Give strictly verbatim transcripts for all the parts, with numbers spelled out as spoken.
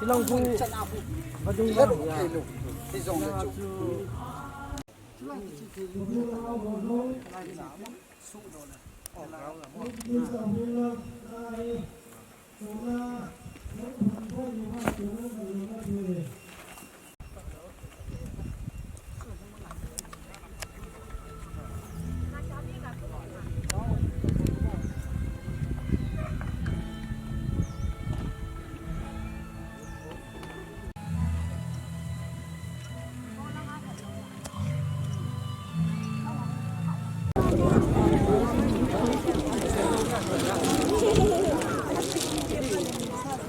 Hilang bu. Vadung.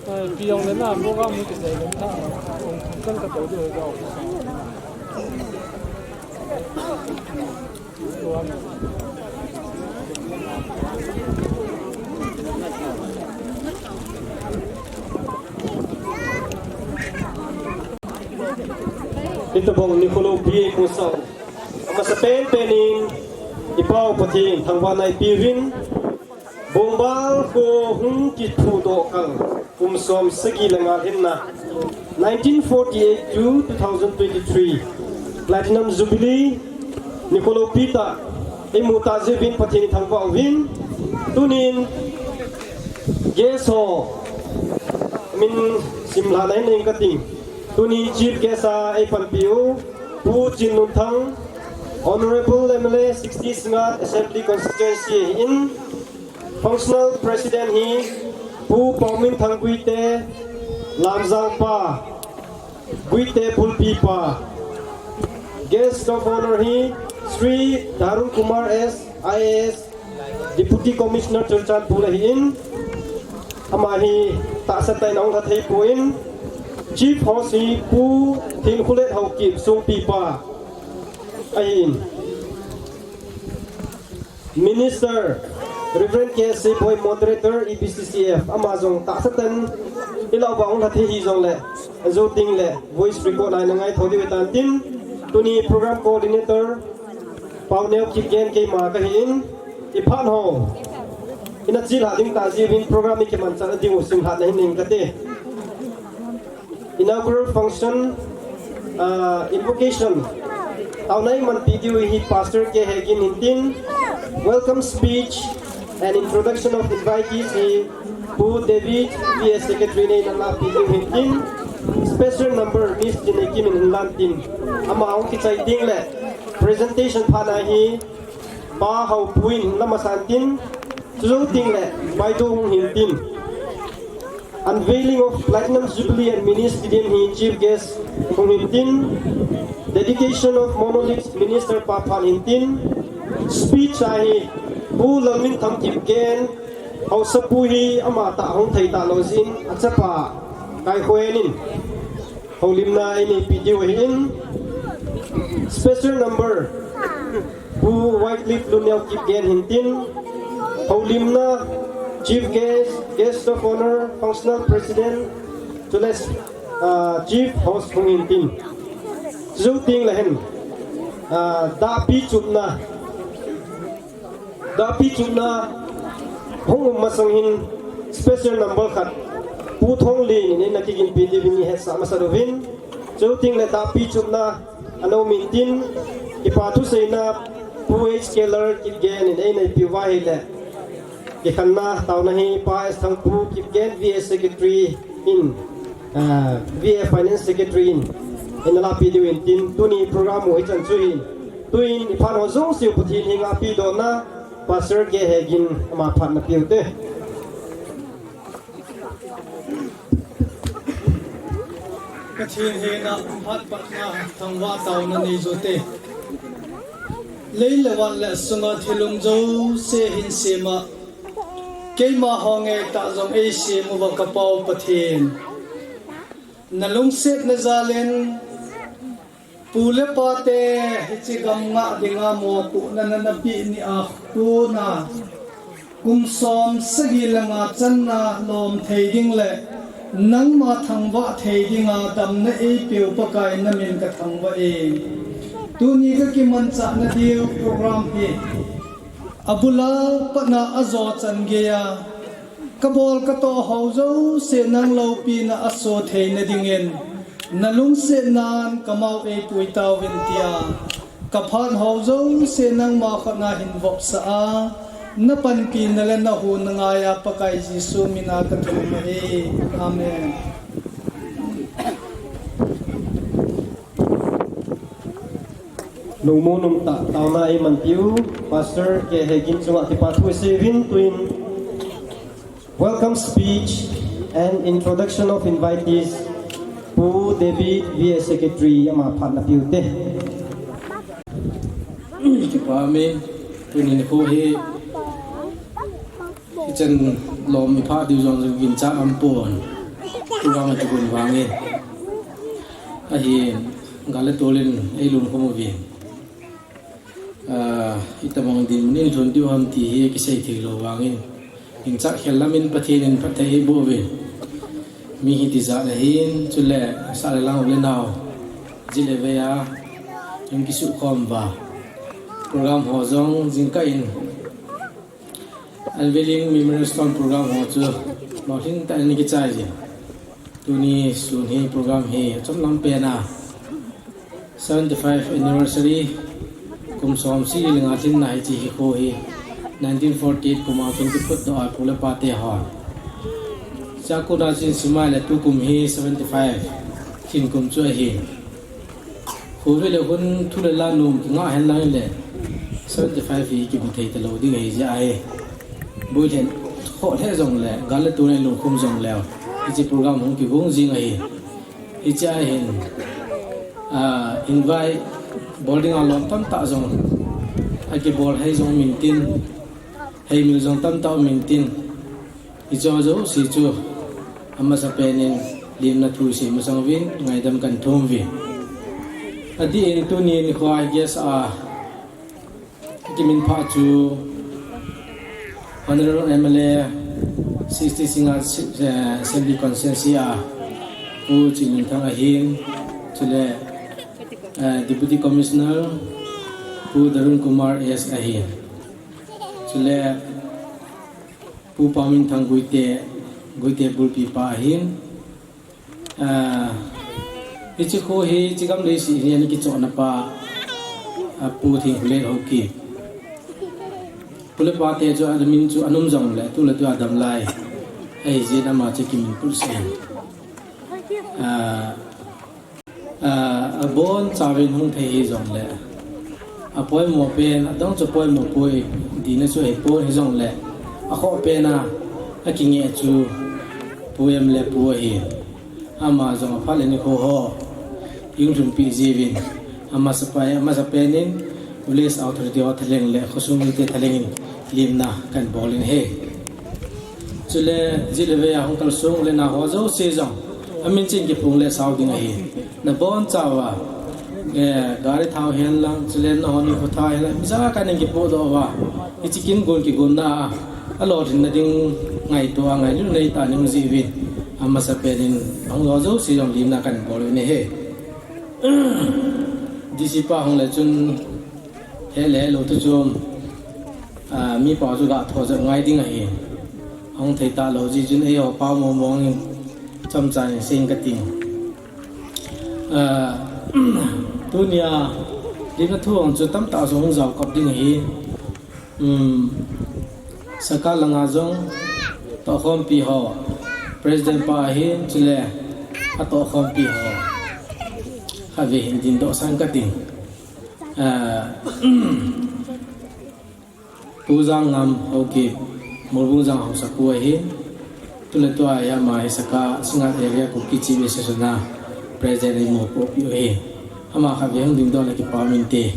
Ai, pi jong le na, program mu kisai le na, kong kong ka to de ga. Itobang ni kholo pi ko sao. Amasa penpen in i Pau Pathen thangvahna i peuvin, Bongbal kho hung kithudoh kal kum som sagi le nga hinna, nineteen forty-eight to two thousand twenty-three Platinum Jubilee nikho loupi tah i mu tah jeh uvin Pathen i thangvah uvin, tunin guest ho min simlhah na in eng kating. Tunin chief guest a ei panpi u Pu Chinlunthang, Honorable M L A sixty Singngat Assembly Constituency in, Functional President hi Pu Paominthang Guite, Lamjang pa, Guite Bulpi pa. Guest of Honor hi Shri Dharun Kumar S, I A S, Deputy Commissioner Churachandpur ahin, ama hi tahsa tah in ahung lha thei pon, Chief Host hi Pu Thinkholet Haokip Songpi pa ahin. Minister Reverend K S Seiboi, Moderator, E B C C F, ama jong tahsa tah in i lau bang lha thei hijongle, jou ding le voice record a i na ngaito diu ahitan tin, tuni program coordinator Paoneo Kipgen keima kahin, i phat ho i na chilhah ding tah jeh uvin program i kimanchah na diu simlhah na hin ning kate. Inaugural function, ah, invocation. Taona i manpi diu hi Pastor K Hegin hintin, welcome speech and introduction of invitees hi Pu David, P S Secretary nei na lapi diu hintin, special number Miss Tinekim in hinlan tin, ama hung kichai ding le presentation phat na hi Pa Haopu in la masan tin, chujou ding le Baido hung hintin. Unveiling of Platinum Jubilee and Mini Stadium hi chief guest hung hintin. Dedication of monolith Minister Pa Phan hintin. Speech a hi Pu Lalminthang Kipgen, Haosapu hi ama tah hung thei talou jeh in, achapa Kaikhoen in houlimna ei neipi diu ahin. Special number Pu Wycliffe Luneo Kipgen hintin, houlimna, Chief Guest, Guest of Honor, Functional President, chule, ah, Chief Host hung hintin. Chujou ding le hin, ah, dahpi chupna, dahpi chupna hung um masang hin special number khat Pu Thonglen in ei na kiginpi diuvin i hetsah masa uvin. Chujou ding le dahpi chupna ana um intin, kipa thuseina Pu H K Lalkipgen in ei neipi uva ahile, kikhenna taona hi Pa S Thangpu Kipgen V A Secretary in, ah, V A Finance Secretary in, ei na lapi diu hintin, tuni program u hichan chu hin, tuin i phat ho jouse u Pathen henga pedohna, Pastor K Hegin ama phat na peh u te. Pathen henga phat patna thangvah taona nei jo te. Lei le van le sunga thil um jouse hin sema, keima ho ngeitah jong ei sem uva ka Pau Pathen, na lungsetna jal in, pu le pate hiche gam ngah dinga mopohna na napeh nia kona, kum som sagi le nga channa lom thei ding le nangma thangvah thei dinga damna eipeu Pakai na min ka thangvah e. Tuni ka kimanchah na diu program hi abul a pat na ajo chan geiya Kabol katoh ho jouse nang loupina aso theina dingin, nalungsetnan kamau eipui tauvin tia, kaphat ho jouse nangma khutna hin vopsah a, napanpina le nahuna ngaiya Pakai Jesu mina kathum ahi. Amen. Nungmu nungtah taona eimanpiu Pastor K. Hegin chunga kipa thu iseiyuvin, tuin welcome speech and introduction of invitees, Pu David V A Secretary, ama phatna piute. Kipa umin, tunin khu hi, hichan lom iphah diu jong jong gincha aumpon. Program a kigon vangin. Ahin, gal le tol in eilungkhum uvin. Ah, itobang dinmun in lhun diu ham ti hi kisei theilou vangin. Gincha khel lamin Pathen in phatthei eiboh uvin. Mi hi tijat ahin, chule sah le lang u le nao, jile veiya, hung kisukhom uva. Program ho jong jingkah in Unveiling Memorial Stone program ho chu lolhing tah in kichai jin. Tuni sun hi program hi achom lam pen a seventy-five anniversary, kum som sagi le nga lhinna hiche hi kho hi nineteen forty-eight kum a chun kiphutdoh a pu le pate hon. Chakona chun simai le tukum hi seventy-five lhin kum chu ahi. Khovel le hun thu le la nom kingah henlang le seventy-five hi kimu thei talou ding ahi jeh ahi. Boi lheh, khoh lheh jongle, gal le tol in lungkhum jongleu, hiche program hung kigong jing ahi. Hiche ahin, ah, invite bol dinga lom tamtah jong akibol hei jong umin tin, heimil jong tamtah umin tin, hiche jouse chu amasapen in limna thu isei masang uvin, ngaidam kahin thum uve. Adeh in tuni nikho a guest a kiminphah chu Honorable M L A sixty Singngat, eh, Assembly Constituency a Pu Chinminthang ahin, chule, eh, Deputy Commissioner Pu Darun Kumar S ahin, chule Pu Paominthang Guite, Guite bulpi pa ahin, ah, hiche kho hi, hiche gam leiset hi ana kichohna pa, ah, Pu Thingkhulet Haokip. Pu le pate chu amin chu anom jongle, tu le tu a damlai ahi jeh in ama chu kiminput sah in. Ah, Ah, abonchauvin hung thei hijongle, apoimo pen, adang chu poimo poi, dihna chu ahipon hijongle, akhoh pen a, akingeh chu Pu M L A pu ahi. Ama jong aphat le nikho ho, hung lhunpi jiuvin, amasapen, amasapen in, Village Authority ho thalheng le khosung mite thalheng in limna kahin bol in ahi. Chule, jile veiya hung kalsong u le nao ho jouse jong, amin chin kiphong le sao ding ahi. Nabonchauva, eh, gari thao henlang, chule nahon nikho thao henlang, imacha kahin kipohdoh uva, hiche kin gon kigonna a, alolhinna ding ngaito a, ngailut neitah in hung jiuvin, amasapen in, ahung ho jouse jong limna kahin bol uvin ahi. D C pa hung le chun, hele lou tu chu, ah, mipa chu ga tho jep ngai ding ahi. Hung thei talou jeh chun eiho pao mong mong in chomcha in sei inge kati. Ah, tunia limna thu hung chu tamtah jong hung jao kap ding ahi. Um, Saka langa jong tohkhompi ho, President pa ahin, chule atohkhompi ho khatvei hin dingdoh sang kati. Ah, Pu Jangngam Haokip, Morbung Jang Haosapu ahin, tule tua hi ama hi Saka Singngat Area Kuki Chief Association a President eimu popiu ahi. Ama khatvei hung dingdoh le kipa um inte.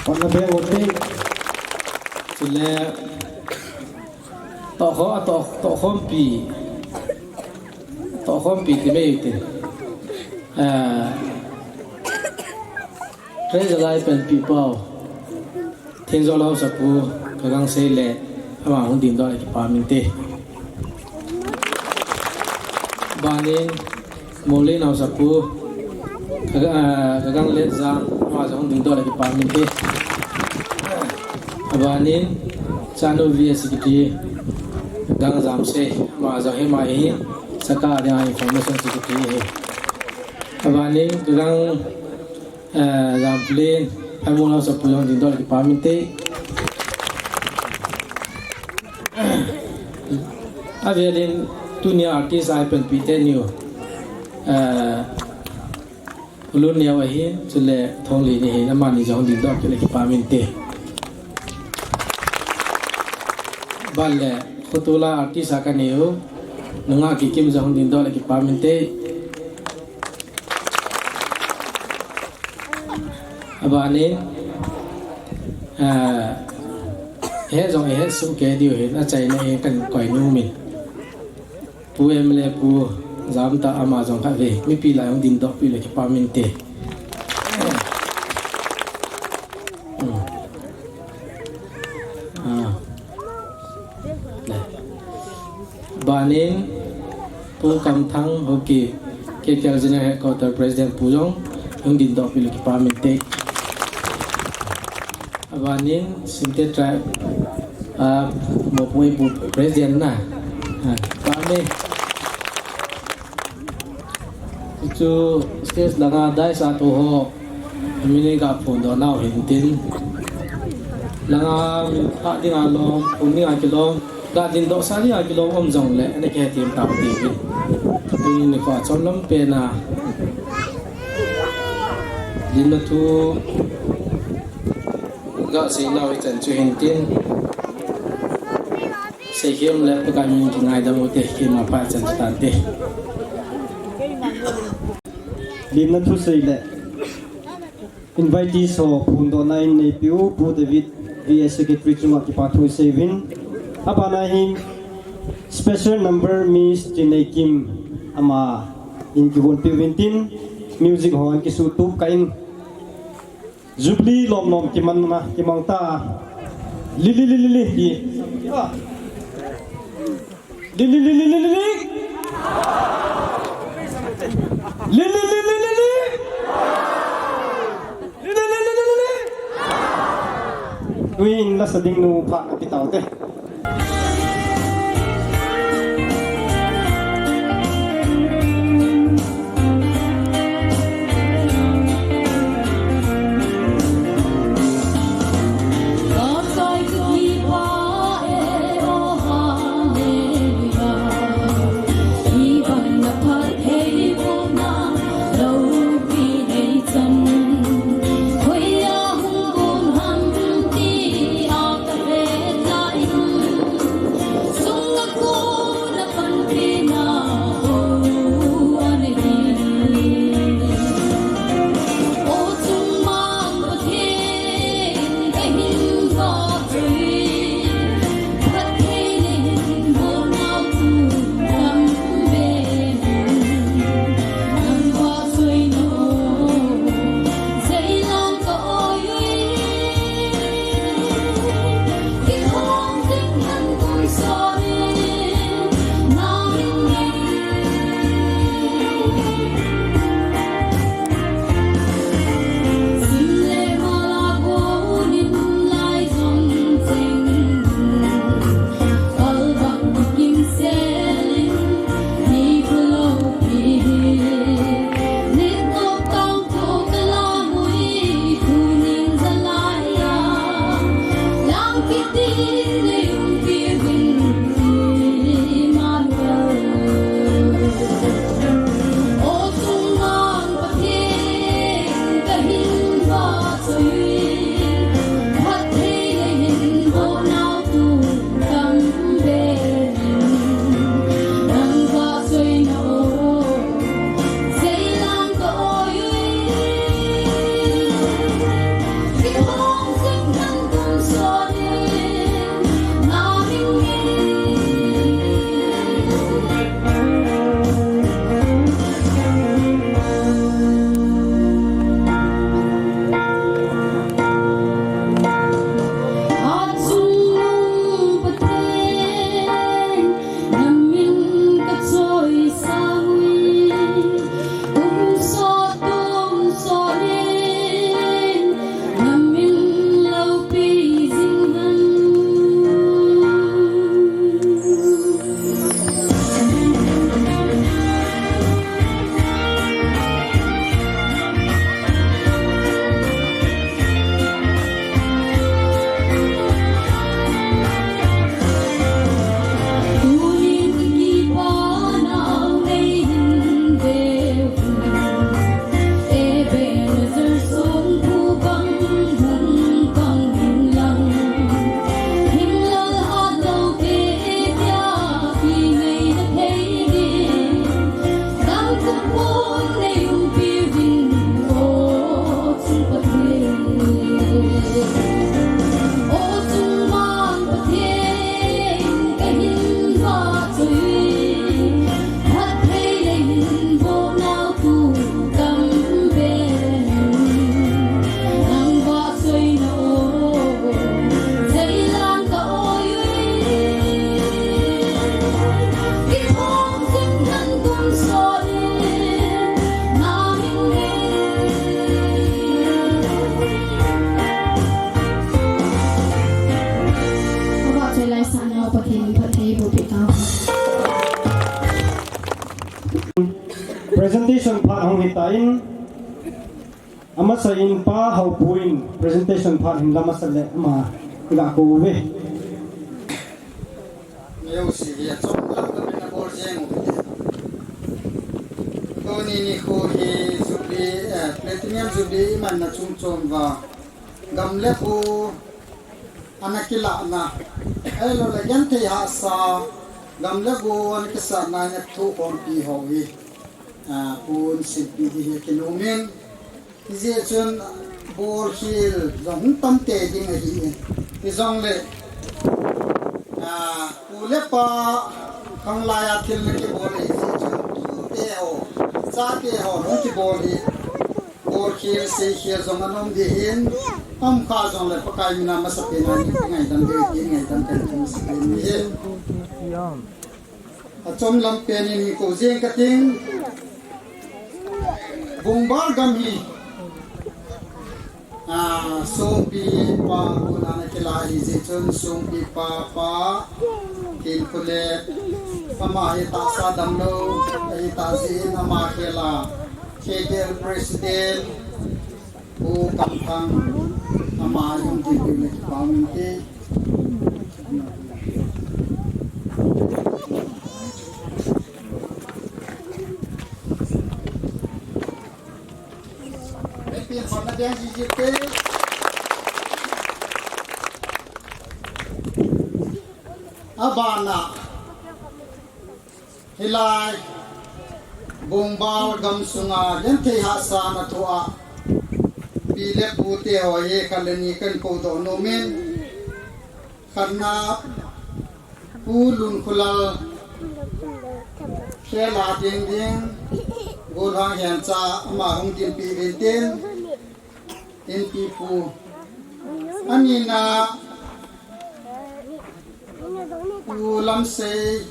Hotna be ote. Chule tohkho, toh, tohkhompi. Tohkhompi ti mai tin. Ah, Treasurer Penpi Pau, Thengjol Haosapu, Kagang Seile, ama hung dingdoh le kipa um inte. Banin, Molin Haosapu, Kaga-, ah, Kagang Letjang, ama jong hung dingdoh le kipa um inte. Abanin, Chanu V S Secretary, Gang Jamsei, ama jong hi, ama hi, saka dinga information chu kiti hi. Abanin, ka gang, eh, Jampulen, Phaimol Haosapu jong dingdoh le kipa min te. Avelin, tunia artist a panpi te niu, eh, Ulun Neo ahin, chule Thonglen ahin, amani jong dingdoh kit le kipa min te. Ban le, khotula artist a ka neu, nunga Kikim jong dingdoh le kipa min te. Abanin, ah, he jong he sum ke diu hin, achaina e kan koi nu min. Pu M L A pu Jamtah ama jong kha ve, mipi la jong dingdoh pi le kipa min te. Hmm. Ah. Le. Banin, Pu Kamthang Haokip, K K L General Headquarter President pu jong, jong dingdoh pi le kipa min te. Abanin, Simte Tribe, ah, Mopui pu President na. Ah, pa me. Chu stage langa dais a tou ho, min ga phondoh nau hin tin. Langa min kha dinga lom, phon dinga kilom, ga dingdoh sa dinga kilom um jong le, ana kihethem tau ti hin. Tuni nikho chomlam pen a. Limna thu ga sei nau hi chan chu hin tin. Seikhem le Pakai min kingaidam u te, keima pachan chu tante. Limna thusei le invitees ho phondohna in neipiu Pu David V A Secretary chunga kipa thu seiyuvin. Abana hin special number Miss Chinei Kim ama in kihonpiuvin tin music hon kisutup ka in. Jubilee lom lom kimanna, kimang ta. Li, li, li, li, li, li. Li, li, li, li, li, li, li. Li, li, li, li, li, li. Li, li, li, li, li, li. Tuin lasa ding nu pha na pitau te. Presentation phat hung hitan, amasa in Pa Haopu in presentation phat hin la masa le ama iga kou uve. Neo si hi a chom lam lam in abol jeng uve. Tuni nikho hi Jubilee, eh, Platinum Jubilee imanna chungchon uva gam le go ana kilahna, ahilouleh genthei hahsa, gam le go ana kisahna in athohkhompi ho hi, ah, pun simpi ding hi kinom in, hijeh chun bolkhel jong hung tam tei ding ahi. Hijongle, ah, pu le pa khanglai a thil na kibol ahi jeh chun tute ho, chate ho hung kibol hi, bolkhel, seikhel jong ana um ding ahin, aum kha jongle Pakai mina masapen a ngaidam ding, ngaidam kahin masapen ahi. Achom lam pen in kou jeng kating. Bungbar gam hi, ah, Songpi pa kona ana kilah ahi jeh chun Songpi pa, Pa Kinkholet, ama hi tahsa damlou ahi tah jeh in ama khel a K K L President Pu Kamthang, ama jong tin tin le kipah um inte. Abana, hilai Bungbar gamsunga genthei hahsa ana thoh a, pi le pute ho hi khat le ni kahin koudoh nom in, khatna Pu Lunkholal khel a ding ding, golhang hiancha ama hung dinpi uvin tin, Inpi pu. Anina Pu Lamsei.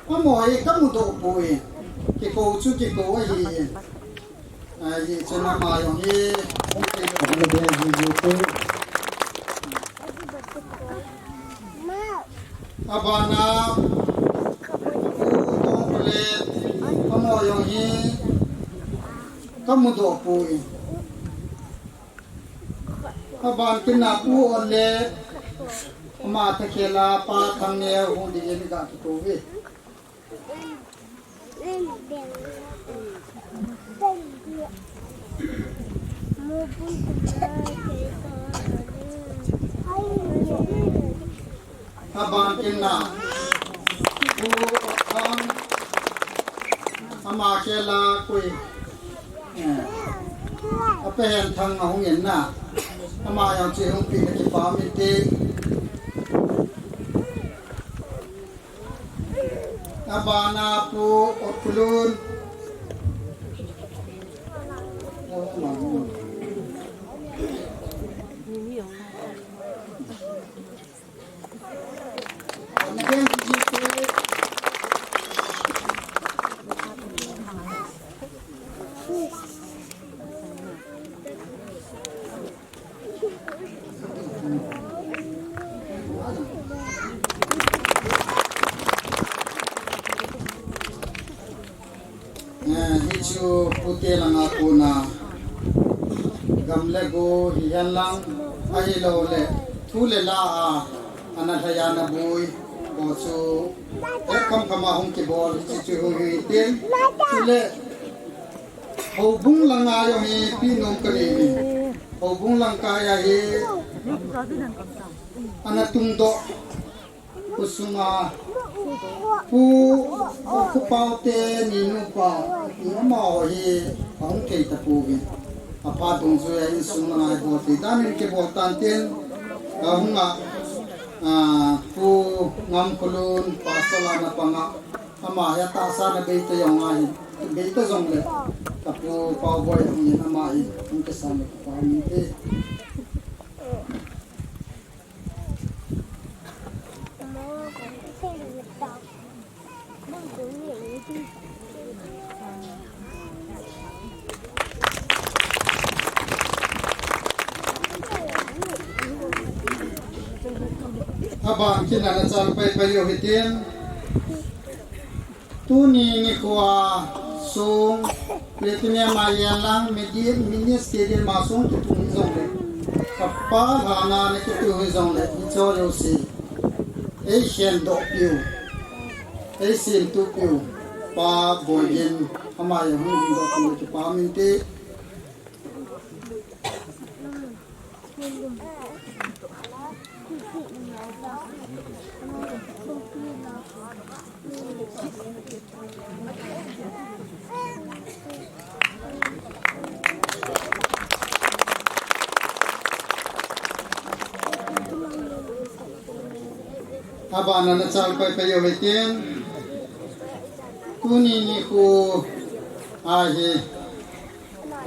Amaho hi kamudoh poi. Kikou chu kikou ahi. Ahi chun ama jong hi. Abana, Pu Tongkholet, amaho jong hi kamudoh poi. Aban kit na Pu Onlet, ama thakhel a Pa Thangneo hung ding in ga kikou ve. Aban kit na Pu Okhang, ama khel a koi, eh, a Pahenthang ahung in na, ama jong chu hung pi na kipah um inte. Abana Pu Okulun. Eh, hichu pute langa kona gam le go hihen lang, ahilouleh thu le la a ana lhai a ana boi ho chu, eh, kam kam a hung kibol hichu chu hui hui tin. Chule Houbung langa jong hi pi nom kanei in. Houbung lang kai a hi ana tungdoh. Khosunga Pu, Pu Paote ni nupa, amaho hi ahung thei tapouve. Aphat dungjuia insung langa hi bol thei dan in kibol tan tin. Ahunga, ah, Pu Ngamkholun, Pastor lana panga. Ama hi atahsa na beita jong ahi, beita jongle, ka Pu Paoboi ahin ama hi, hung kisa le kipah um inte. Aban kit na nachal pai pai u hitin. Tuni nikho a song, Platinum a yen lang, Medi-, Mini Stadium a song kitung hijongle, kapa lhana na kitung hijongle, hiche jouse ei khendoh piu, ei semtup piu, Pa Boigin, ama jong hung dingdoh piu le kipah inte. Abana nachal pai pai jou hitin. Tuni nikho ahi,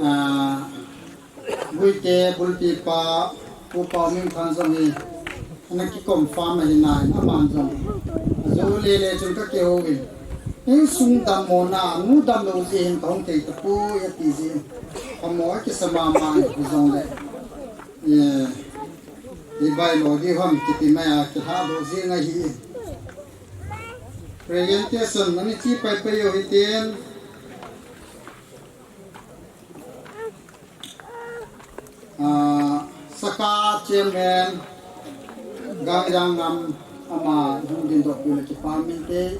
ah, Guite bulpi pa, Pu Paomingthang jong hi, ana kiconfirm ahi nai, aman jong. Ajou lele chun kakihouvin. Insung dammo na, nu damlou jeh hin kahung thei tapoi ati jeh in. Kamo akisa mama in hijongle. Eh, ibai lo di ham kiti mai a kilhadoh jing ahi. Presentation, ani chi pai pai jou hitin. Ah, Saka Chairman, Gangjang Ngam, ama hung dingdoh piu le kipah inte.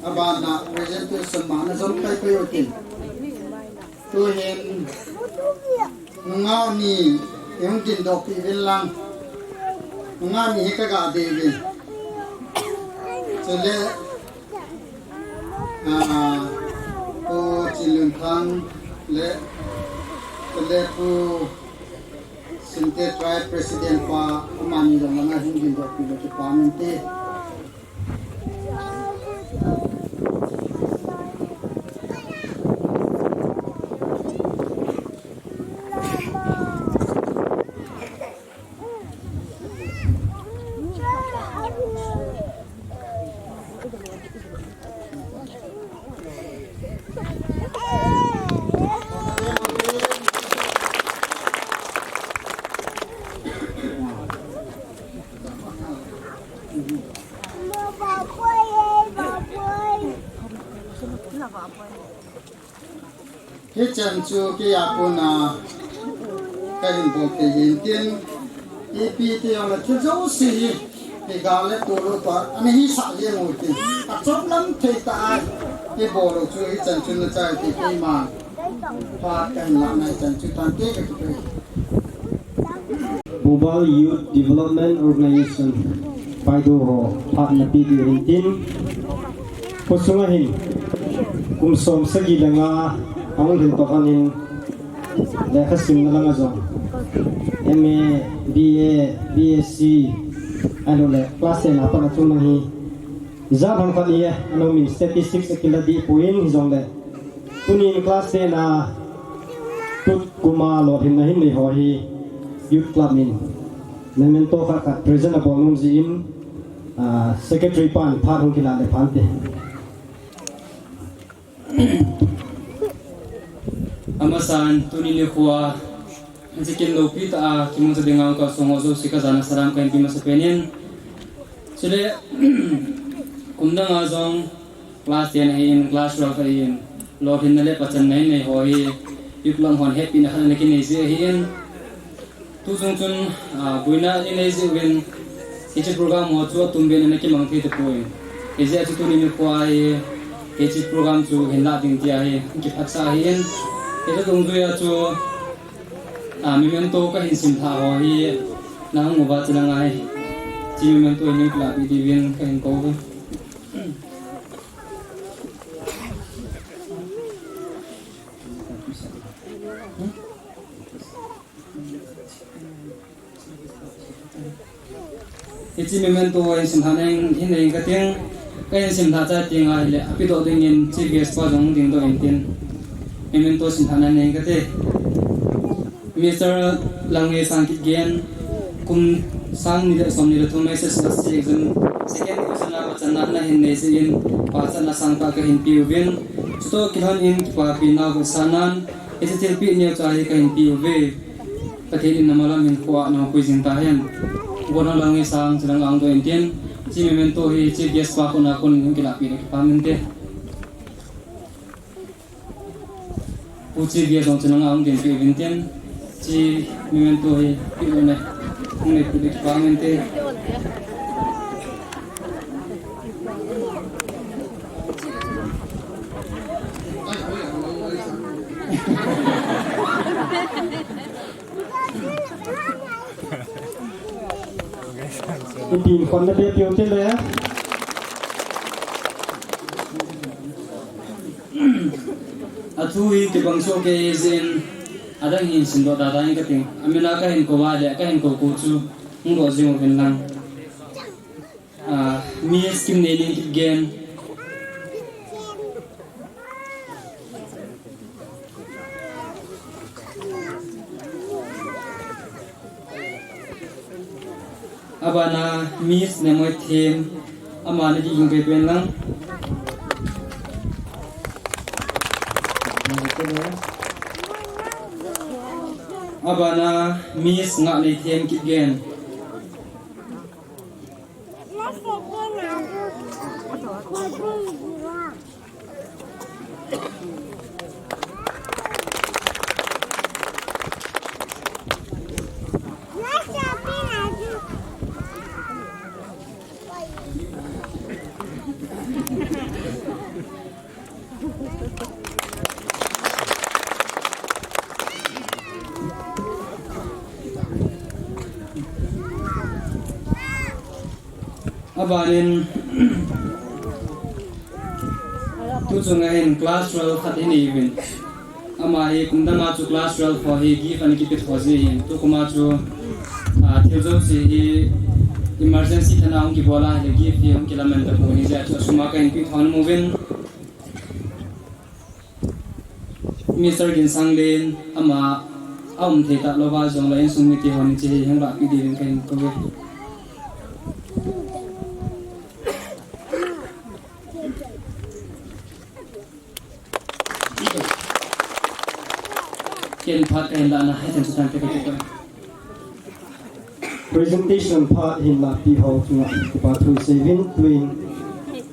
Abana presentation ma na jom pai pai utin. Tuhin nungah ni, ihung dingdoh peh uvin lang. Nungah ni hi kaga dei uvin. Chule, ah, Pu Chinlunthang le, chule Pu Sinte Tribe President pa, amani jong langa hung dingdoh peh le kipah inte. Hichan chu kei a kona kahin bol thei hin tin, ipi ti jongle thil jouse hi iga le tolou toh ana hisah jeng u tin, achom lam thei tah a ibol u chu hichan chu nachai u ti, keima phat kahin lah nai chan chu tante kakipah. Bubal Youth Development Organization, Paidu ho phat napeh ding ahin tin, khosunga hin kum som sagi le nga ahung lhin toh khan in, lekha simna langa jong M A, B A, B S C, ahilouleh class ten a pat a chung lang hi, jat ham khat hi, anom in statistics akila deh poi, hijongle tunin class ten a tut kum a lolhinna hin nei ho hi Youth Club in memento khat khat present abol nom jeh in, ah, secretary pan phat hung kilah le phante. Amasan, tuni nikho a, hiche kin loupi tah a kimangcha dinga kalsong ho jouse kajana salam kahin pe masapen in. Chule, kum dang a jong, class ten ahin, class twelve ahin, lolhinna le pachanna hin nei ho hi, Youth Club hon hepina khat ana kinei jeh ahin. Tuchung chun, ah, boina inei jeh uvin, hiche program ho chu atumbeh in ana kimang thei tapoi. Hijeh a chu tuni nikho a hi, hiche program chu hin lah ding tia hi, kiphatsah ahin. Hiche dungjui a chu, ah, memento kahin simlhah ho hi, nahung uva chulanga hi, hiche memento hi neikilahpeh diuvin kahin kou uve. Hiche memento hin simlhah neng, hin nei kating, kahin simlhah chai teng ahile, apedoh dingin Chief Guest pa jong dingdoh in tin. Memento sin thana nei kate. Mister Langngeisang Kipgen, kum sang ni le som ni le thum S S L C exam second division a pachatna nahin nei jeh in, pachatna sangtah kahin peuvin. Chutoh kilhon in kipapi nau kasanan, hiche thilpeh neocha hi kahin peuve. Pathen in namalam hinkhoa nahung pui jing tahen. Pu Langngeisang, chulang ang doh intin. Hiche memento hi chief guest pa koma kon hung kilahpeh le kipah inte. Pu chief guest jong chulang ang doh intin. Hiche memento hi peh le ne. Hung le peh le kipah inte. Ipi khonna be piu te le. Athu hi kibang soh kei jeh in, adang hin simdoh da da in kating. Amin a kahin kou a le, kahin kou kou chu, hung doh jing uvin lang. Ah, Miss Kimneining Kipgen. Abana Miss Nemoi Them, ama na kiging pen lang. Abana Miss Ngahnei Them Kipgen. Abanin, tuchunga hin class twelve khat hi nei uvin. Ama hi kum danga chu class twelve ho hi gift ana kipe tho ji hin. Tukum a chu, ah, thil jouse hi emergency thana hung kibol a hile gift hi hung kilamen tapon hijeh a chu asum a kahin pe tho nom uvin. Mister Ginsanglen, ama aum thei talou va jongle insung mite hon hiche hi hung lahpeh diuvin kahin kou e. Ken phat kahin lahna, hichan chu tante kahin kou e. Presentation phat hin lahpeh ho chunga kipa thu isei uvin, tuin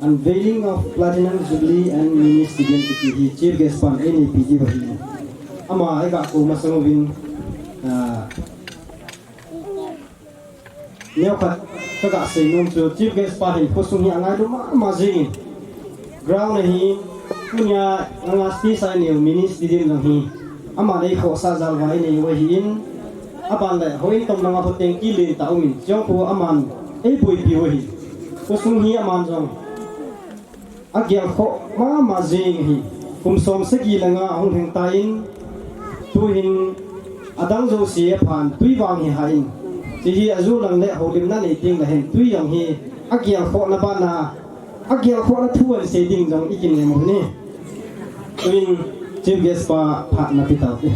unveiling of Platinum Jubilee and Mini Stadium kiti hi Chief Guest pan eineipi diu ahi. Ama eiga kou masang uvin, ah, neokhat kaga sei nom chu Chief Guest pa hin khosung hi angailou mama jingin. Ground ahi, tunia langa stage a inei u Mini Stadium jong hi, aman eikhohsah jal uva inei u ahin, aban le houin tom langa hoteng kilen tah umin, chujong khu aman eiboipi u ahi. Khosung hi aman jong agelkhoh mama jing ahi. Kum som sagi le nga ahung lhing tan, tuhin adang jouse aphan twi vang hi hah in, hiche hi aju lang le houlimna nei teng le hin twi jong hi agelkhohna bana agelkhohna thu ahin sei ding jong ikinem u ahi. Tuin Chief Guest pa phatna pe taute.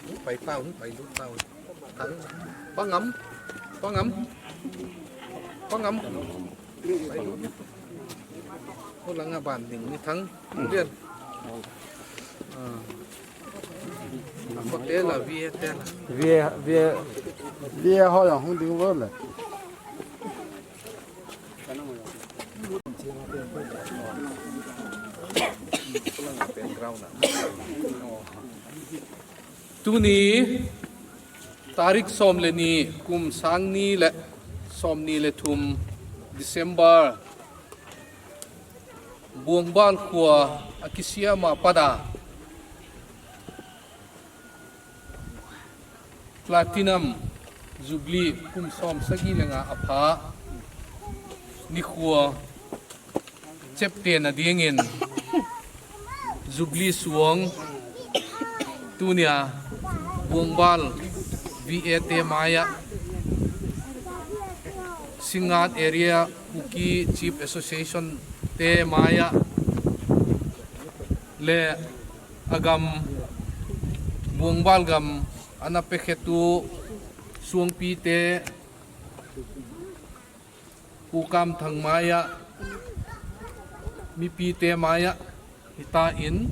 Hung pai tao, hung pai lut tao. Thang. Pangam. Pangam. Pangam. Pai lut. Khu langa ban ding ni thang. Bian. Ah. Khote la, vie te la. Vie, vie, vie ho jong hung ding vo le. Tuni tarik som le ni, kum sang ni le som ni le thum, December, Buongbal khua a kisiam a pat a Platinum Jubilee kum som sagi le nga apha nikho chepte nadingin Jubilee suang tunia Buongbal V A te maiya, Singngat Area Kuki Chief Association te maiya le agam, Buongbal gam ana pekhetu suangpite, Pu Kamthang maiya, mipite maiya, hitan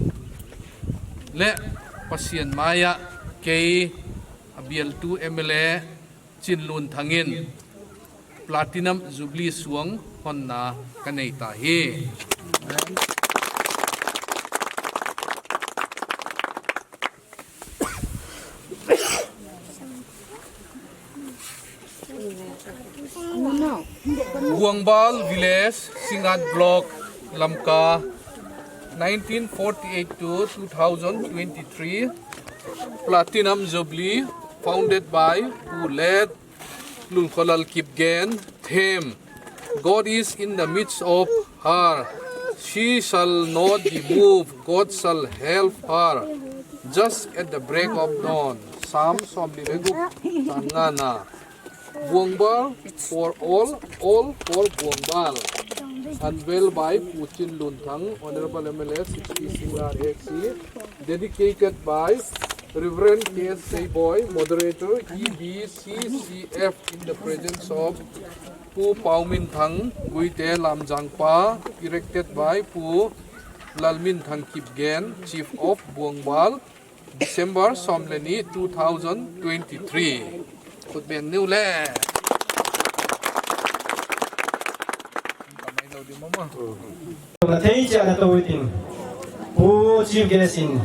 le Pathen maiya, kei abialtu M L A Chinlunthang in Platinum Jubilee suang honna kanei tahi. Buongbal Village, Singngat Block, Lamka, nineteen forty-eight to two thousand twenty-three, Platinum Jubilee, founded by Pu Late Lunkholal Kipgen, theme, God is in the midst of her, she shall not be moved, God shall help her, just at the break of dawn. Psalm somli le gup, chang ngana. Buongbal for all, all for Buongbal. Unveiled by Pu Chinlunthang, Honorable M L A, sixty Singngat A C. Dedicated by Reverend K S Seiboi, Moderator, E B C C F, in the presence of Pu Pauminthang Guite Lamjangpa, erected by Pu Lalminthang Kipgen, Chief of Buongbal, December som le ni, two thousand twenty-three. Khut beng niu le. Nathei cha na to itin. Pu Chief Guest in,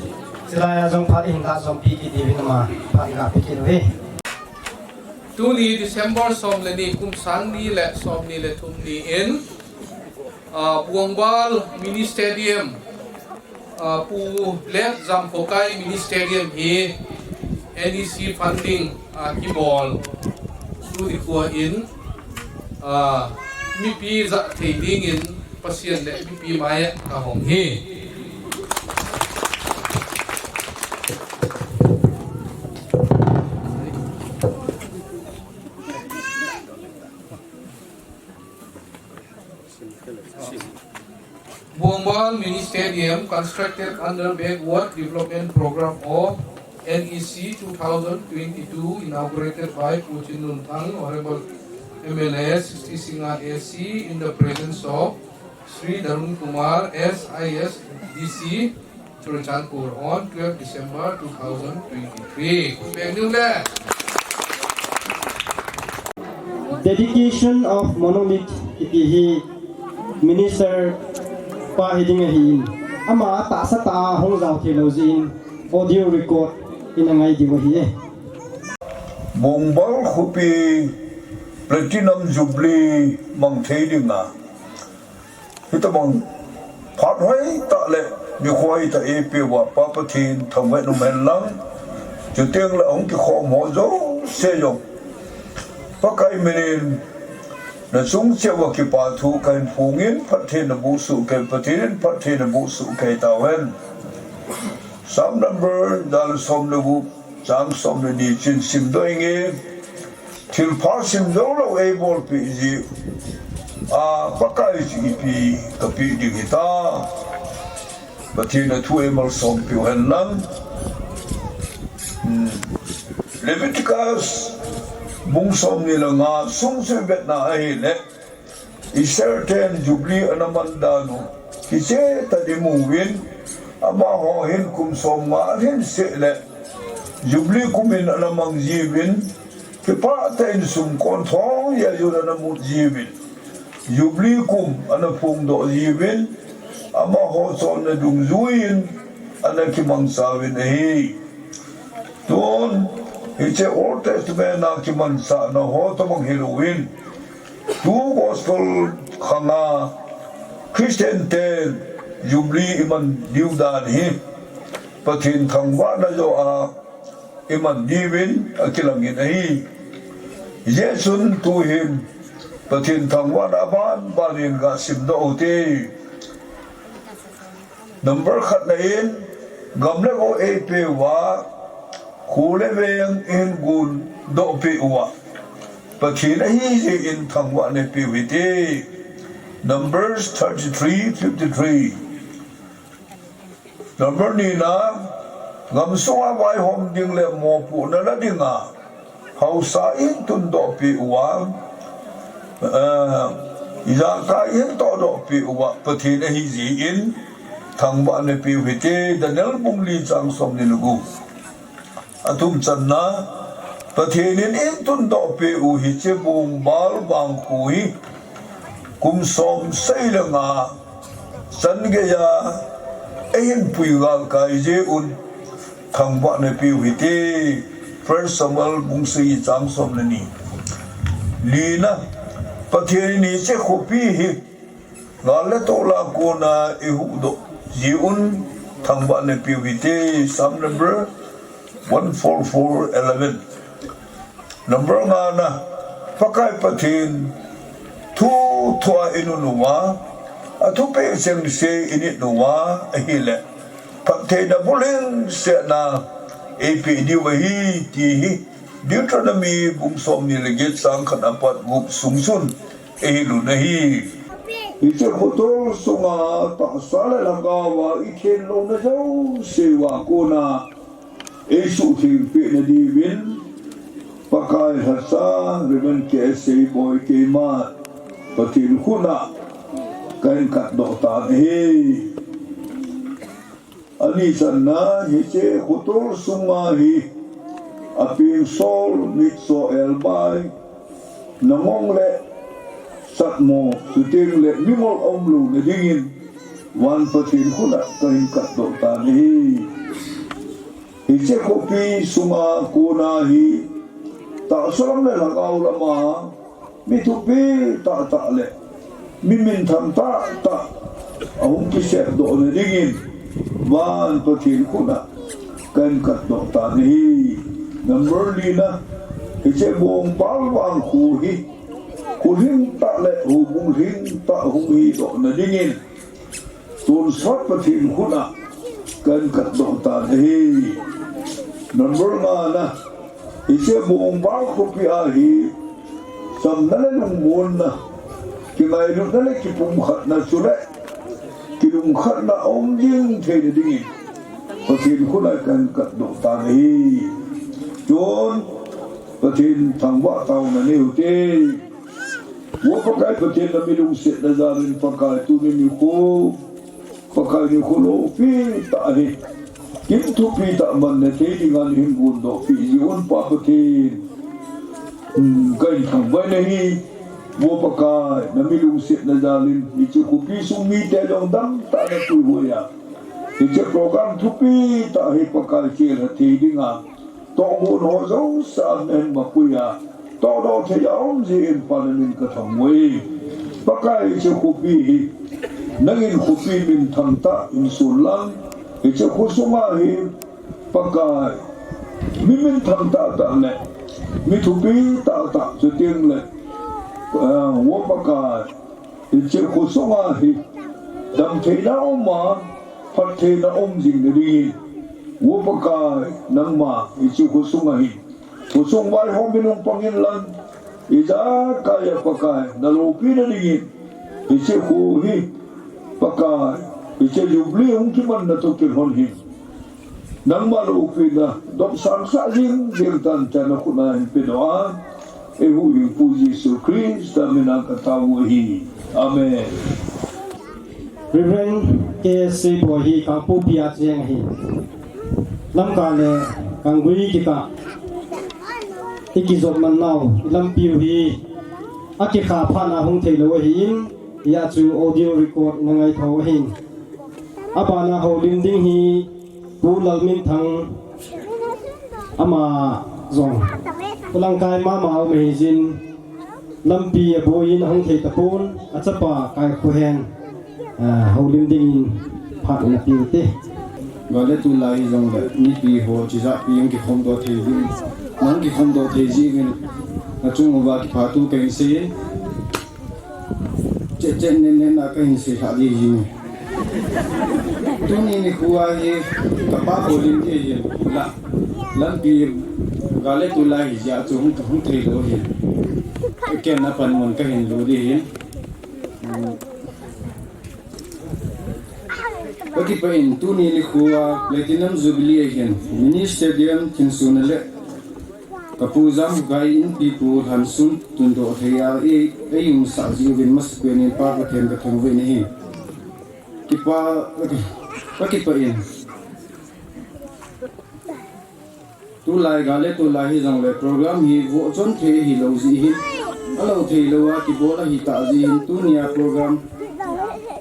chilai a jong phat ihin la jong pi kit diuvin ama, phat iga pi kit uve. Tuni December som le ni, kum sang ni le som ni le thum ni in, ah, Buongbal Mini Stadium, ah, Pu Late Jamkhokai Mini Stadium hi N E C funding, ah, kibol. Tuni khua in, ah, mipi ja thei dingin Pathen le mipi maiya kahong hi. Buongbal Mini Stadium, constructed under Backward Development Program of N E C two thousand twenty-two, inaugurated by Pu Chinlunthang, Honorable M L A, sixty Singngat A C, in the presence of Shri Darun Kumar, S I S D C, Churachandpur, on twelve December two thousand twenty-three. Khut beng niu le. Dedication of monolith kiti hi minister pa hi ding ahin, ama tahsa tah a hung jao thei lou jeh in audio record in angai diu ahi e. Buongbal khopi Platinum Jubilee mang thei dinga, hitabang phat hoitah le nikho hoitah eipeuva Pa Pathen thangvah in um hen lang, chuteng le ahung kikhom ho jouse jong Pakai minin nachung cheh uva kipa thu kahin phongin, phatthei naboh soh kei, Pathen in phatthei naboh soh kei tauhen. Psalm number ja le som le gup, chang som le ni chun simdoh inge. Thilpha sim joulou eibolpeh jeh a Pakai chu ipi kapeh ding hita. Pathen in athu eimalsom peh u hen lang. Hmm. Leviticus bung som ni le nga sung chu ivetna ahile, Israel ten Jubilee ana man dan u kicheh tah in imu uvin, amaho hin kum som nga alhin seh le Jubilee kum in ana mang jiuvin, kipah tah in sum kon thong jeh a jong ana mut jiuvin, Jubilee kum ana phongdoh jiuvin, amaho chonna dungjui in ana kimangcha uvin ahi. Tun, hiche Old Testament a kimansahna ho tobang hilouvin, tu gospel khanga Christian ten Jubilee iman diu dan hi Pathen thangvahna joh a iman diuvin akilangin ahi. Hijeh chun tuhin Pathen thangvahna aban banin gasim doh ute. Number khatna in, gam le go eipeuva, kho le veng eihin gon doh peh uva, Pathen ahi jeh in thangvahna peh u hite. Numbers thirty-three fifty-three. Number nina, gamsunga vaihom ding le mopohna la dinga haosa eihin tundoh peh uva, eh, ijakai eihin tohdoh peh uva, Pathen ahi jeh in thangvahna peh u hite. Daniel bung li chang somni le gup. Athum channa, Pathen in eihin tundoh peh u hiche bong bal vangkho hi kum som sei le nga chan geiya eihin pui galkai jeh un thangvahna peh u hite. First Samuel bung sagi chang som le ni. Lina, Pathen in hiche khopi hi gal le tol a kona eihuhdoh jeh un thangvahna peh u hite. Psalm number one four four eleven. Number ngana, Pakai Pathen thu thua inun uva, athupeh chengse init uva ahile, phattheina bulhingsetna eipeh diu ahi ti hi Deuteronomy bung somni le get chang khat apat gup sung chun eihil un ahi. Hiche khotol sunga tahsa le lhagao a ikhen louna jouse uva kona eisuhtheng peh nadiuvin, Pakai lhacha Reverend K S Seiboi keima Pathen khut a kahin katdoh tan ahi. Ani channa, hiche khotol sunga hi apeng sol, mitcho elbai, nangong le satmo, chuteng le mingol aum louna dingin van Pathen khut a kahin katdoh tan ahi. Hiche khopi sunga kona hi tahsa lam le lhagao lama mi thupi tahtah le mi minthang tahtah ahung kisepdoh na dingin van Pathen khut a kahin katdoh tan ahi. Number lina, hiche bong bal vangkho hi kho lhingtah le houbung lhingtah hung hidoh na dingin tonsot Pathen khut a kahin katdoh tan ahi. Number ngana, hiche bong bal khopi a hi chamna le lungmonna, kingailutna le kipumkhatna chule kilungkhatna aum jing theina dingin Pathen khut a kahin katdoh tan ahi. Chun Pathen thangvah taona nei ute. Vo Pakai Pathen, nami lungsetna jalin Pakai tuni nikho, Pakai nikho lopi tah ahi. Kin thupi tah manna thei dinga nahin gondoh peh jeh un Pa Pathen, hmm, kahin thangvah nahi. Vo Pakai, nami lungsetna jalin hiche khopi sung mite jong damtah napuihoiya, hiche program thupi tah hi Pakai chelha thei dinga tohgon ho jouse a nahin mapuiya, tohdoh thei a um jeh in Pa namin kathangvah e. Pakai, hiche khopi hi nangin khopi minthang tah in sun lang, hiche kho sunga hi Pakai, mi minthang tahtah le mi thupi tahtah chuteng le, ah, vo Pakai, hiche kho sunga hi damtheina uma, phattheina um jing na dingin, vo Pakai, nangma hiche kho sunga hi, kho sung vaihom in hung pang inlang, ijakai a Pakai naloupina dingin, hiche kho hi Pakai, hiche Jubilee hung kimanna toh kilhon hin nangma loupina dopsangsah jing jeng tan tia nakhut a hin pedoh a, eihuhhingpu Jesu Christa mina katao u ahi. Amen. Reverend K S Seiboi hi Kangpokpi a cheng ahi. Lamka le Kanggui kikah ikijop man nau ilampiu hi akikha phat na hung theilou ahin, hia chu audio record ina ngaito ahin. Abana houlim ding hi Pu Lalminthang ama jong Langkai mama um ahi jin, lampi aboiyin ahung thei tapon, achapa Kaikhohen, ah, houlim dingin phat ina peh ute. Gal le tol a hijongle mipi ho chijahpi hung kikhomdoh thei jing, hung kikhomdoh thei jingin, Nachung uva kipa thu kahin seiyin. Chet chet nen nen a kahin sei lha ding ahi. Tuni nikho a hi kapa holim ding ahi. La, lampi gal le tol ahi jeh a chu hung, hung thei lou ahi. Ken a panmun kahin lo ding ahi. Kakipah in tuni nikho a Platinum Jubilee ahin Mini Stadium thinsona le kapu Jamkai Inpipu lhansun tundoh thei a ei, eiumsah jeh uvin masapen in Pa Pathen kathangvah in ahi. Kipa, kakipah in. Tulai gal le tol ahi jongle program hi vohchon thei hilou jeh hin, alou thei lou a kibol ahi tah jeh hin tunia program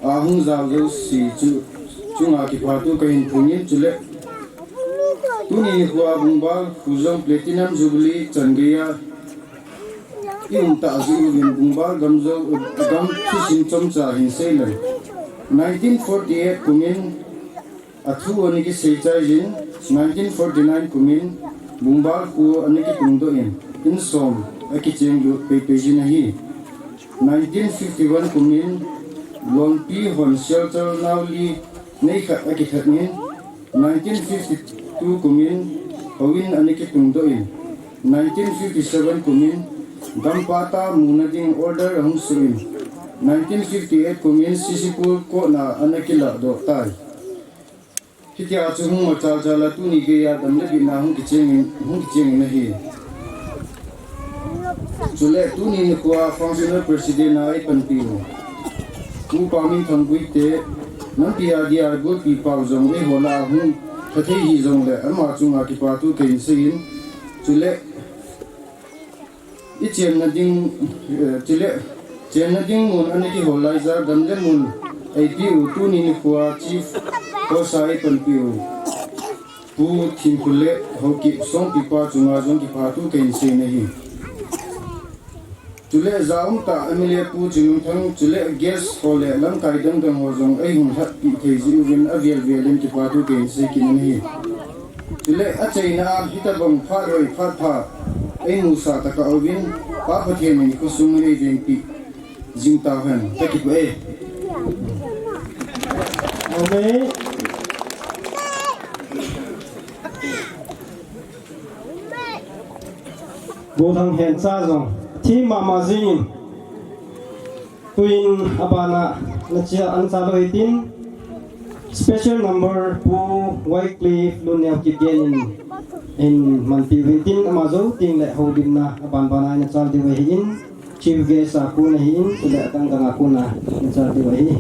a hung jao jouse chu chunga kipa thu kahin phong in chule tuni nikho a Bungbal kho jong Platinum Jubilee chan geiya i um tah jeh uvin Bungbal gam jo, gam thusim chomcha hin sei leng. Nineteen forty-eight kumin athu ana kisei chai jin, nineteen forty-nine kumin Bungbal kho ana kitungdoh in, in som akicheng lut pei pei jin ahi. Nineteen fifty-one kumin Longpi hon shelter nau li nei khat akithat in, nineteen fifty-two kumin houin ana kitungdoh in, nineteen fifty-seven kumin gampata muna ding order ahung suh in, nineteen fifty-eight kumin Sisipul court na ana kiladoh tai. Hitia chu hung machal chal a tuni geiya dam le bitna hung kicheng in, hung kicheng in ahi. Chule tuni nikho a functional president a eipanpi u Pu Paminthang Guite, nampi a dia golpi pau jong eiho lah a hung lha thei hijongle ama chunga kipa thu kahin seiyin. Chule i chenna ding, eh, chule chenna ding mun ana kihol laija dam le mun eipe u tuni nikho a chief host a eipanpi u Pu Thimkhulle Haokip Songpipa chunga jong kipa thu kahin seiyin ahi. Chule jaum tah M L A Pu Chinlunthang, chule guest ho le lamkai dang dang ho jong eihung lhatpi thei jeh uvin avel vel in kipa thu kahin sei kit in ahi. Chule achaina a hitabang phat hoi phat pha eimusah tah a uvin Pa Pathen in khosung in eivengpi jing tauhen, kakipah e. Amen. Gothang Hencha jong thim mama jingin, tuin abana nachia ancha lou hitin, special number Pu Wycliffe Lunneo Kipgen in, in manpi uvintin ama jou tengle houlimna aban bana ina chal diu ahin, chief guest a kon ahin, chule adang dang a kon a ina chal diu ahi.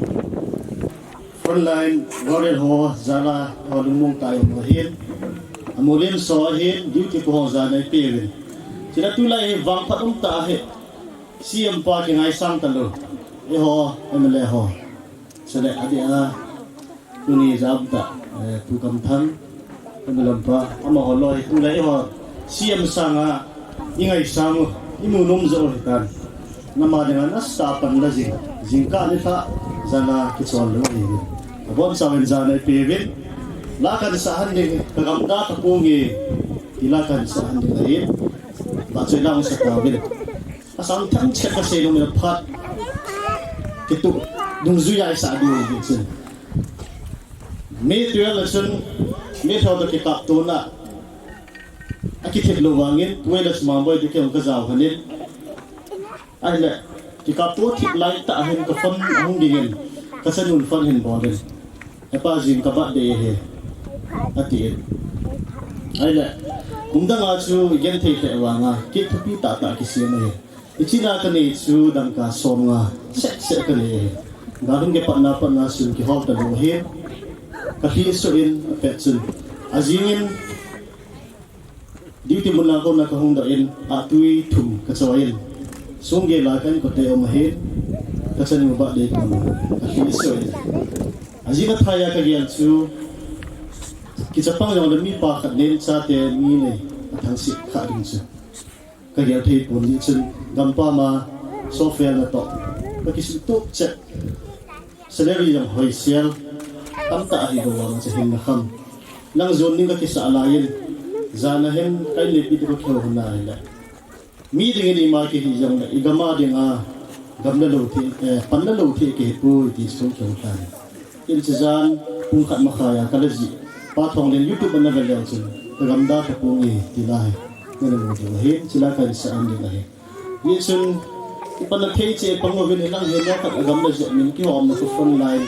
Frontline warrior ho jal a ho lungmong tah a um ahin. Amolin so ahin, duty po ho jana ipeuvin. Chule tulai hi vangphat um tah ahi. C M pa kingaisang talou. Eiho M L A ho. Chule adeh a tuni jaum tah, eh, Pu Kamthang. Kanalam pa, amaho loi, tulai ho, C M sanga, ingaisang u, imu nom jo u hitan. Nama dinga nasatah a pan la jing, jingkah nilhah, jana kichol lou ahi. Abonchauvin jana ipeuvin, la kansah han ding, kagamda kapung e, ti la kansah han ding ahi. Vahchoi la hung sa tauvin. Asang themchet kasei nom in aphat. Kituh dungjui a isah diu ahi chun. May twelve a chun, May twelve a kikaptona. Akithip lou vangin, Pu Alex Mangboi toh kei hung kajao lhonin. Ahile, kikapto thip lai tah hin ka phone ahung dingin, kachanun phone hin bolin. Hepa jing ka birthday ahi, atin. Ahile, kum danga chu genthei lheh vanga, cake thupi tah tah kisem ahi. Hichea kanei chu dangka somnga seh seh kanei. Galhung kipatna patna sun kihol talou ahi. Kalhihsuh in apet chun. Ajingin duty mun lang kona kahung doh in atui thum kachoiyin. Songel a ka inkote um ahin. Kachanu birthday kaman kalhihsuh in. Ajing athaiya kagel chu kichapang jongle mipa khat nen chate mi nei athangsit kha ding chu. Kagel thei pon jeh chun, gampam a, software natoh, kakisutup chet, salary jong hoisel, tamtah ahi bou vang a chu hinna kham. Nang jon ding kakisah laiyin, jana hin, ka in le pi toh kakihou hon ahile. Mi dingin ima kihi jongle, i gam a dinga, gam le lo thei, eh, pan le lo thei kihi poi ti sung chung tan. Hiche jan, pung khat makhai a, ka le jih. Pa Thonglen YouTube a na ve leu chun, ka gamdalha ponge, ti lai. Nana mu diu ahi, chule ka insah an ding ahi. Hichun, i pan a thei cheh pang uvin, hilang hin neokhat a gam le jep min kihomna khu front line.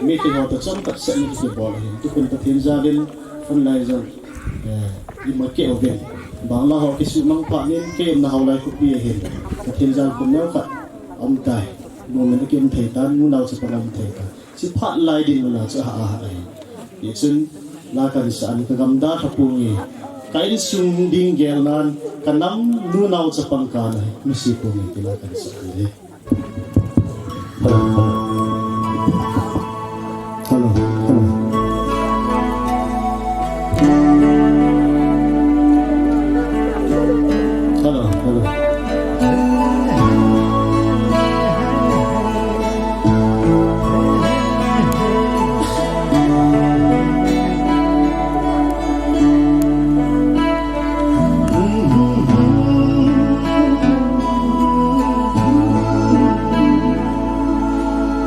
Meeting ho toh chomkhat seh in kibol ahin. Tukhun Pathen jal in front line jong, eh, i mu kei uvin. Bangla ho kisuhmang phat in, kei umna Haolai khopi ahin. Pathen jal khu neokhat aum tai. Moment a kium thei tan, nunao chapang aum thei tan. Hiche phat lai ding muna chu aha aha ahi. Hichun, la ka insah an, ka gamdalha ponge. Ka insung ding gel nan, ka nam nunao chapang ka na hi, nusi ponge, ti la ka insah an ahi. Hello, hello. Hello, hello.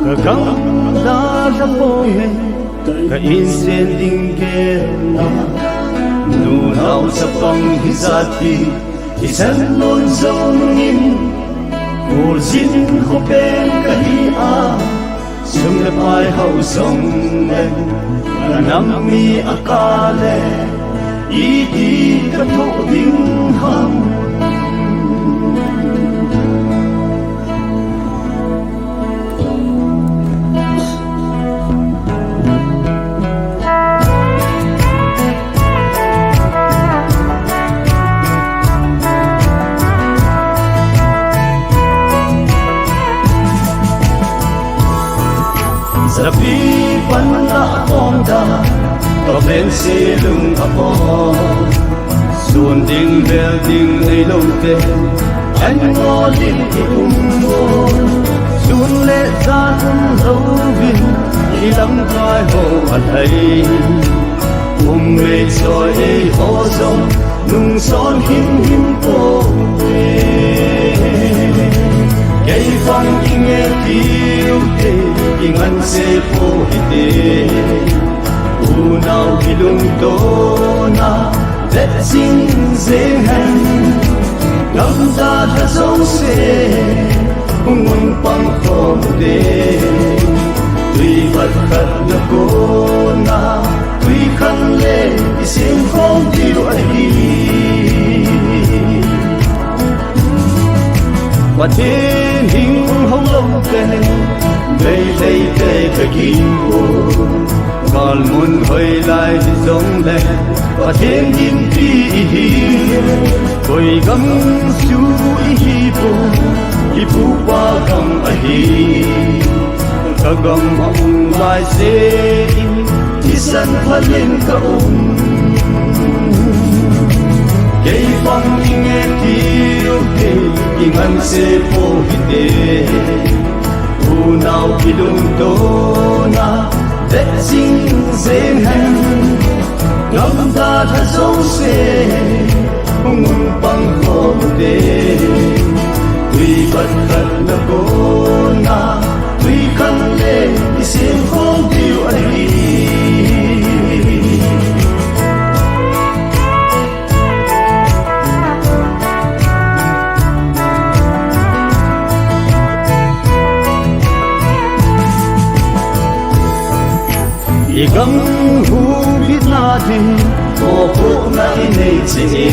Ka gamdalha ponge, ka insung ding gel nan, nunao chapang hijat hi, kisan lhon jong in, kholjin khopen kahi a, sum le pai hao jong le, ka nam mi a ka le, iti ka thoh ding ham. Japi pan a kom da, ka ven se lung a pom. Sun ding bel ding nei lou te, an ngol in i um mo. Sun le jan um lou vin, i lamkai ho a lhai. Um mei soi ei ho jong, nung son him him poi. Kei vang i nge tiu te, i ngan se poi te. Unao kilungtona, vet jing jeng hen. Gamdalha jouse, hung un pang khom te. Tui vat khat na kona, tui khang le i sem khom diu ahi. Pathen hing hung lou te, Meitei te ka ging u. Gal mun hoilai hi jong le, Pathen gimpi i hi. Koi gam chu i hi poi, i pu pa gam ahi. Ka gam a um lai se in, i san phalin ka um. Kei vang i nge tiu te, i ngan se poi te. Unao kilungtona, vet jing jeng hen. Gamdalha jouse, hung un pang khom te. Tui vat khat na kona, tui khang le i sem khom diu ahi. I gam hung bitna ding, mopohna i nei cheh e.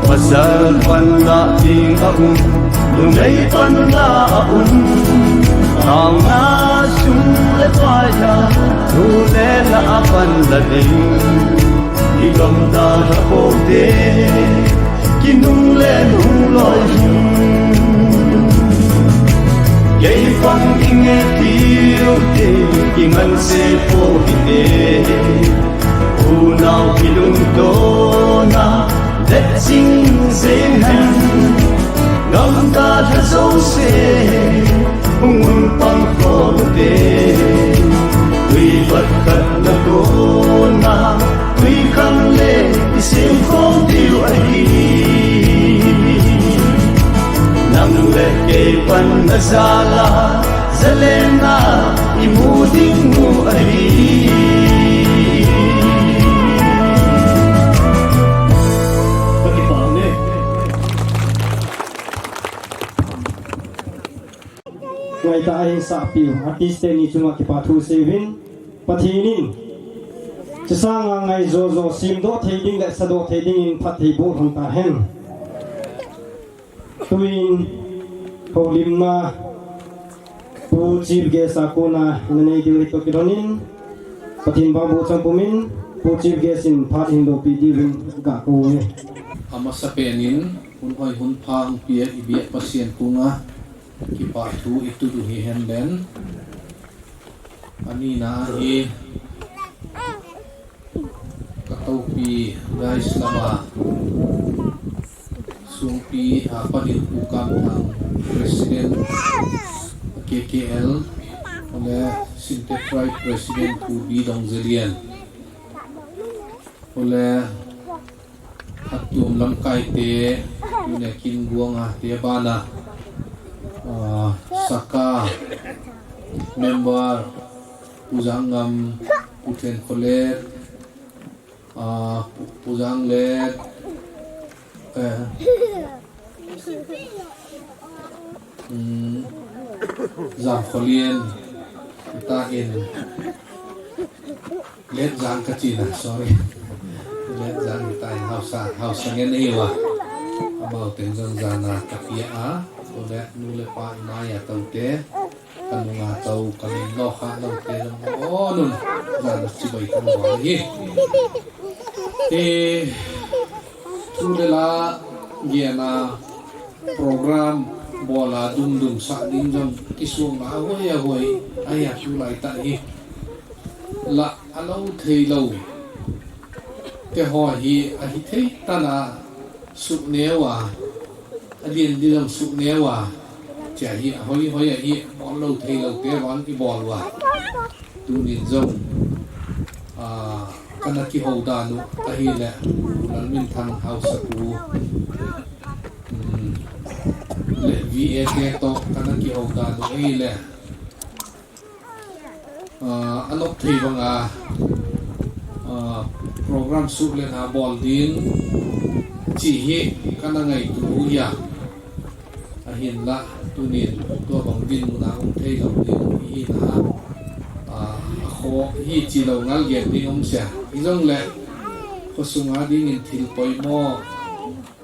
Pasal panla ding a um, numei panla a um. Taona sum le pai a, nu le la a panla ding. I gamdalha pou te, kinunglen hung loi hing. Kei vang i nge tiu te, i ngan se poi te. Unao kilungtona, vet jing jeng hen. Gamdalha jouse, hung un pang khom te. Tui vat khat na kona, tui khang le i sem khom diu ahi. Jala, Zalen a, imu ding mu ahi. Pakipah le. Ngaitah a hin sahpiu, artist teni chunga kipa thu seuvin, Pathen in, chusanga ngaijo jo, simdoh thei ding le sadoh thei dingin phatthei boh lhon tahen. Tuin, houlimna, Pu Chief Guest a kona, ina nei diu hi toh kilhonin, Pathen vangboh chang pumin, Pu Chief Guest in phat hin loupi diuvin, ga kou e. Amasapen in, hun hoi hun pha hung pia i biak Pathen kunga, kipa thu i tup u hihen len. Anina ahi, ka toupi Gais lama, Songpi, a, Panil Pu Kamthang, President, K K L, ole Sintepride President Pu B Dongzelian, ole Hatum lamkai te, tuna kin guanga te bana, ah, Saka member, Pu Jangngam, Pu Thenkholet, ah, Pu, Pu Janglet, eh, um, Jangkholien, ta in, Let Jang ka china, sorry. Let Jang ta in hausa, hausa ngen ahi uva. Amau teng jong jana ka pia a, tule nu le pa ima ya tou te, ka nunga tou, ka min lo kha lo te jong, o nun, jana chibai kan bol hi. E, tule la, gena, program, bola, dum dum sa ding jong, kisung a hoi, a hoi, a ya chu lai ta hi. La, a lo thei lo. Te ho hi, a hi thei tana, suk neu a, a lian di jong suk neu a, chia hi, a hoi, hoi a hi, bol lo thei lo, te vang i bol uva. Tunin jong, ah, kana kihou dan u, ahile, Pu Lalminthang Haosapu, um, le V A te toh, kana kihou dan u, ahile, ah, anop thei banga, ah, program suh le na bol ding, chi hi kana ngaito u hia. Ahinla, tunin tua bang dinmun a um thei lo ding hi na, ah, a kho hi chi lo ngal gen ding um sia. Hijongle, khosung a dingin thil poimo,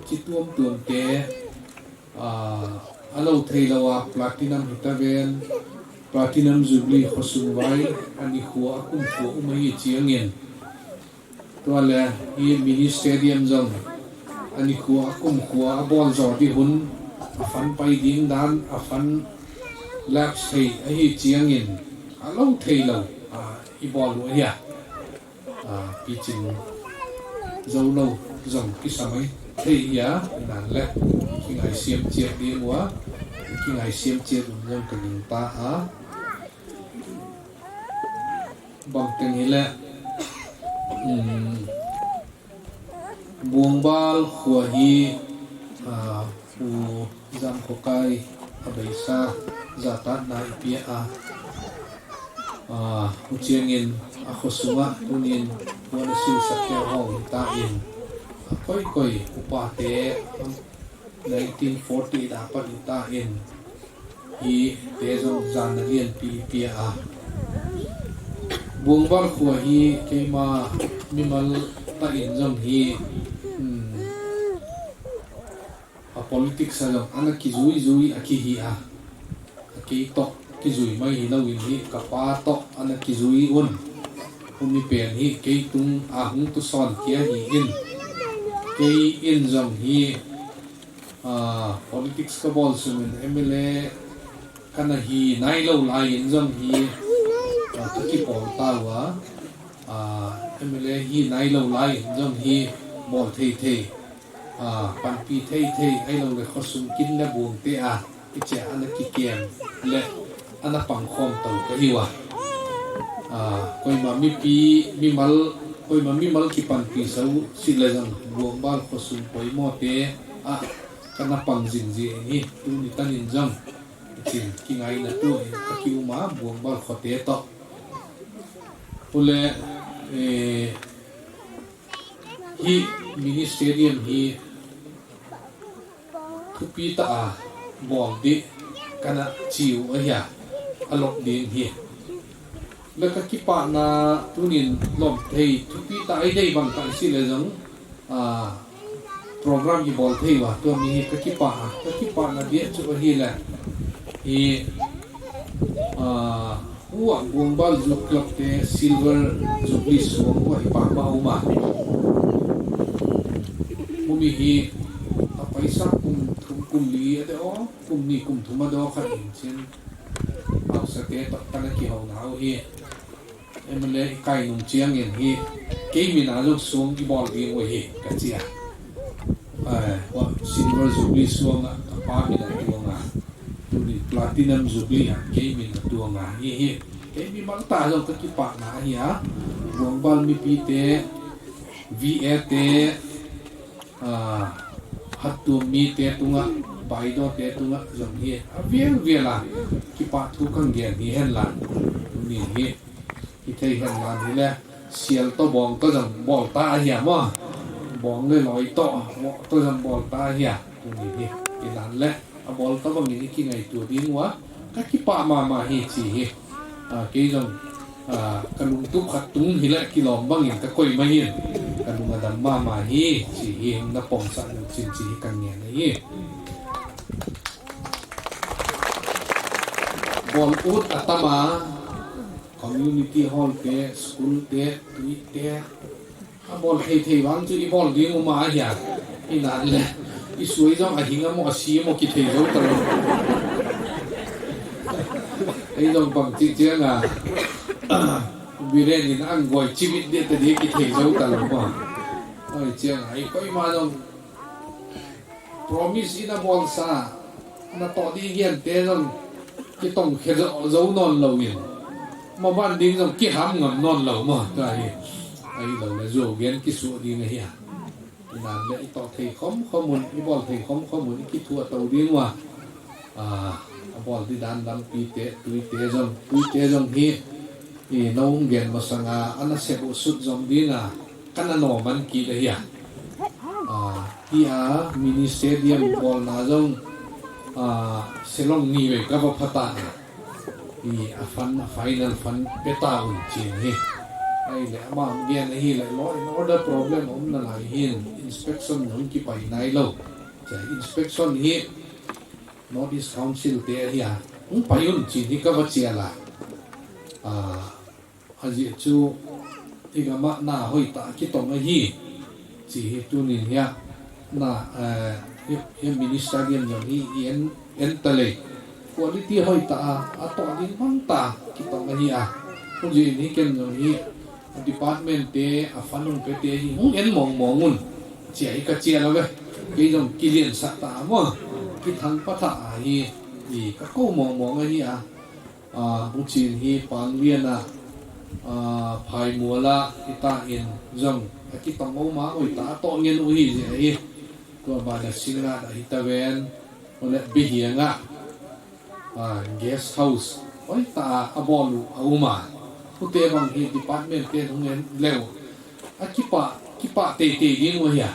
chi tuam tuam te, ah, a lo thei lo a platinum hita ven, platinum jubilee khosung vai, a nikho a kumkho um ahi chi angin. Tua le, hi mini stadium jong, a nikho a kumkho a bol jo di hun, a fund pai ding dan, a fund lapse thei ahi chi angin, a lo thei lo, a, i bol u ahi a. A, piching jo lo jong kisa mai thei ahi a, inan le, kingaisiam chiat ding uva, kingaisiam chiat un jong ka gingta a. Bang teng hile, um, Buongbal khua hi, ah, Pu Jamkhokai a beisa, jatatna i pia a, ah, huchiangin a khosunga tunin huan a silsak te ho hita in, a koi koi upate, nineteen forty eight a pat hita in, hi te jong jana lianpi i pia a. Buongbal khua hi keima mimal tah in jong hi, um, a politics a jong ana kijui jui a kihi a. A kei toh kijui mai hi lo in hi ka pa toh ana kijui un. Humi pen hi kei tung a hung tuson kia hi in. Kei in jong hi, ah, politics ka bol sungin M L A kana hi nai lo lai in jong hi, ah, ka kipol ta uva, ah, M L A hi nai lo lai in jong hi bol thei thei, ah, panpi thei thei, ahilou le khosung kin le buong te a, i che ana kikem le ana pangkhom to ka hi uva. Ah, koima mipi, mimal, koima mimal kipanpi sau si le jong Buongbal khosung poimo te a, kana pang jing jing in hi, tuni tanin jong, i Tin, kingaina tuin, akiuma, Buongbal khote toh. Chule, eh, hi mini stadium hi thupi tah a bol ding kana chiu ahi a, alop ding hi. Le kakipana tunin lom thei thupi tah a idei bang tah isi le jong, ah, program ibol thei uva, tua mi hi kakipah a, kakipahna dia chu ahile, hi, ah, Uva Buongbal Youth Club te Silver Jubilee suang uva hi pah ma uma. Umi hi, a paisa kum thum kum li a de o, kum ni kum thum a de o khat in chin. Hausa te toh kana kihou nau hi. M L A ikai nung chiang in hi. Kei mina jong suang ibol ding uva hi, kachi a. Eh, uva Silver Jubilee suang a, kapa mina tuang a. Tuni Platinum Jubilee a, kei min atuang a, hi hi. Kei mi mang ta jong kakipah na hi a. Buongbal mipi te, V A te, ah, hattuam mite tunga, baido te tunga, jong hi. Avial vial a, kipah thu kang gen hi hen la. Tuni hi. Kithei hen lan hile, sial to bong to jong bol ta ahi a mo. Bong le loi to, mo to jong bol ta ahi a. Tuni hi, inan le, abol to bang in ikingaito ding uva. Kakipah mama hi chi hi. Ah, kei jong, ah, kalungtup khat tung hile kilom bang in kakoi ma hin. Kalung adam mama hi chi hi na pom sa nu chin chi hi kang ngen hi. Bol ut atama. Community hall te, school te, tui te. Abol thei thei vang chu ibol ding uma ahi a. Inan le. Isui jong ahing amo, asi amo kithei jou talou. Ei jong bang chi chiang a. Biren in ang goi chibit de ta di kithei jou talou mo. Oi chiang a, ikoi ma jong Promise ina bolsa, natoh di gen te jong kitong khe jou, jou non lou in. Maban ding jong kiham ngam non lou mo, ta hi. Ahilou le jou gen kisu ding ahi a. Inan le itoh thei khom khom un, ibol thei khom khom un, ikithu ato ding uva. Ah, abol di dan lampi te, tui te jong, tui te jong hi. Inung gen masanga, ana sep u sut jom ding a. Kana no man kit ahi a. Ah, hi a mini stadium bolna jong, ah, Shillong ni vei kava phat a. Hi a fund, a final fund peta un chin hi. Ahile ama gen ahile law and order problem umna lai hin inspection hung kipai nailou. Cha inspection hi North East Council te ahi a. Hung pai un chin hi kava chial a. Ah, Ajeh chu, igam a na hoitah a kitong ahi. Chi hi tunin hi a, na, eh, hi, hi minister diam jong hi, i en, en ta lei. Quality hoitah a, atoh ding bang ta, kitong ahi a. Hujeh in hi ken jong hi, department te, a fund hung pe te hi, hung en mong mong un. Chia hi ka chia lou ve. Kei jong kilian sah ta mo. Kithang pa tha a hi, i ka ko mong mong ahi a. Ah, huchin hi Panglian a, ah, Phaimual a, hita in jong, akitong um a, hoitah a toh ngen u hi jeh ahi. Tua bana Singngat a hita ven, ole Bihiang a, ah, guest house, hoitah a abol u a um a. Hute bang hi department te hung en leu. Akipah, kipah teitei ding u ahi a.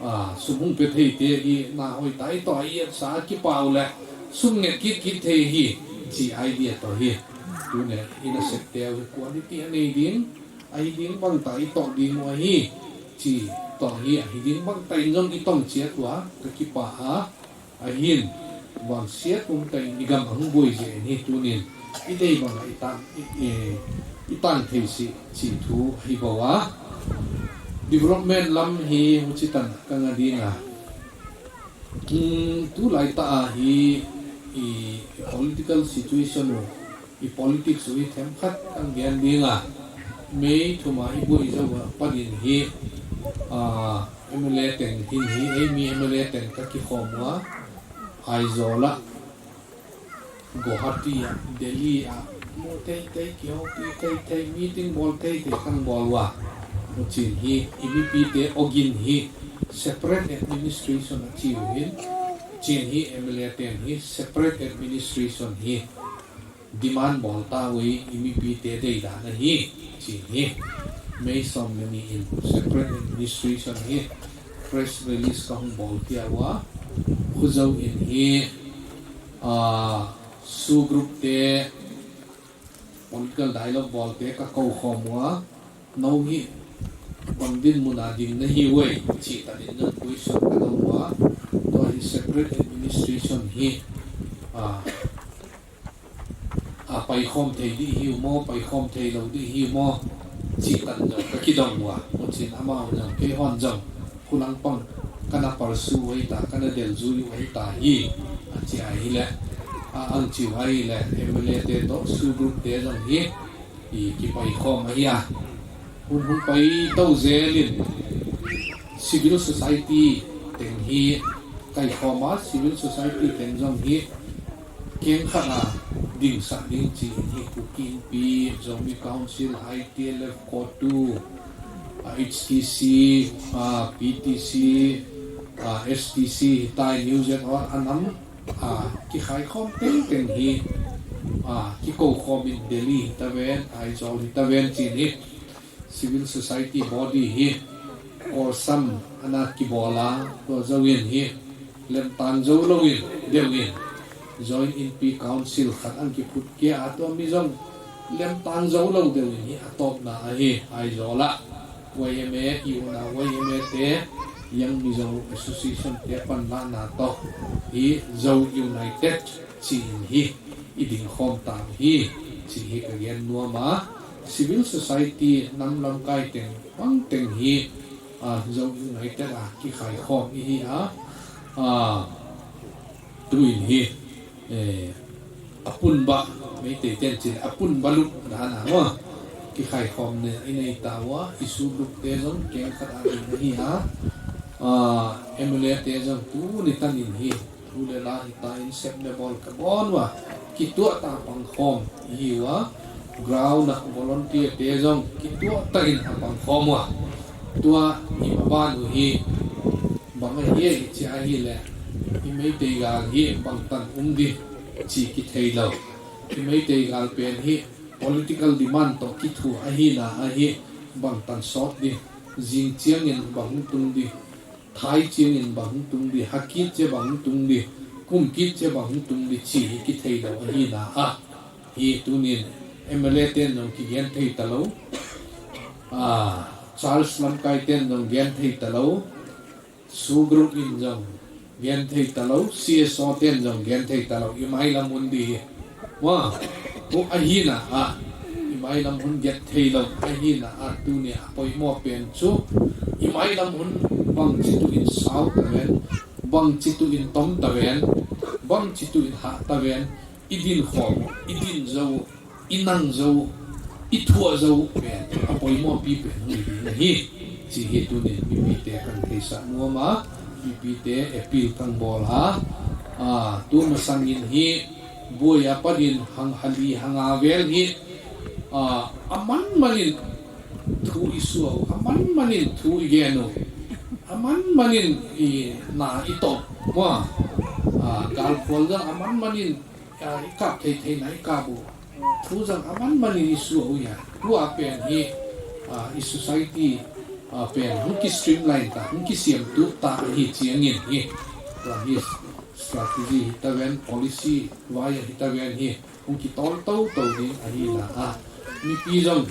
Ah, sum hung pe thei te hi na hoitah a itoh a i etsa akipah u le. Sum nget kit kit thei hi. Chi idea toh hi. Tune, ina sep te u hi quality anei ding. Ahi ding bang tah itoh ding u ahi. Chi toh hi, ahi ding bang tah in jong itong chiat u a. Kakipah a. Ahin, vangsiat umtah in igam ahung boi jeh in hi tunin, idei banga itang, i, i, itang thei si, chi thu ahi bou a. Development lam hi huchitan kanga ding a. Hmm, tulai tah a hi, i, i political situation u, i politics u hi themkhat kang gen ding a. May thum a iboi jou a, panin hi, a, M L A teng hin hi, eimi M L A teng kakikhom u a. Aizawl a, Guwahati a, Delhi a, mu thei thei, kihoupi thei thei, meeting bol thei thei kang bol u a. Huchin hi, i mipite ogin hi, separate administration a chi u hin, Chin hi M L A ten hi separate administration hi demand bol tauve, i mipite deidan ahi, chin hi. May som le ni in separate administration hi press release kahung bol kit uva, Khujou in hi, ah, SoO group te, political dialogue bol te kakou khom uva, nou hi bang dinmun a ding nahiuve, chih tan in jong question kadong uva, tua hi separate administration hi, ah, a paikhom thei ding hiu mo, paikhom thei lou ding hiu mo, chih tan jong kakidong uva. Huchin amau jong, keihon jong, khulang pang kana pursue u ahita, kana deljui u ahita hi, achi ahile, a, achi u ahile, M L A te toh, SoO group te jong hi, i, kipaikhom ahi a. Hun hung pai tou jel in, civil society teng hi kaikhom a, civil society teng jong hi keng khat a dingsah ding chi in hi, Kuki Inpi, Zomi Council, I T L F, CoTU, a, H T C, a, P T C, a, S T C, hitai New Zealand, a nam, a, kikhaikhom tengteng hi, a, kikou khom in Delhi hitaven, Aizawl hitaven chin hi, civil society body hi, Kawlsam ana kibol a, tua jouvin hi, lemtang jou louvin, deuvin, Joint Inpi Council khat ana kiphut kit a, tua mi jong lemtang jou lou deuvin hi atopna ahi, Aizawl a. Y M A, i una Y M A te, Young Mizo Association te panlahna toh, hi Zo United, chi in hi, i dingkhom tauve, chi hi kagen nom a, civil society nam lamkai teng, bang teng hi, a, Zo United a, kikhaikhom ihi a, a, tuin hi, eh, apunba, Meitei ten chin, apunba lup dan a mo. Kikhaikhom ne, inei tauva, i SoO group te jong, keng khat a ding ahi a, a, M L A te jong, tuni tan in hi, thu le la hita in sep le bol kabon uva, kituah tah a pangkhom ihiuva, ground a volunteer te jong, kituah tah in apangkhom uva. Tua i maban u hi, bang ahi, i chi ahile, i Meitei gal hi bangtan um ding, chi kithei lou. I Meitei gal pen hi political demand toh kithu ahina ahi, bangtan sot ding, jing chiang in bang hung tung ding, thai chiang in bang hung tung ding, ha kit che bang hung tung ding, kum kit che bang hung tung ding, chi hi kithei lou ahina a. Hi tunin M L A ten jong kigen thei talou, a, Charles lamkai ten jong gen thei talou, SoO group in jong gen thei talou, C S O ten jong gen thei talou, i mailam hun ding hi. Wa, hu ahina a, i mailam hun get thei lou, ahina a tunia poimo pen chu, i mailam hun bangchi tuin sao taven, bangchi tuin tom taven, bangchi tuin ha taven, i dinkhom, i din jou, i nang jou, i thuah jou pen, apoimo pi pen hung hi ding ahi. Chi hi tunin mipite kahin theisah nom a, mipite appeal kahin bol a, a, tu masang in hi, buai a pat in hang hali hanga vel hi, a, aman man in thu i suah u, aman man in thu i gen u, aman man in i na i tawp, mo, a, gal phual jong aman man in, a, i kap thei thei na i kap u. Thu jong aman man in i suah u ya. Tua pen hi, a, i society, a, pen hung ki streamline ta, hung ki siam tu ta hi chiang in hi. Tua hi strategy hi ta ven, policy vai hi ta ven hi. Hung ki tol to to ding ahi na a. Mipi jong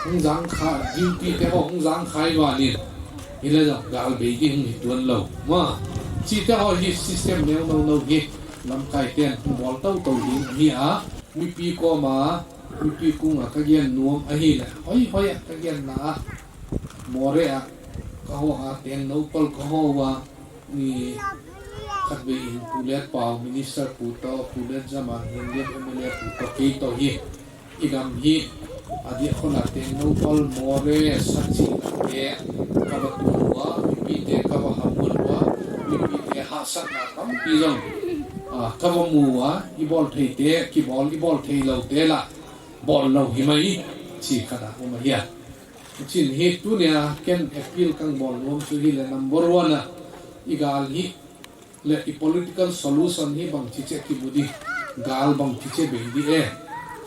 hung jang kha, duty te ho hung jang khai va nin. Hi le jong gal bei ding hung hi tuan lo. Ma, chi te ho hi system neo no no hi. Lamkai ten hung bol to to ding ahi a. Mipi koma, mipi kung a ka gen nuam ahi le. Hoi hoi a ka gen na a. More a, ka ho a, teng no pal ka ho a. Ni khat ve in Pu Letpao, Minister pu to, Pu Letjamang, Henriet M L A pu to, kei to hi. I gam hi, a di khona teng no pal more, sa chi na te, ka va tu wa, mipi te ka va ha mun wa, mipi te ha sa na tam pi jong. A, ka va mu wa, i bol thei te, ki bol, i bol thei lo te la, bol lo hi mai, chi khat a um ahi a. Chin hi tunia ken appeal kang bol nuam chu hi le number one a, i gal hi, Le i political solution hi bangchi che kimu di, gal bangchi che bei di e,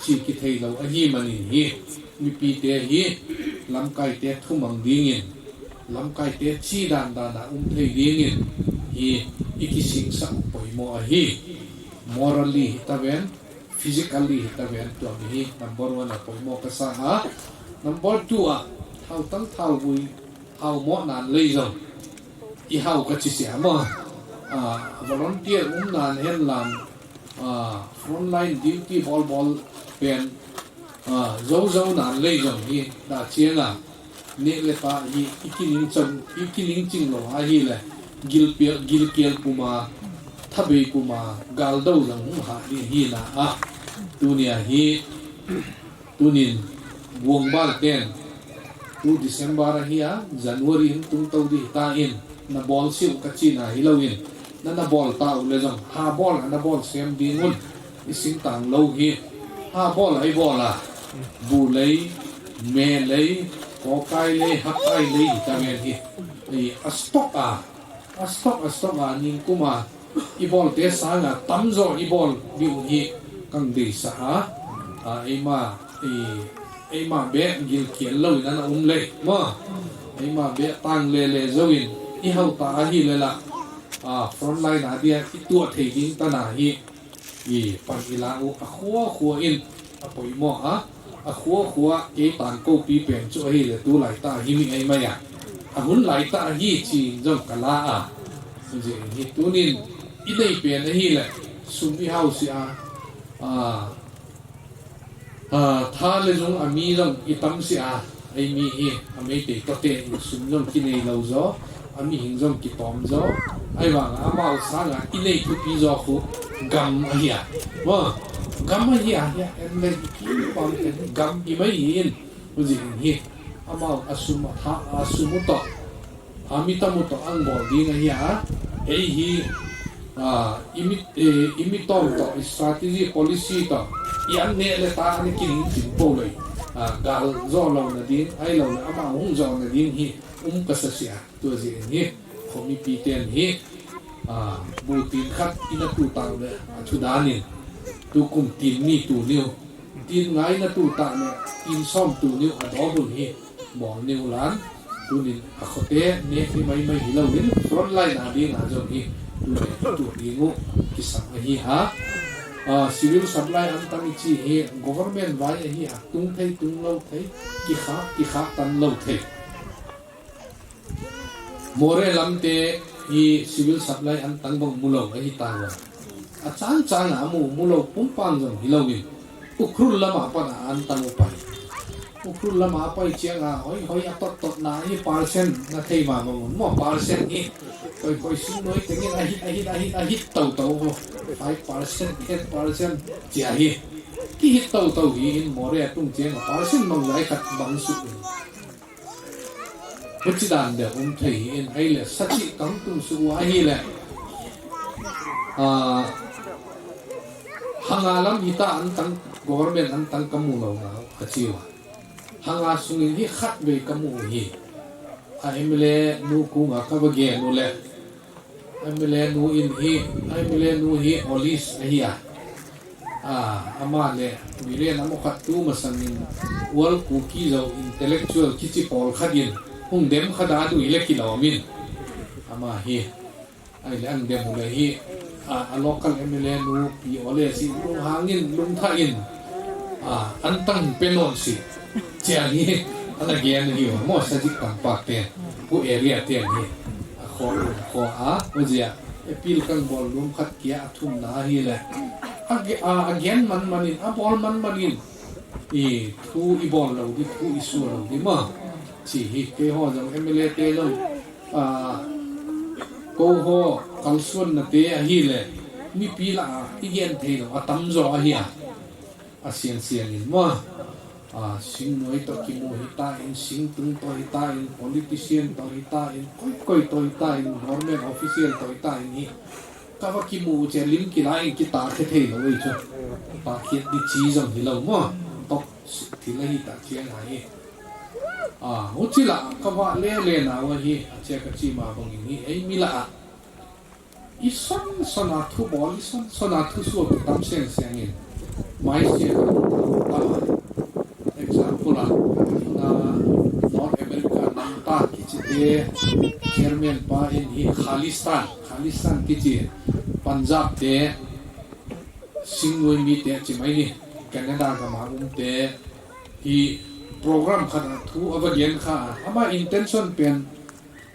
chi kithei lou ahi manin hi, mipite hi, lamkaite thumang dingin, lamkaite chi dan dan a um thei dingin, hi i kisingsa u poimo ahi, morally hitaven, physically hitaven tua mi hi number one a poimo kasa a, number two a, thao tang thao vui, hao mo nan lei jong, i hao ka chi sia mo. Ah, volunteer um nan hen lam, ah, frontline duty bol bol pen, ah, zo zo nan lei jong hi da chiang a, ne le pa hi i kining chang, i kining ching lou ahi le, gil pia, gil kial puma, thabei puma, gal do jong hung ha di hi na a, tunia hi, Tunin, buang bal ten, tu December ahi a, January hung tung tou di ta in, na bol siu ka chi na hi lou in, na na bol ta u le jong, ha bol, na bol sem ding un, i sing tang lou hi, ha bol, ai bol a, bu lei, me lei, kokai lei, hakai lei, ta ngen hi, i a stock a, A stock, a stock a, ning kuma, i bol te sanga, tamjo i bol, diu hi, kang dei sa a, a, eima, i, eima be, gil kial lou in ana um lei, mo, eima be, tang le le zo in, i hau ta ahi le la, a, frontline a dia, i tua thei ding ta na hi, I pan i la u a khua khua in a poimo a, a khua khua kei tangkopi pen chu ahi le tu lai ta hi mi ai mai a. A hun lai ta hi chi jong ka la a. Ji hi tunin i nei pen ahi le sum i hau si a. A, a, tha le jung a mi jong i tam si a. Ei mi hi, a Meitei tote in sum jong kinei lou jo, a mihing jong kitom jo, ai vang a amau sanga i nei thupi jo khu gam ahi a. Mo, gam ahi a, hi a, en le ki pam te gam i mai hi in, u ji in hi, amau a sum a tha, a sum u to, a mi tam u to ang bol ding ahi a, ei hi, A, i mi, e, i mi tom to, i strategy, policy to, i an ne le ta an kin chin po le. A, gal jo lou na ding, ai lou le ama hung jo na ding hi, um ka sa sia, tu ji hi, khomipi ten hi, a, bu tin khat i na tu tang le, a thu dan in, tu kum tin ni tu niu, tin ngai na tu ta le, tin som tu niu, a do bul hi, Bol neu lan, tunin a khote ne hi mai mai hi lou in, front line a ding a jong hi, tunin tu ding u, kisam ahi a. A, civil supply an tang i chi hi, government vai ahi a, tung thei, tung lou thei, kikha, kikha tan lou thei. Moreh lam te hi civil supply an tang bang mu lou ahi ta lou. A chang chang a mu, mu lou pum pang jong hi lou in. Ukhrul lama pat a an tang u pai. Ukhrul lama pai chiang a, hoi, hoi a tot tot na hi percent na thei ma bang un. Mo percent hi. Hoi, hoi sing noi tengin a hit, a hit, a hit, a hit tau tau ho. Five percent, ten percent chia hi. Ki hit tau tau hi in Moreh tung chiang a percent mang lai khat bang su in. Huchi dan de um thei hi in, ahile sachi kang tung su u ahile. A, hanga lam hita an tang, government an tang ka mu lou na, ka chi u a. Hanga sungin hi khat vei ka mu hi. A M L A nu kung a ka va gen u le. M L A nu in hi, M L A nu hi Olis ahi a. A, ama le, Biren amo khat tu masang in, World Kuki Zo intellectual kichi pol khat in, hung dem khat a du ile kilom in. Ama hi, ai le ang dem u le hi, a, a local M L A nu, pi ole si, lung hangin, lung tha in, a, an tang pe non si. Chia hi, ana gen hi, mo sa jik tang pak te, hu area te hi. A kho, a kho a, u jia, appeal kang bol lum khat kia a thum na hi le. A ge-, a, a gen man man in, a bol man man in. I thu i bol lou di, thu i su lou di ma. Chi hi, kei ho jong M L A te jong, a, ko ho, kalsuan na te ahi le, mipi la a, i gen thei lou, a tam jo ahi a. A sian sian in ma. A, sing noi to kimu hi ta in, sing tung to hi ta in, politician to hi ta in, koi koi to hi ta in, government official to hi ta in hi. Ka va kimu che lim kila in kita khe thei lou ei chu. Pa khiat di chi jong hi lou mo. Tok thil ahi ta chiang a hi. A, huchi la ka va le le na wa hi, a che ka chi ma bang in hi, ei mi la a. Ison sona thu bol, ison sona thu suak tam seng seng in. Mai sia ka tam a. Example a, na North America nam ta kichi te, chairman pa in hi Khalistan, Khalistan kichi Punjab te, Singh noi mi te chi mai ni, Canada gam a um te, hi program khat a thu ava gen kha, ama intention pen,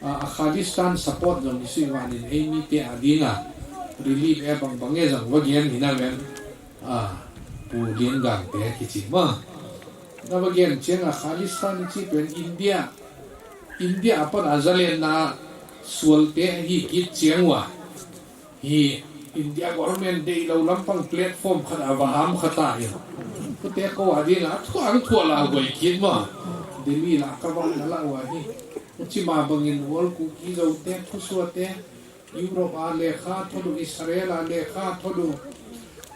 a, a Khalistan support jong ni sui vanin, ei mi te a dinga, relief e bang bang e jong va gen hi na ven, a, Pu Lian Gang te kichi ma. Na va gen chiang a Khalistan chi pen India, India a pan a zalenna sual te hi kit chiang ua. Hi India government deilou lampang platform khat a va ham khat a hi. Kute ko a dinga thu ang thu la goi kit ma. Delhi la ka va na la wa hi. Chi ma bangin World Kuki Zo te, Thusua te, Europe a lekha thodu, Israel a lekha thodu,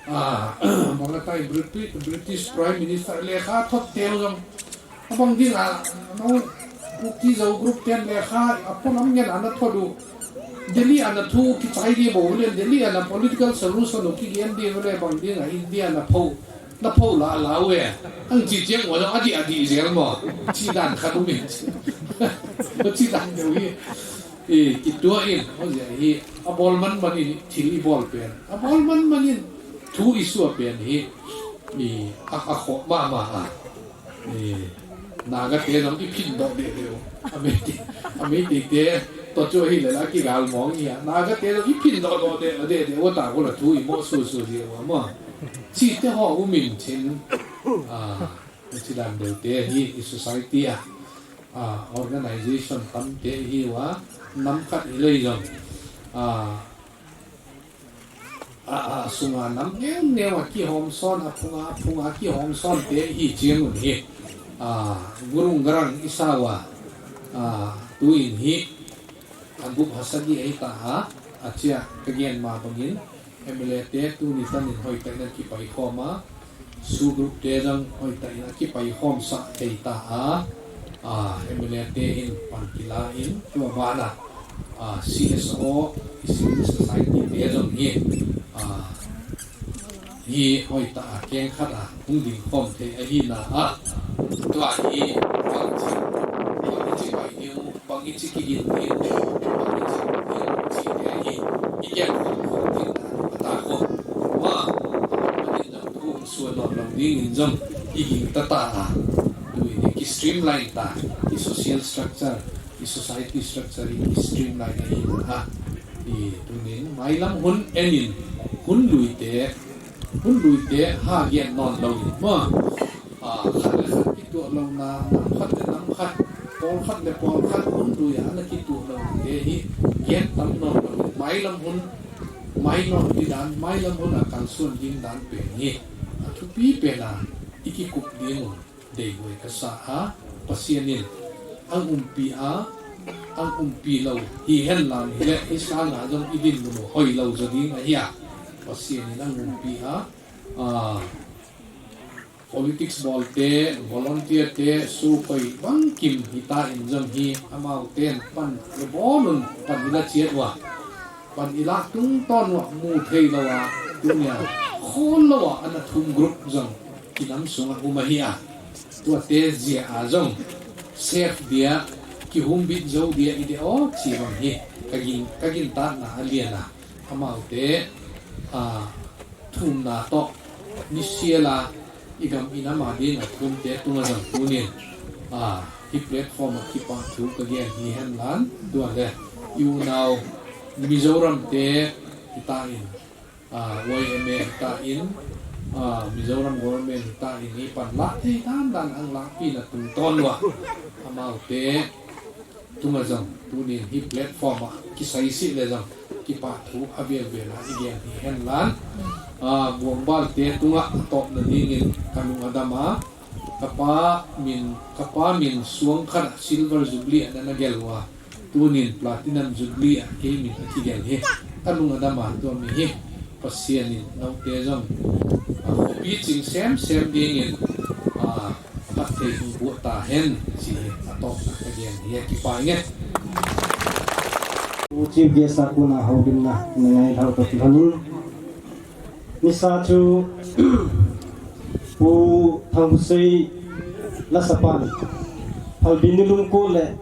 a, bang a tai British, British Prime Minister lekha thot teu jong. Abang ding a, no, Kuki Zo group ten lekha, a pon am ngen ana thodu. Delhi ana thu kichai di bo le, Delhi ana political solution u kigen di le, bang ding a India na pho, na pho la la we. Ang chi chiang wa jong adi adi zel mo. Chi dan khat u min. Chi dan deu hi. E, kitua in, ho zia hi, a bol man man in, thil i bol pen. A bol man man in, thu i suak pen hi, i, a, a kho ma ma a. E, Naga te jong i phin doh de de u. A Meitei, a Meitei te, to chu hi le la ki gal mong i a. Naga te jong i phin doh doh de, de de u ta ko la thu i mo su su zia u mo. Chi te ho u min chin, a, chi dan deu te hi i society a. A, organization tam te hi ua, nam khat i lei jong, a, a, a, sunga nam neu neu a kihom son, a phunga, a phunga kihom son te hi chiang un hi, a, gurung garang i sa ua, a, tu in hi, a gup hasagi ei ta a, a chia ka gen ma bangin, M L A te tuni tanin hoitah in a kipai khom a, su group te jong hoitah in a kipai khom sah thei ta a, a, M L A te in pan kila in, tua bana, a, C S O, civil society te jong hi, a, hi hoitah a keng khat a hung ding khom thei ahi na a, tua hi bang chi, bang chi pai ding, bang i chi kigin ding, bang i chi ding, chi te hi, i gen khom khom ding na, a ta khom. Wa, a, a, a, a, thu sua non long ding in jong, i ging ta ta a. Tu i ki streamline ta, i social structure, i society structure, i streamline a hi na a. I tu nin, mailam hun en in, hun lui te, hun lui te, ha gen non lo in, ma. A, khat le khat kituah louna, nam khat le nam khat, pawl khat le pawl khat, hun lui a ana kituah louna te hi, gen tam non lo. Mailam hun, mai non ti dan, mailam hun a kalsuan ding dan pen hi, a thupi pen a, i kikup ding un, deihoi ka sa a, Pasian in, ang umpi a, ang umpi lo, hi hen lang hi le, hi sanga jong i dinmun u hoi lo jo ding ahi a, Pasian in ang umpi a, a, politics bol te, volunteer te, su koi bang kim hi ta in jong hi, amau ten pan le bol un pan i la chiat ua. Pan i la tung ton ua mu thei lo a, tunia khol lo a, ana thum group jong kinam sunga um ahi a. Tua te zia a jong, safe dia, kihumbit zo dia i de o, chi bang hi, ka gin, ka gin ta na a lian a. Amau te, a, thumna toh, ni sia la, i gam i nam a ding a thum te tunga jong tunin, a, hi platform a kipa thu ka gen hi hen lan, tua le, i unau, Mizoram te, hi ta in, a, Y M A hi ta in, a, Mizoram government hi ta in, i pan la thei dan dan ang la pi na tung ton lua. Amau te, tunga jong, tunin hi platform a, kisai si le jong, kipa thu a vel vel a, i gen hi hen lan. A, Buangbal te tunga a top na dingin ka lung a dam a, ka pa min, ka pa min suang khat a silver jubilee a na na gel ua, tunin platinum jubilee a kei min a kigel hi, ka lung a dam a tua mi hi. Pasian in note jong, a, khopi ching sem sem dingin, a, phatthei hung buat ta hen, chi hi a tawpna ka gen hi a kipai nge. Chief guest a kona houlimna na ngai lhau toh kilhonin, nisa chu Pu Thanghusei lasapan, phalbi nilum ko le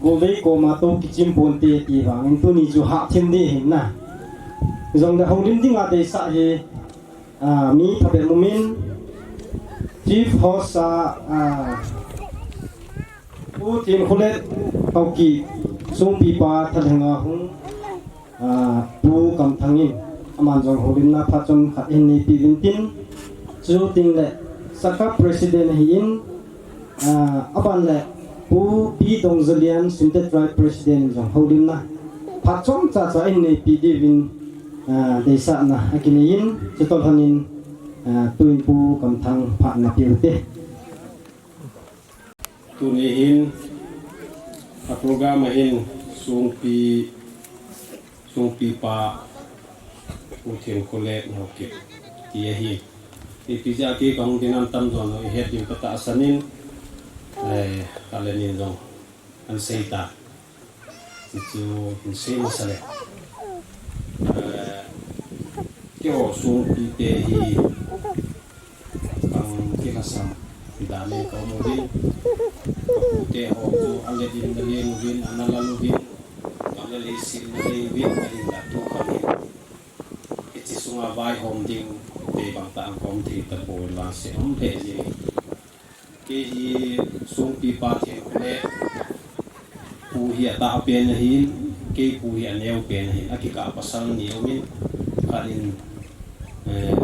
golvei koma tou kichim ponte ti vangin tuni chu hahthim ding ahin na. Jongle houlim dinga deisah hi, ah, mi phabep um in, chief host a, ah, Pu Thenkholet Haokip, Songpipa thalhenga hung, ah, Pu Kamthang in, aman jong houlimna phat chomkhat ahin neipi uvin tin, chuteng le Sub-President ahin, ah, aban le Pu P Dongjalian, Sunte Tribe President in jong houlimna phat chomcha cha ahin neipi diuvin, ah, deisahna akinei in, chutoh lhonin, ah, tuin Pu Kamthang phat napeh ute. Tuni hin, a program a hin Songpi, Songpipa Pu Thenkholet Haokip ti ahi. Ipi jeh a kei kahung dinga tamjo lou ihet diu katahsan in, eh, khat le ni jong ahin sei ta. Hichu hin sei masa le. Eh, keiho Songpite hi, bang kilhasam dan in ka um uvin. Kapute ho chu alet in ana leng uvin, ana lal uvin. Bang le leiset ana lei uvin, ahinla tu kah in hiche sunga vaihom ding te bang tah a ka um thei tapon, vangse um lheh jeng. Kei hi Songpipa Thenkholet pu hi atah pen ahin, kei pu hi aneo pen ahin, akikah pasal ni aumin, khat in, eh,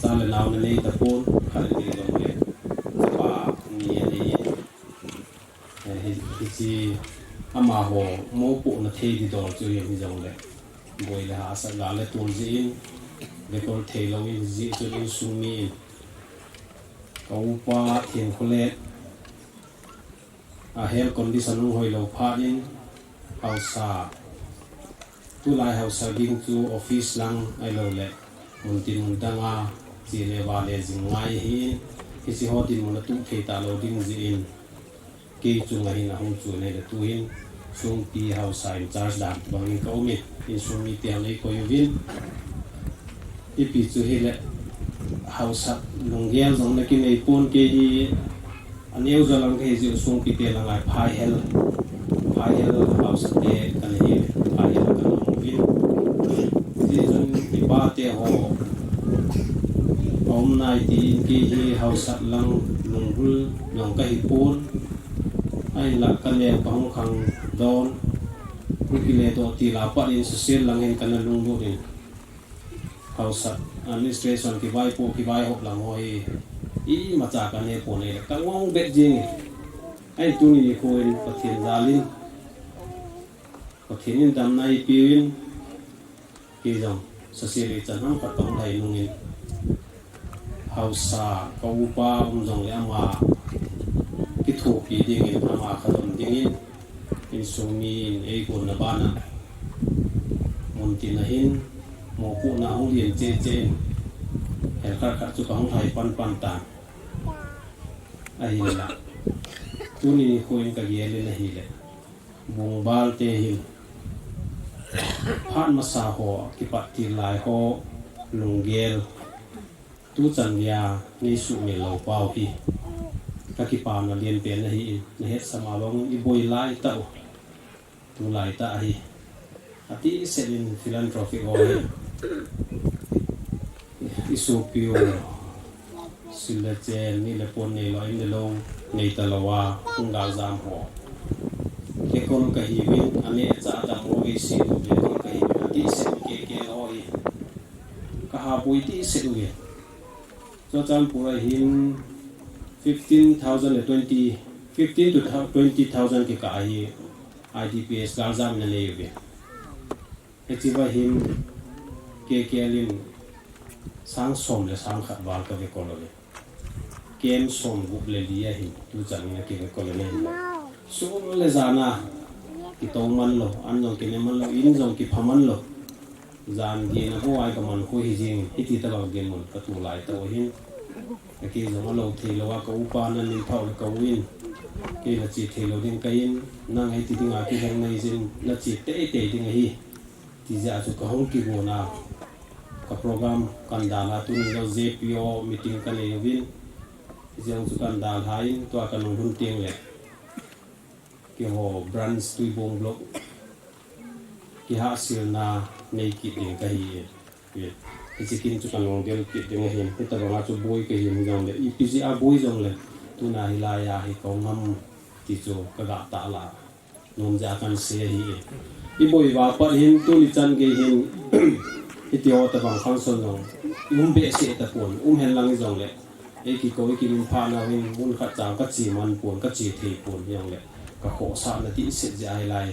cha le nao ana nei tapon, khat in hijongle chapa ni anei in, eh, hi, hiche amaho mopohna thei didol chu hijongle boi le hahsat, gal le tol jeh in, vekol thei lou in, hijeh chun insung mi in, ka upa Thenkholet a health condition hung hoilou phat in, haosa, tulai haosa ging chu office lang ahilouleh muntin mun danga che le vale jing ngai ahin, hiche ho dinmun atuh thei talou ding jeh in, kei chunga hin ahung chun ahile tu hin Songpi haosa in charge dan bangin ka um in, insung mite ho eikoi uvin. Ipi chu hile, haosat lunggel jong ana kinei pon, kei hi aneo jo lang kahi jeh u Songpite langa phaihel, phaihel haosate kana hi, phaihel kana um uvin. Hijeh chun ipate ho aum nai tin kei hi haosat lang lunggel jong kahi pon. Ahinla kaneo kahung khangdon, kiledoh til a pat in social lang in kana lunglut in, haosat administration kivaipoh kivaihop lang ho hi imacha kane pon ahile kangong bet jeng in. Ahin tuni nikho in Pathen jal in, Pathen in damna eipeuvin, kei jong social ichan ham khat kahung lhai nungin, haosa ka upa um jongle ama kithopi dingin, ama khat um dingin, insung mi in eigonna bana muntin ahin, mopohna hung len cheh cheh in, helkhat khat chu kahung lhai pan pan tan. Ahinla tuni nikho in kagel in ahile, bungbalte hin phat masa ho, kipat til lai ho lunggel tuchan geiya neisuhmil lou pau hi kakipana lenpen ahin, nahetsah ma bang in iboi laitah u, tulaitah ahi. Atihset in philanthropic ho hi isopiu sil le chen, ni le pon neilou, in le lou neitalouva hung galjam ho, kekol kahiuvin, aneh cha adammo vei seitu kekol kahiuvin, atihset in kei, kei ho hi kahaboi tihset uve. Churachandpur a hin fifteen thousand le twenty, fifteen to twenty thousand kikah ahi, I D Ps galjam in anei uve. Hicheva hin K K L in sang som le sang khat val kavekol uve. Camp somgup le li ahin tuchan in akivekol in ahi. Sun le jana kitou man lou, an jong kine man lou, in jong kipha man lou. Jan gin a bou a kaman khu hijeng, hiti tobang dinmun katulai tah u ahin. Kei jong alou theilou a ka upa Naminthao le ka u in Kei nache thei lou ding kahin, nang hiti dinga kilheng nahi jeh in nache teitei ding ahi. Ti jeh a chu kahung kigon a, ka program kan dalha tuni jong J P O meeting kanei uvin, hijeh chu kan dalha in, tua kanung lhun teng le keiho branch Tuibong block kihahselna nei kit ding kahi e. Hiche kin chu kanung del kit ding ahin, hitobanga chu boi kahi jongle, ipi jeh a boi jongle, tuna hilai a hi kahung ham ti chu kaga tahlah nom jeh a kan sei ahi e. Iboi uva pat hin tuni chan gei hin, hitiho tobang function jong i um behseh tapon, um henlang hijongle, ei kikou, ei kiminphah nau hin mun khat cha kache man pon, kache thei pon hijongle, kakhohsahna dehset jeh a hilai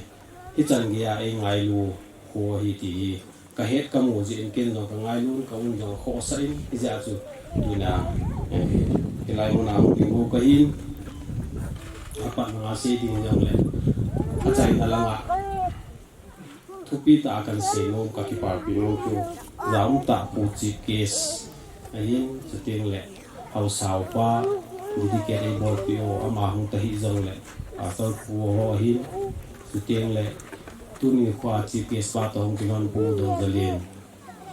hichan gei a eingailu kho ahi ti hi kahet kamu jeh in ken jong kangailu in, ka um jong akhohsah in, hijeh a chu tuna, eh, hilai muna hung ding bou kahin, apatna a sei ding jongle, achaina langa thupi tah a kan sei nom, kakipahpi nom chu, jaumtah Pu Chief Guest ahin, chuteng le haosa upa, dedicate eibolpeh u, ama hung tahih jongle, Pastor pu ho ahin, chuteng le tuni khoa Chief Guest pa toh hung kilhon Pu Dongjalen,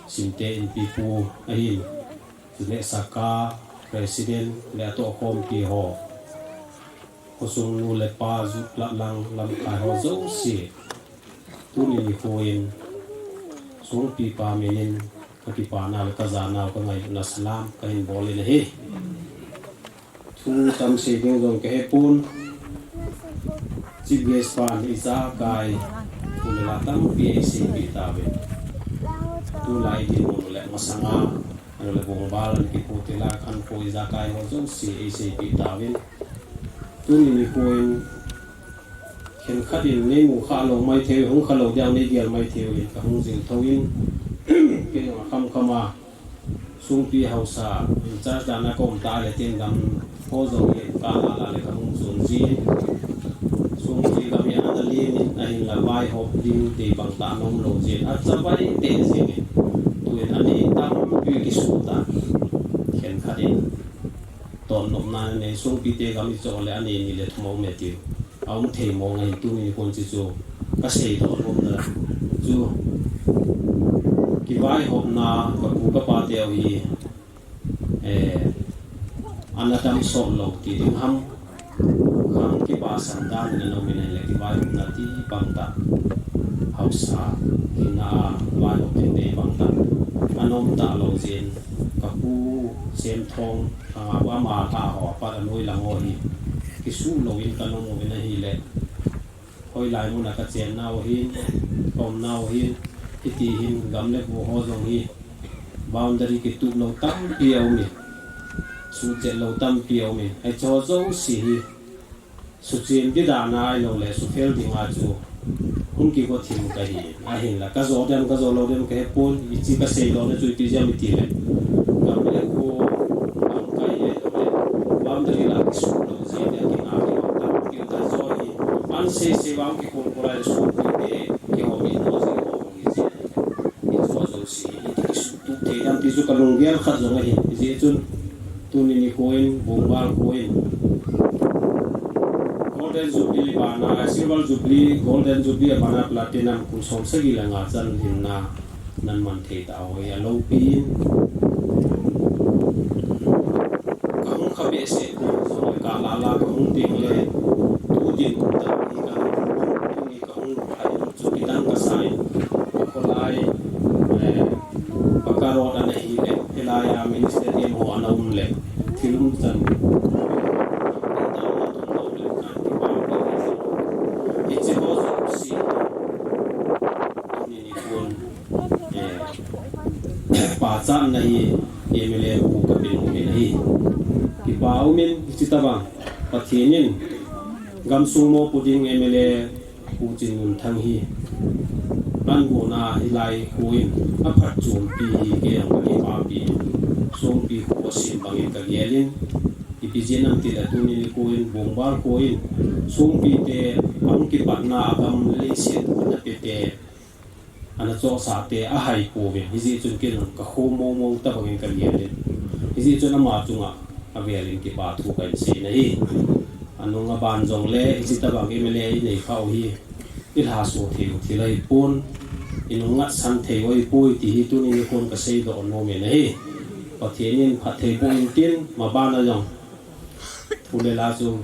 Simte Inpi pu ahin, chule Saka President le atohkhompi ho, khosung nu le pa, jutlat lang lamkai ho jouse, tuni nikho in Songpi pa min in kakipana le kajanau kangailutna salam kahin bol in ahi. Thu tam sei ding jong kahepon, Chief Guest pan ijakai thu le la tampi eiseipeh tauvin, tulai dinmun le masanga, ahilou le Bongval ana kipote lai a khankho ijakai ho jouse eiseipeh tauvin, tuni nikho in khenkhat in neimu khalou maithei, hung khalou diu neigel maithei uvin kahung jing thouvin, kei jong akhamkhama Songpi haosa in-charge dan a kaum tah le tin gam ho jong hi kalala le kahung jon jin, Songpi gam hi ana len in, ahinla vaihop ding dei bangtah ana umlou jin, achavai teh jingin, tuin anei tampi kisuh tan, khenkhat in totnopna anei, Songpite gam ichoh le anei ni le thum aume tiu, aum thei mong ahin, tuni nikho in hichu kaseidoh nomna chu, kivaihopna kapu kapateu hi, eh, ana damsot lou ti ding ham, khang kipahsan dan in ana um in ahile, kivaihopna ti bangtah, haosa hina a vaihop ding dei bangtah ana um talou jeh in, kapu Semthong, ama lha ho apat anoi lang ho hi kisuh louvin kana um uvin ahile, hoilai muna kachennau hin, kaumnau hin, hiti hin gam le go ho jong hi boundary kituplou tampi aumin, suhchet lou tampi aumin, hicheho jouse hi suchen ding dan a ahiloule sufel dinga chu hung kigo thim kahi. Ahinla kajo dem kajo lou dem kahepon, hiche kaseidohna chu ipi jeh ham itile, gam le go, lamkai le, boundary la kisuh lou jeh a kinah kibang tampiu ta, hicheho hi ahin seisei vang kikhol khol a le sopite, kihoulim lou jeh ho hung hi jeh ahi. Hicheho jouse hi iti kisuhtup thei dem ti chu kalunggel khat jong ahi. Hijeh chun tuni nikho in Bongval kho in Golden Jubilee bana, Silver Jubilee, Golden Jubilee abana Platinum kum som sagi le nga chan lhinna nan man thei tah u hi aloupi in, kahung kha behseh, kalah lah kahung teng le, tu dinmun tah hi kahung, tuni kahung lhai chu kidang kasa in, kholai, eh, Paka Road ana hile, hilai a mini stadium ho ana um le, thil umchan hicheho jouse tuni nikhon, eh, pachatna hi M L A pu kapeh nom in ahi. Kipa umin, hiche tobang Pathen in gamsung mopo ding M L A Pu Chinmunthang hi, an gona hilai kho in aphatchompi hi kei jong kakipapi, Songpi kho asem bangin kagel in, ipi jeh ham itile tuni nikho in Bongval kho in Songpite ahung kipatna a gam le leiset ana pete, ana chohsahte ahaipouvin, hijeh chun kei jong kakho mongmong tobangin kagel in, hijeh chun ama chunga avel in kipa thu kahin sei ahi. Anung aban jongle, hiche tabang M L A inei khah u hi, ilhaso thei u thil ahipon, inung ngatsan thei u ahipoi ti hi tuni nikho in kaseidoh nom in ahi. Pathen in phatthei boh in tin, maban a jong. Thu le la chu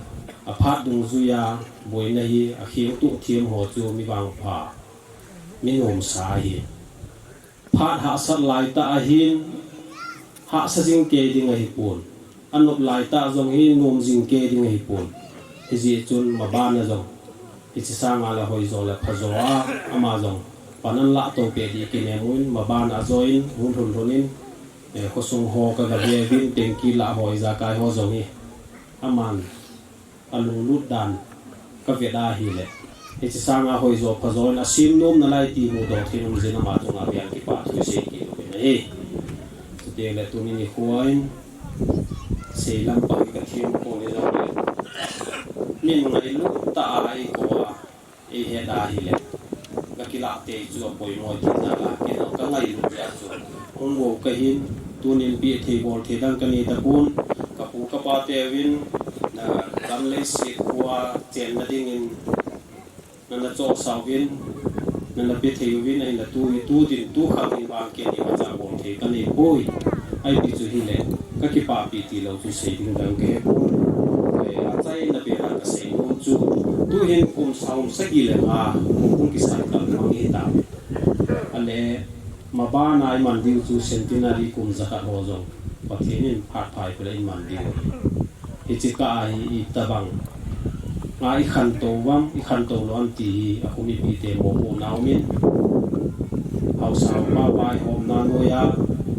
aphat dungjuiya boina hi akhengtoh them ho chu mi vangpha, mi nomsa ahi. Phat hahsat laitah ahin, hahsa jing kei ding ahipon. Anop laitah jong hi nom jing kei ding ahipon. Hijeh chun maban a jong, hiche sanga le hoijo le phajo a, ama jong pan ahin lahto peh ding kinem uvin, maban a ajoin, hung lhun lhun in, eh, khosung ho kagave uvin, tengki lah ho ijakai ho jong hi, aman alunglut dan kavet ahile, hiche sanga hoijo phajo in asem nom nalai ti mudoh thei um jeh in ama chunga beh in kipa thu isei kit uvin ahi. Chuteng le tuni nikho in, seilam pang kathempon hijongle, min ngailut tah a eikou a, eihet ahile, kakilah tei chu apoimo ti jal a, kei jong kangailut jeh a chu hung bou kahin, tunin peh thei bol thei dang kanei tapon, kapu kapa teuvin, na, gam leiset khoa chenna dingin nana chohsah uvin, nana pe thei uvin, ahinla tu hi, tu din, tu khang in vang kei imacha bol thei kaneipoi. Ipi chu hile, kakipahpi tilou chu sei ding dang kahepon. Eh, achaina beh a kasei nom chu, tuhin kum som sagi le nga, kum hung kisan kal mang hitauve. Ale, maban a iman diu chu centenary kum jakhat ho jong, Pathen in phat pha peh le iman diu ahi. Hiche kah a hi itobang a ikhantou uvam, ikhantou lou uvam ti hi akum mipite mopohna umin, haosa upa vaihomna noiya,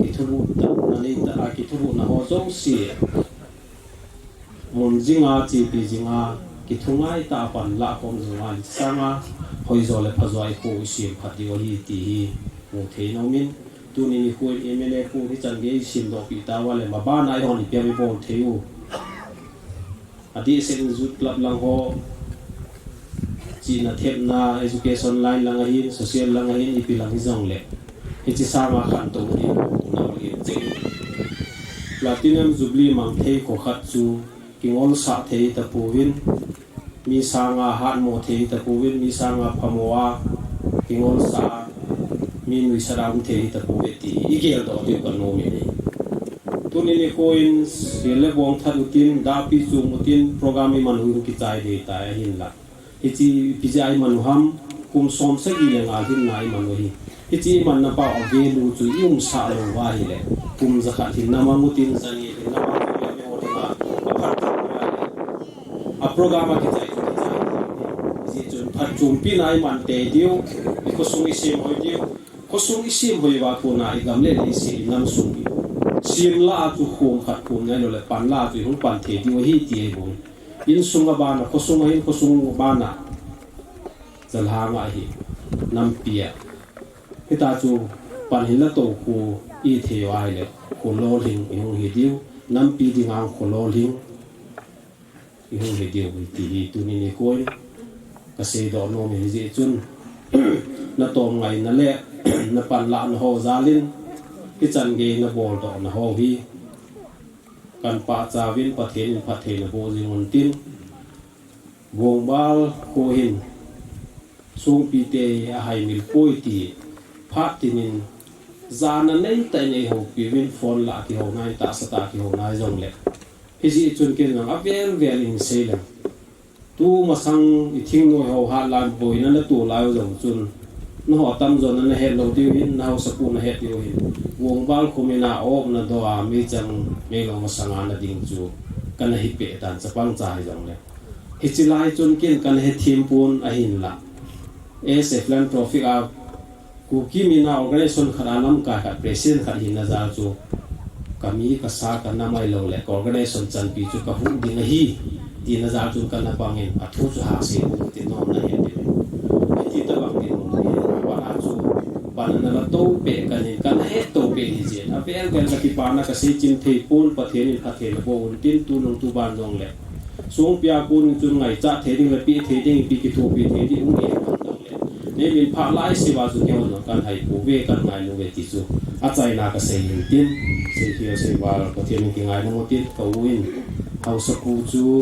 kithuruhna neita a, kithuruhna ho jouse mun jinga, chepi jinga, kithungai tah a pan lahkhom jinga, hiche sanga hoijo le phajo a ikho isem phat diu ahi ti hi mu thei in aumin, tuni nikho in M L A pu hichan gei isemdohpeh tauva le, maban a eihon ipi ham ibol thei u. Adehset in youth club lang ho, chihna thepna, education line lang ahin, social lang ahin, ipi lang hijongle, hiche sanga khantou ding, unau le cheng. Platinum Jubilee mang thei kho khat chu kingolsah thei tapouvin, mi sanga hatmo thei tapouvin, mi sanga phamo a kingolsah a, mi nuisat a um thei tapouve ti hi igeldoh diu kanom in ahi. Tuni nikho in, sel le bong that utin, dahpi chom utin, program iman u hung kichai ding tai ahinla, hiche ipi jeh a iman u ham, kum som sagi le nga lhinna iman u ahi. Hiche imanna pau a value chu iumsah lou uva ahile, kum jakhat lhinna mang utin, jani lhinna mang utin, mi ho dinga aphatchompi a program a kichai chu kichai. Hijeh chun phatchompina iman tei diu, ikhosung isem hoi diu, khosung isem hoi uva kona igam le leiset, inam sung, sem lah a chu khom khat khom nailou le pan lah a chu ihung pan thei diu ahi ti ahibou. Insung a bana, khosung ahin, khosung bana, jalhang a ahi, nampi a. Hita chu pan hinla tou kho ithei u ahile, kho lolhing ihung hi diu, nampi dinga kho lolhing ihung hi diu ahi ti hi tuni nikho in kaseidoh nom in, hijeh chun natom ngaina le napanlahna ho jal in, hichan gei naboldohna ho hi kan pachat uvin Pathen in phatthei naboh jing untin, Vongbal kho hin Songpite hi ahaimil poi ti phat tinin, jana neitah in eihoupi uvin, phone lah a kihou nai, tahsa tah a kihou nai jongle, hijeh chun ken jong avel vel in sei leng, tu masang i thingnoi ho hatlan boina natoh lai u jong chun, nangho atamjo na nahet lou diu hin, nahaosapu nahet diu hin, Vongbal kho min a op nadoh a meichang meilou masanga nading chu kana hipeh tan, chapang cha hijongle. Hiche lai chun ken kana hethem pon ahinla, as a philanthropic a Kuki min a organization khat a lamkai khat, president khat hina jal chu, kami kasa kanam ahiloule ka organization chanpi chu kahuh ding ahi tina jal chun kana pangin, athu chu hahsel u tin nom nahet diu. Hiti tobang tin nom nahet, aban a chu pan nala toupeh kahin, kana hettoupeh hijeh in avel vel kakipana kaseichim thei pon, Pathen in phatthei naboh untin, tunung tuban jongle Songpi a kon chun ngaichat thei ding le peh thei ding, ipi kithopi thei ding hung e man jongle, neimin phah laiseuva chu keiho jong kan haipouve, kan ngailu uve ti chu achaina kasei in tin, seikhel seival Pathen in kingaidam utin, ka u in haosapu chu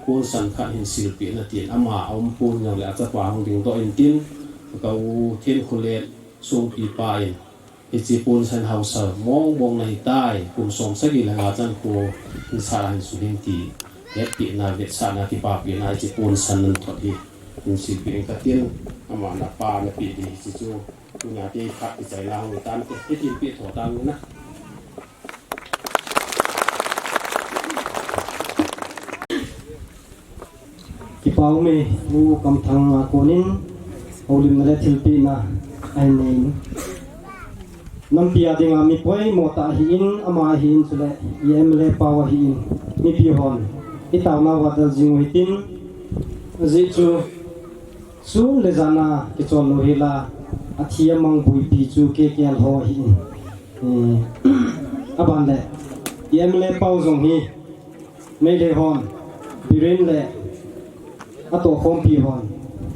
Ponsan khat hin silpeh na tin ama a um pon jong le achapa hung dingdoh in tin, ka u Thenkholet Songpi pa in, hiche ponsan haosa mong mong na hitai, kum som sagi le nga chan kho hin sa hin su hin ti, hetpeh na, vetsahna, kipapina hiche ponsan nan thot hi hin silpeh in ka tin, ama na pa na peh ding hiche chu, tunia kei khat kichai la hung tan te, hitin peh tho tan na. Kipa ume, U Kamthang a konin, houlimna le thilpehna ahin nei in. Nampi a dinga mi poimo tah ahin, ama ahin, chule i M L A pau ahin, mipi hon i taona uva del jing u hitin, ajeh chu sun le jan a kichol lou hel a, athi amang buipi chu K K L ho ahin. Eh, aban le, i M L A pau jong hi, Meitei hon, Biren le atohkhompi hon,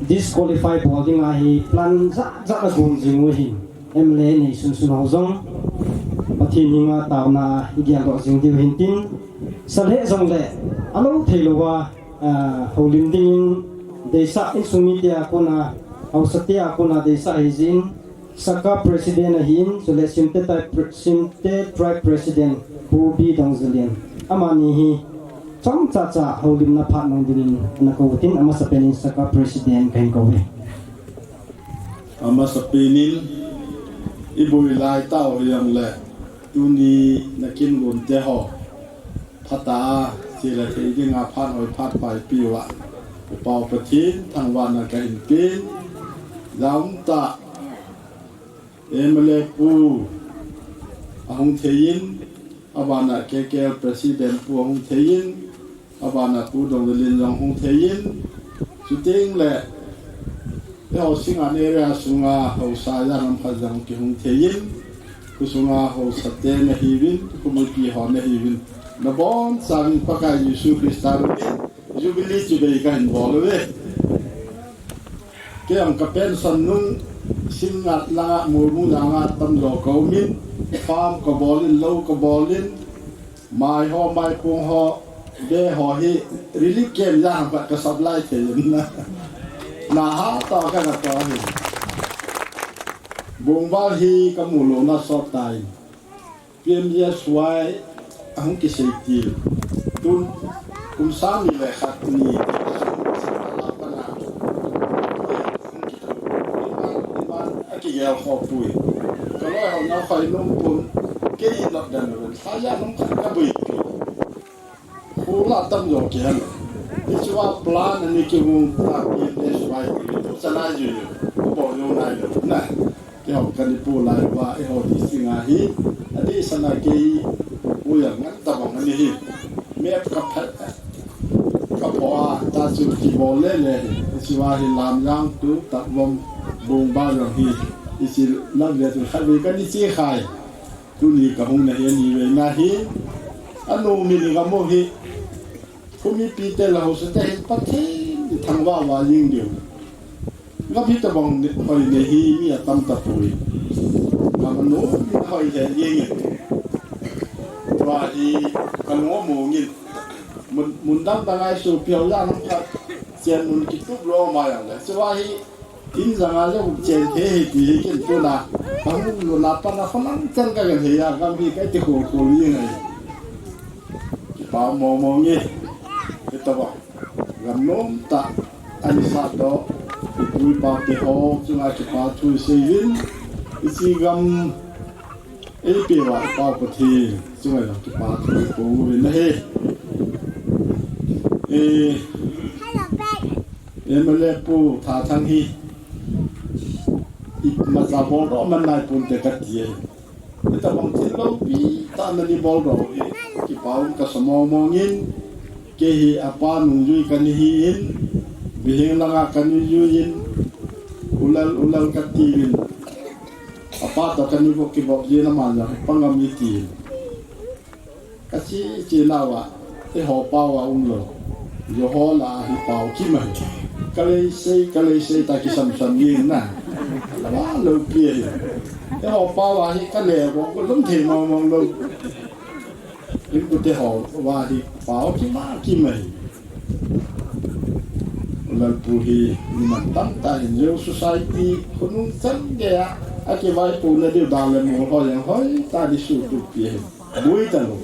disqualify bol dinga hi plan jat jat agom jing u ahin, M L A nei sun sun ho jong, Pathen henga taona i geldoh jing diu ahin tin, sa le jong le, alou thei lou a, ah, houlim dingin, deisah insung mite a kona, haosa te a kona deisah ahi jeh in, Saka President ahin, chule Simte Tribe Pre-, Simte Tribe President, Pu B Dongzalin. Amani hi, chomcha cha houlimna phat mang dingin, ana kou tin, amasapen in Saka President kahin kou e. Amasapen in, i boi lai tau hijongle, tuni na kingon te ho. Phatah a, chele thei dinga phat hoi phat pai piuva. U Pau Pathen, thangvahna kahin pen. Jaum tah, M L A pu ahung thei in, abana K K L President pu ahung thei in, abana Pu Dongzalin jong hung thei in, chuteng le, Eiho Singngat area sunga haosa ijat ham khat jong kihung thei in, khosunga haosa te nahiuvin, khomipi ho nahiuvin, nabonchauvin Pakai Jesu Christa min in, Jubilee chibai kahin bol uve. Kei jong ka pension nung Singngat langa Mormung langa tamjo ka um in, farm ka bol in, lou ka bol in, Mai ho, maipung ho, be ho hi relief camp ijat ham khat ka supply thei in na. Na ha to ka na to hi. Bongval hi ka mu louna sot tai. P M G S Y ahung kisei til. Tun kum sang ni le khat ni. Iman, iman, akigel kho pui. Ka loi ho na khoi nung pun. Kei not dan ren. Sa ijat ham khat ka bui. Khula tamjo kihel. Hichea plan ani kihung ta P M G S Y ti tu chanai ju ju. Ko bol jou nai lou na. Keiho kani pu lai uva eiho di singa hi. Adi sana kei u jong ngan tabang ani hi. Map ka phat. Ka pho a ta chu kibol le le. Hichea hi Lamjang to Takvom Bongval jong hi. Hiche lam le tu khatvei kani che khai. Tuni ka hung na hi ani veina hi, anu min gam u hi, khomipi te le haosa te hin Pathen thangvah vah jing diu. Gam hi tabang hoi nei hi mi atam tapoi. Gam anu hoi he jing e. Tua hi ka lung among in. Mun, mun dang dang a i sopi ho ijat ham khat chen mun kitup lou ma jong le. Chua hi In janga le hung chen thei hi ti hi kin tuna. Ka hung luna pana khonung chan ka gan hei a, gam hi ka ti khol khol jing ahi. Kipa mong mong e. Hitobang gam nom tah ani sat doh, i pu i pa te ho chunga kipa thu i sei uvin, i chi gam Eipeuva i Pau Pathen chunga jong kipa thu i kou uvin ahi. Eh, M L A Pu Thathang hi imacha boldoh man nai ponte kati ahi. Hitabang thil loupi tah nani boldoh u hi kipa um kasa mong mong in, kei hi apa nungjui kana hi in, Biheng langa kana jui in, ulal ulal kati uvin. Apa toh kana vop kivop jin, aman jong hi pangam iti. Kache che nauva, eiho pau a umlou. Eiho lah a hi pau kim ahi. Ka lei sei, ka lei sei ta kisam sam jing na. Lama loupi ahi. Eiho pau a hi ka le vop, ka lum thei mong mong lou. Inkote ho uva hi pau kim a kim ahi. Lalpu hi mi mantam tah in, Zo society khonung chan geiya akivaipohna diu dan le mol ho jong hoitah in eisuhtup pi ahi. Boi talou.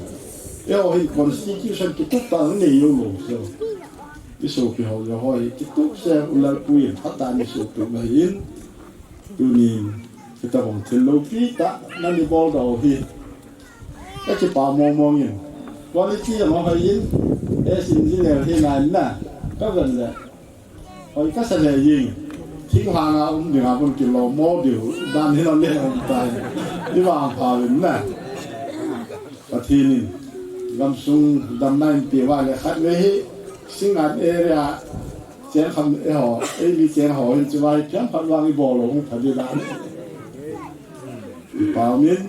Eiho hin constitution kitup tah nei jou lou. So, isopi ho jong hoi kitup se u Lalpu in phatah in eisuhtup ahin. Tunin, hitabang thil loupi tah nani boldoh u hi kakipah mong mong in. Quality jong ahoi in, as engineer hina in na, kaven le hoi kasa le jing. Thinglhang a um dinga bon kilom mo diu dan hi lou le um tai. Ivangpha uvin na. Pathen in gamsung damna in peuva le khatvei hi Singngat area cheng kham eiho, A V cheng ho hin chuvai piang phat vang ibol lou hung pha ding dan. Ipa umin,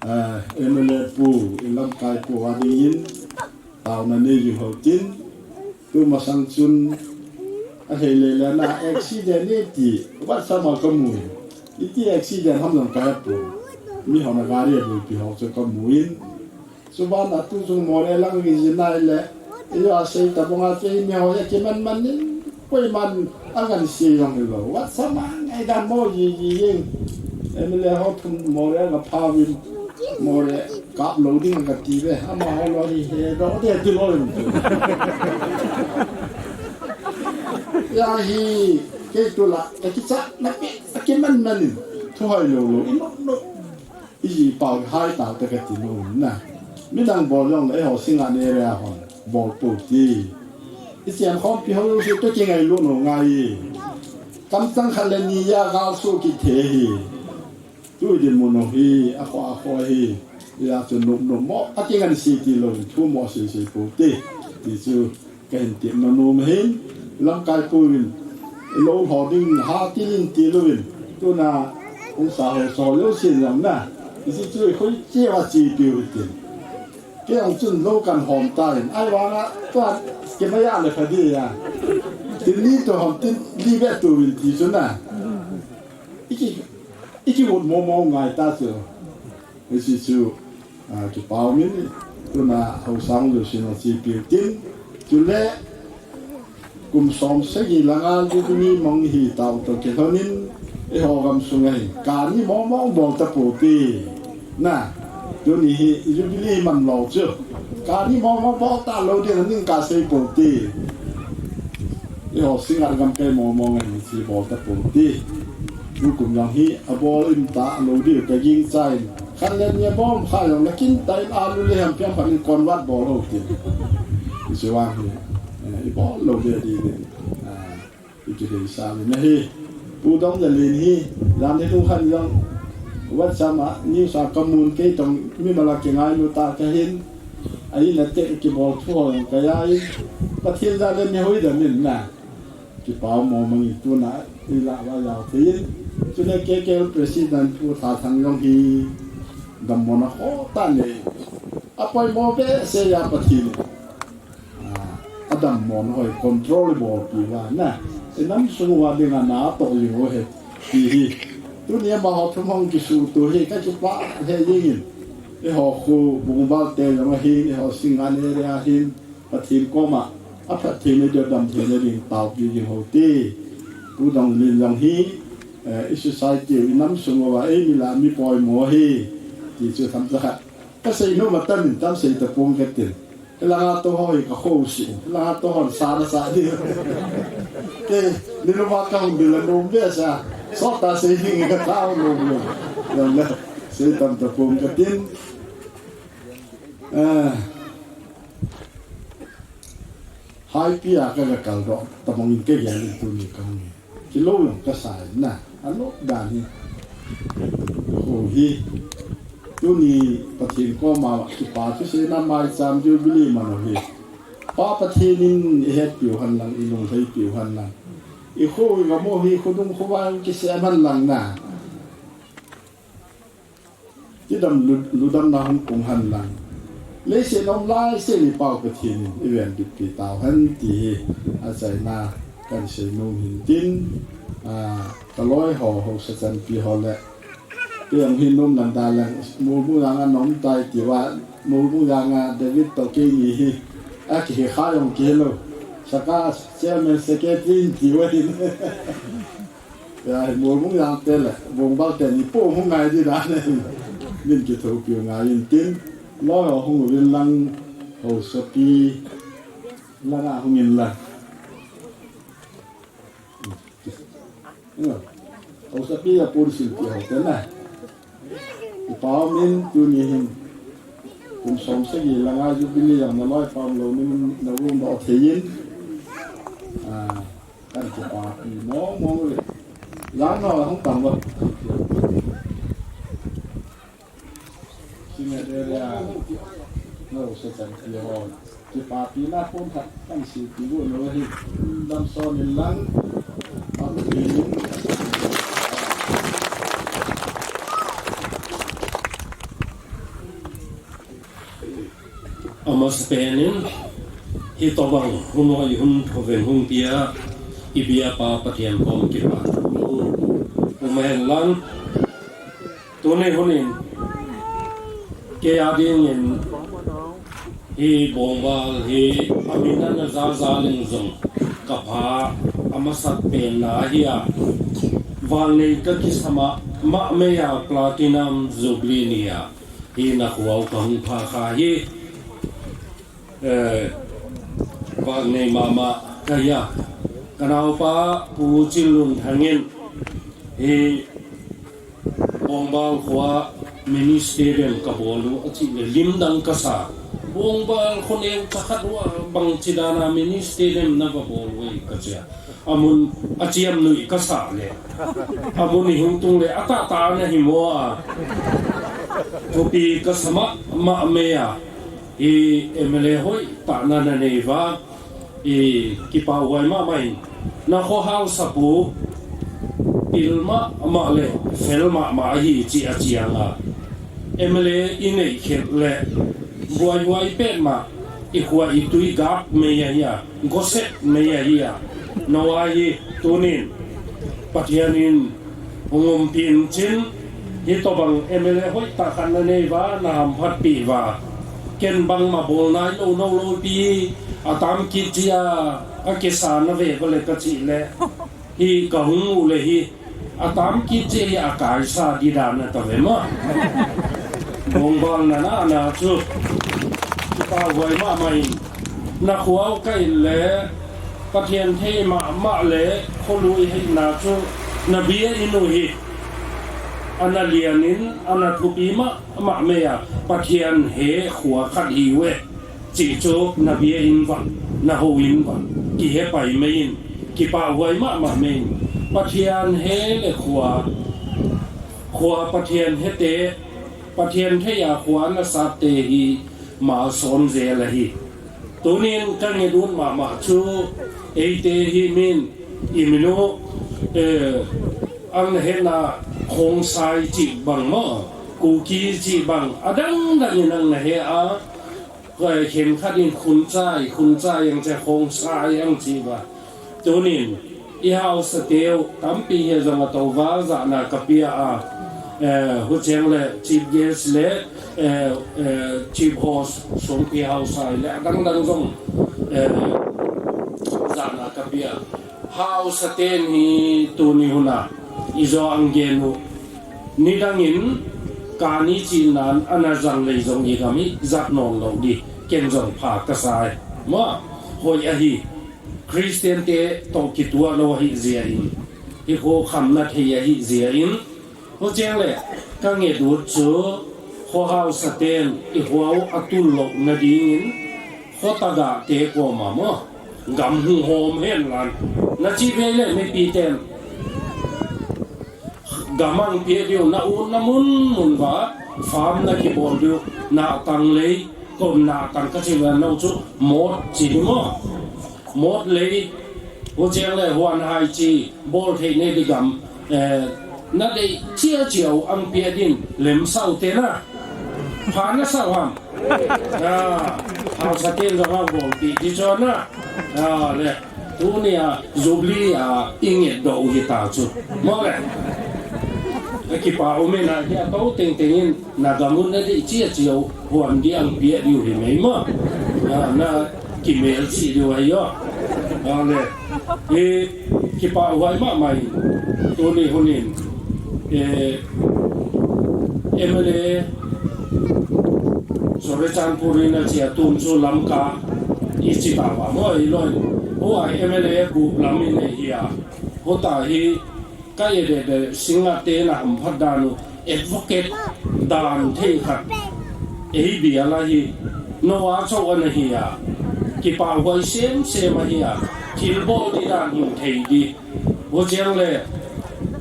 ah, M L A pu, ilamkai pu adingin taona nei jing houtin, tumasang chun ahei le le na accident iti WhatsApp a kamu. Iti accident ham jong kahepoi. Mihon a gari abuipi ho chu kamu in. Chuban a tu chung Moreh lang rijin ahile, eiho a sei tabang a chu eimi ho hi akiman man in, koiman angansei jong hilou. WhatsApp a ngaidam mo jiji jeng. M L A ho thum Moreh a gapha uvin, Moreh kap lou ding gati uve. Amaho lou hi hedoh ding ti lou in. Hia hi kei tu la, kakichat na pi, akiman man in, thu hoi lou lou, inop nop. Iji pau hai tau te kati nom na. Midang bol jong le eiho Singngat area hon bol pou te. Ichen khompi ho jouse toh kingailut u ngai. Kamchang khat le ni a gal soh kit thei ahi. Tu dinmun u hi, akhoh akhoh ahi. Hia chu nop nop mo, akingansei tilou, thu mo seisei pou te. Ti chu kahin tepna nom ahin, lamkai pu in, ilou ho ding ha til in til uvin, tuna hung sa ho so lou sin jong na, isi chu hoi cheh a chepi u tin. Kei jong chun lou kan hom tan, ahivang a, tua, kei maya le pha ding a. Tin ni to hom tin li ve tu vin ti chu na. Iki, iki vot mo mo ngai ta chu. Isi chu, ah, kipah umin, tuna haosa hung lou sin a chepi u tin, chule, kum som sagi langa Jubilee mang hi tao toh kilhonin, eiho gamsung a hin, kani mong mong bol tapou te. Na, tuni hi Jubilee man lou chu, kani mong mong bol talou ding aning kasei pou te. Eiho Singngat gam kei mong mong a hin, hiche bol tapou te. Tukum jong hi, abol in talou diu kagingchan. Khat le ni abom kha jong le kin tah in alu le ham piang phat in convert bol lou tin. Hiche vang hi, eh, ibol lou ve ding in, ah, ikideisah uvin ahi. Pu Dongjalin hi, jan hi lungkhat jong WhatsApp a, news a kamun kei tong mimal a kingailu tah kahin. Ahin a te kibol thu ho jong kajah in. Pathen jal in mi hoidam in na. Kipah mong mong in tuna ilah uva jao thei in. Chule K K L President Pu Thathang jong hi dammo na kho tah nei. Apoimo behseh a Pathen in, ah, adammo na hoi control bolpi uva na. Inam sung uva dinga natoh jing u ahi ti hi. Tuni amaho thum hung kisuhtoh hi kakipah lheh jeng in. Eiho khu Bungval te jong ahin, eiho Singngat area ahin. Pathen koma, aphattheina diu, adamtheina ding, taopi ding hou te. Pu Dongjalin jong hi, eh, i society u, i nam sung uva, eimi lah a mi poimo ahi, ti chu themcha khat. Kasei nom atam in tam sei tapong katin. Hilanga tou ho hi kakhoh u sih in. Hilanga tou hon sa nasah ding. Kei, niluma kahung ding la nom behseh a. Sot tah sei ding katao nom lou. Jong le, sei tam tapong katin. Eh, Haipi a ka, ka kaldoh, tabang in kei gel in tuni kahung hi. Kilou jong kasa in na, alou dan hi. Ho hi, tuni Pathen koma kipa thuseina maicham Jubilee man u hi. Pa Pathen in eihetpiu hen lang, eilunglhaipiu hen lang. Eiho, eigam u hi, khodung khovai kisem hen lang na. Kidam lu-, ludamna hung pung hen lang. Leiset a um laisen i Pau Pathen in eivenbitpi tauhen ti hi achaina kahin seinom hin tin, ah, kaloi ho, haosa chanpi ho le, kei jong hi nom lang da leng, Moubung janga nom tai tiuva, Moubung janga David toh keini hi, A kihe kha jong kihe lou. Saka chairman secretary in ti uva hin. Ya, hi mol mong yang te le, bong bal te ni po mong ngai di dan. Min kithopi ngai in tin. Loi ho hung uvin lang, hausapi langa hung in lang. Hausapi a pun sil ti ho te na. Kipa umin tuni hin. Kum som sagi langa jubilee jong na loi pam lou nin na um doh thei in. Ah, kan kipapi mong mong uve. Jana hung tam uva. Senior area, no, second year on. Kipapina pon khat kan silpi u lou hi. Damson in lang, pang in. Amasapen in, hitobang hun hoi hun thoveng hung pia, i biapa Pathen kom kipa. Amen lang. Tuni hun in, kei a ding in, hi bongbal hi, amin ana jaja leng jong, ka pha, amasapen na hi a, vangnei ka kisa mah, mah mei a platinum jubilee ni a, hi na khuau ka hung pha kha hi. Eh, vangnei mama ka hi a. Ka naopa Pu Chinlunthang in hi bongbal khoa mini stadium ka bol u a chih le lim dang ka sa. Bongbal kho neo cha khat uva bang chi dan a mini stadium na va bol u e ka chi a. Amun a chiam nui ka sa le. Amun i hung tung le a ta ta na hi mo a. Thupi ka sa mah mah mei a. I M L A hoi ta na na nei uva. I kipa huai mah mah in. Na kho hausa pu. Pil mah mah le. Fel mah mah hi chi a chiang a. M L A i nei khet le. Buai huai pet mah. I khua i tui gap mei a hi a. Goset mei a hi a. Noah hi tunin Pathian in hung umpi in chin, hitobang M L A hoitah khat na nei uva, na hamphatpi uva. Ken bangma bol nai lou, lou, lou pi, a tam kit chia, a kisa na ve vale ka chi le. Hi ka hung u le hi, a tam kit chia hi a kaisa di dan na ta ve ma. Bongbal na na na chu. Kipa huai mah mah in. Na khuau ka in le, Pathian thei mah mah le, kholui hei na chu, na bia in u hi. Ana lian in, ana thupi mah mah mei a, Pathian he khua khat hi u e. Chi chu, na bia in vang, na ho in vang, kihe pai mei in, kipa huai mah mah mei in. Pathian he le khua, khua Pathian he te, Pathian thei a khua na sat te hi, ma som zel ahi. Tunin ka nget ut mah mah chu, eite hi min, i min u, eh, ang na het na Khongsai chi bang maw, Kuki chi bang, a dang dang in ang na he a, eh, khen khat in Khunchai, Khunchai ang che Khongsai ang chi ba. Tunin, i hausa teu, tampi hi zong a to va, zahna ka pia a, eh, hucheng le, chief guest le, eh, eh, chief host, songpi hausa le, a dang dang zong, eh, zahna ka pia. Hausa ten hi tuni huna, i zo ang gen u. Ni dang in, ka ni chin nan, ana zang lei zong i gam i, zat non lo di, ken zong pha ka sai. Ma, hoi ahi. Christian te to kituah lo ahi zia in, hi kho khamna thei ahi zia in, hucheng le ka nget ut chu kho hausa ten i huau a tul lo na ding in, kho taga te koma maw, gam hung hom hen lan, na chi ve le mipi ten. Gamang pia diu na u na mun mun va, farm na kibol diu, na tang lei, kom na tang ka chi ve no chu, mot chi di maw. Mot lei, hucheng le huan hai chi, bol thei ne di gam, eh, na dei chia chiau ang pia din, lem sau te na. Pha na sau ham. Ah, hausa ten zong a bol pi di cho na. Ah, le. Tunia, Jubilee a, i nget doh u hi ta chu. Maw le. A kipa um in a, hi a to teng teng in, na gam un na dei chia chiau, huan di ang pia diu hi mei maw. Ah, na Kimel chi diu ahi o. Ale, e, kipah huai mahmah in, tuni hun in, e, M L A, Churachandpur in a chia tun chu Lamka, i chi ta va mo i loi. Huai M L A gup lam in ei hi a. Huta hi, Ka e de de singa te na um phat dan u advocate dan thei khat. Ei bia la hi, no a chau ana hi a. Kipah huai sem sem ahi a. Thil bol di dan hung thei di. Huchiang le,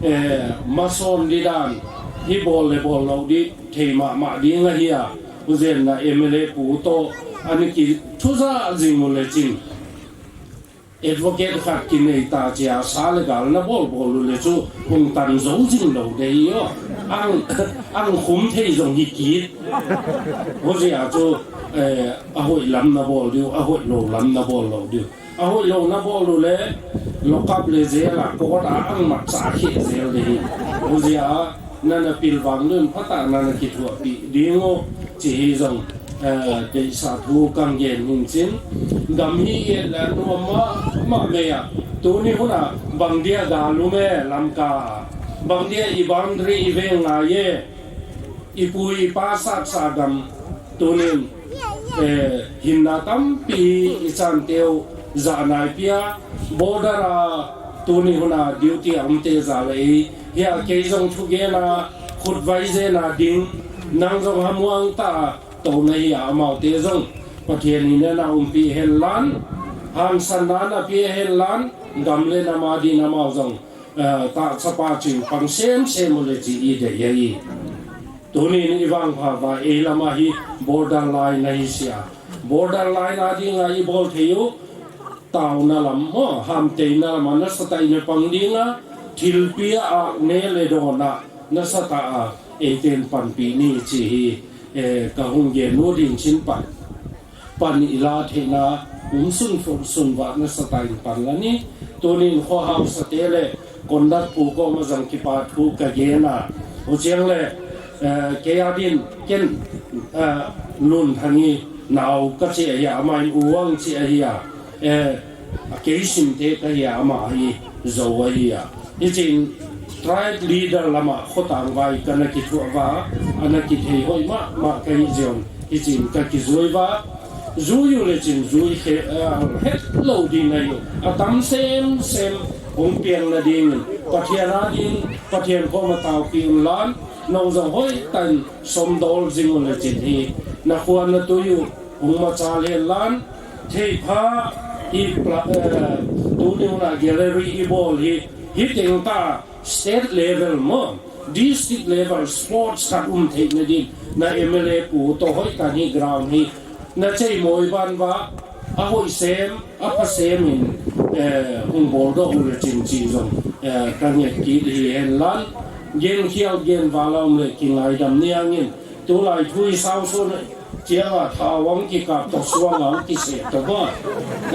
eh, mason di dan. Hi bol le bol lo di thei mahmah ding ahi a. Huchiang na M L A pu to ana kithuza jing u le chin. Advocate khat kinei ta chia sa le gal na bol bol u le chu hung tan zo jing lo de hi o. Ang, ang khum thei zong hi kit. Hozia chu, eh, a hoih lam na bol diu, a hoih lo lam na bol lo diu. A hoih lo na bol u le, lock up le jail a, court a ang mat cha kheh jail de hi. Hozia, nana pilvang lun phatah nana kithuahpih ding u, chi hi zong, eh, deisah thu kang gen ning chin. Gam hi et le nuam mahmah mei a, tuni hun a bang dia gal um e Lamka, bang dia i boundary i veng ngai e, i pu i pa satsa gam, tunin, eh, hinna tampi i chanteu za nai pia, border a tuni hun a duty a umte za le ei, hia kei zong thugen a, khutvai zen a ding, nang zong hamuang ta a, to na hi a amaute zong, Pathian in na umpih hen lan, hansanna na pia hen lan, gam le nam a din amau zong, eh, ta chapa ching pang sem sem u le chi i de ya i. Tunin i vang pha va ei lam a hi border line ahi sia. Border line a ding a i bol thei u, tauna lam mo, hamteina lam a nasatah in i pang ding a, thilpi a ne le don a nasatah a eiten panpih ni chi hi, eh, ka hung gen u ding chin pan. Pan i la theina um sun fo-, sun va nasatah in pan la ni. Tunin kho hausa te le conduct pu koma zong kipa thu ka gen a. Huchiang le, eh, kei a din ken, eh, Lun Thang i nau ka chi ahi a, ama in U Vang chi ahi a. Eh, a kei sim te ka hi a, ama hi Zo ahi a. Hichin tribe leader lam a khotang vai ka na kithuah va, ana kithei hoih mahmah ka hi zion. Hichin ka kizui va, zui u le chin zui he, eh, het lo ding ahi u. A tam sem sem hung piang na ding in. Pathian a ding, Pathian koma taupih un lan, no zong hoih tan somdol zing u le chin hi. Na khuan na tui u, hung machal hen lan, thei pha hi pla-, eh, tuni hun a gallery i bol hi, hi teng ta state level mo, district level sports khat um theina din, na M L A pu to hoih tan hi ground hi, na chei moi ban va, a hoih sem, a pha sem in, eh, hung bol doh u le chin chi zong, eh, ka nget kit hi hen lan, gen khial gen val a um le kingaidam ni angin, tulai thu i sau so na, Chiang a tha wang kikap to suang a kise to ba.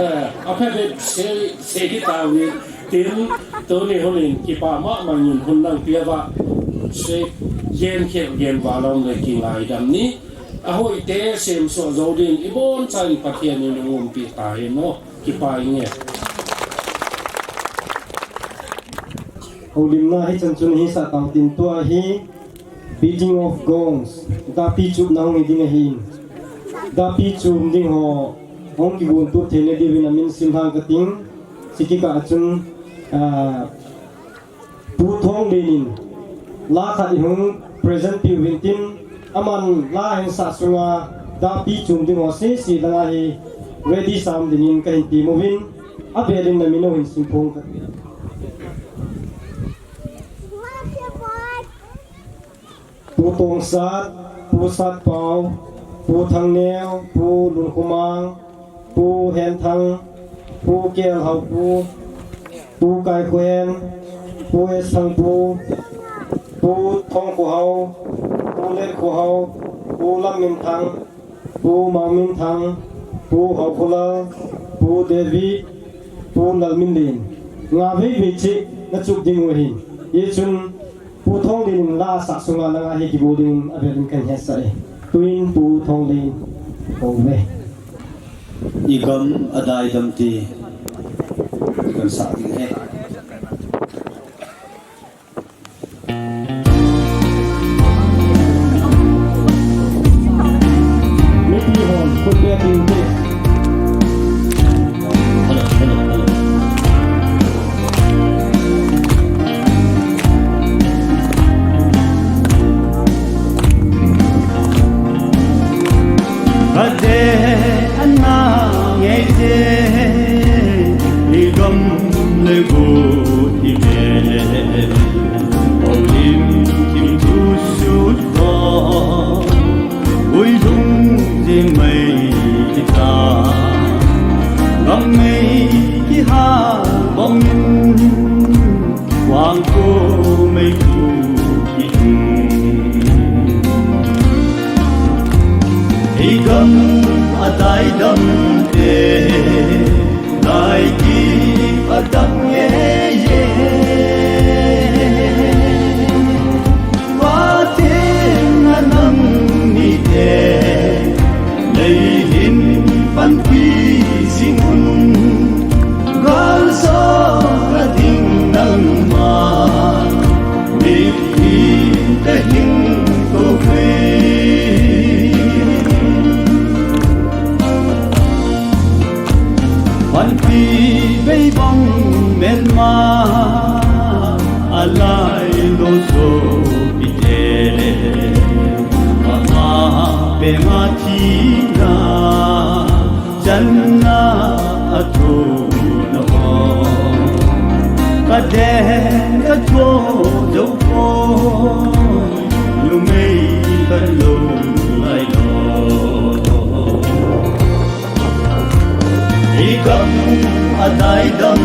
Eh, a phe be se, se ki ta wi tin tuni hun in kipa mahmah in hun nang pia ba. Se gen khe gen ba long le kingaidam ni. A hoih te sem so zo din i bon chan Pathian in hung umpi ta hi no. Kipa i nge. Holimna hi chan chun hi sa tau tin tua hi. Beating of gongs, dapi chupna hung hi ding ahin. Dapi chum ding ho, hung kigon tup theina diuvin a min sim hang ka ting. Chikikah a chun, ah, Pu Thonglen in, la khat i hung present piu vin tin, aman la heng sah sunga, dapi chum ding ho sese dang ahi, ready sam dingin ka hin ti muvin, a belin na min o hin sim phong ka ting. Pu Tongsat, Pu Satpau, Pu Thangneo, Pu Lunkhumang, Pu Henthang, Pu Kelhaupu, Pu Kaikhuhen, Pu Esthangpu, Pu Thongkhuhau, Pu Letkhuhau, Pu Lamminthang, Pu Mangminthang, Pu Haukhulal, Pu David, Pu Lalminlen. Nga vei vei cheh na chup ding u ahin. Hichun Pu Thonglen in la sah sunga langa hi kibol ding a vel in kan hetsah e. Tuin Pu Thonglen, kouve. I gam a daidam te. I gam sa ding he. Mipi hon, khut beng ding te. Hello, hello, hello. Kade ana ngei te, i gam le gu i ve. Olim kim tu sut ko, ui lung ding mai kita. Gam mei ki ha bong in, wang ko mei tu i tung. I gam a daidam te, dai ki a dam ye ye. Pathen a nang ni te, lei hin panpi jing un, gal sa ka ding nangma, mitlhi te hin ko ve. Panpi bei bang melma, a lai lo sopi te, ama pe ma thina, channa a thuna ho. Ka den ka tho dou ko, numei ka lo lai lo. I gam a daidam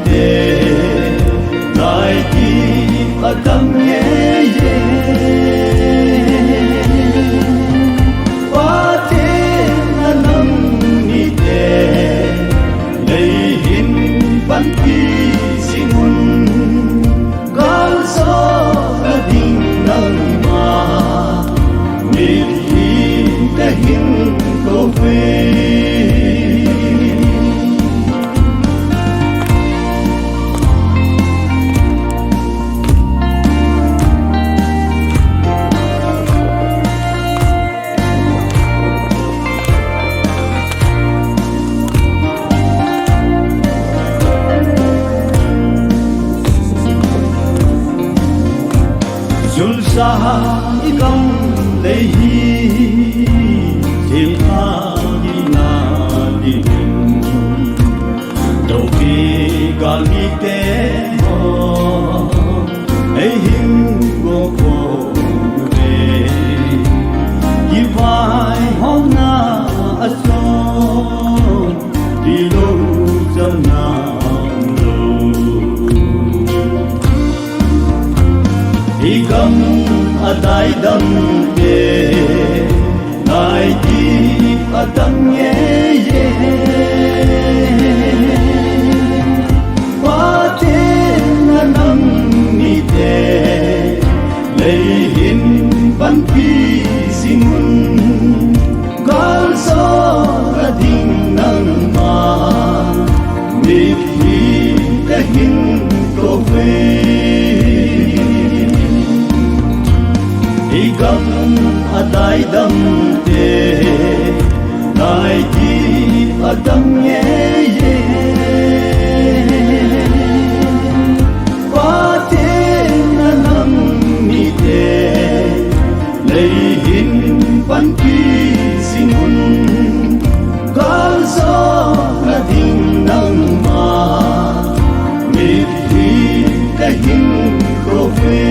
te, dai ki a dam ye ye. Pathen a nang ni te, lei hin panpi jing un, gal sa ka ding nangma, mitlhi te hin ko ve. Julsa i gam lei hi, thim a hi na ding. Dopi gal mi te ho, ei hin go ko ve. Kivai hom na a so, ti lo jam na lo. I gam a daidam te, dai ki a dam ye ye. Pathen a nang ni te, lei hin panpi jing un, gal sa ka ding nangma, mitlhi te hin ko ve. I gam a daidam te, dai ki a dam ye ye. Pathen a nang ni te, lei hin panpi jing un, gal sa ka ding nangma, mitlhi te hin ko ve.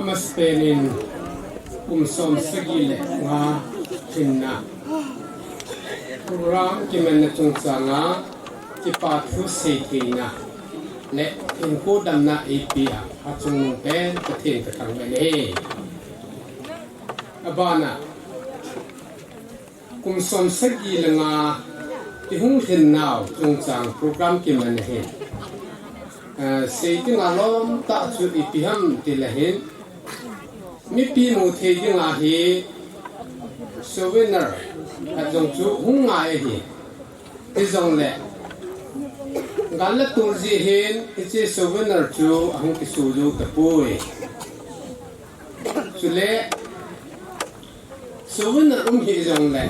Masapen in kum som sagi le nga hinna program kimanna chungchanga kipa thu seitheina le hinkho damna eipea achungnung pen Pathen kathangvah e. Abana kum som sagi le nga ihung lhinnau chungchang program kiman ahin. Eh, sei dinga lom tah chu ipi ham tile hin, mipi mu thei dinga hi souvenir khat jong chu hung ngai ahi. Hijongle gal le tol jeh hin hiche souvenir chu ahung kiso jou tapoi. Chule souvenir um hih jongle,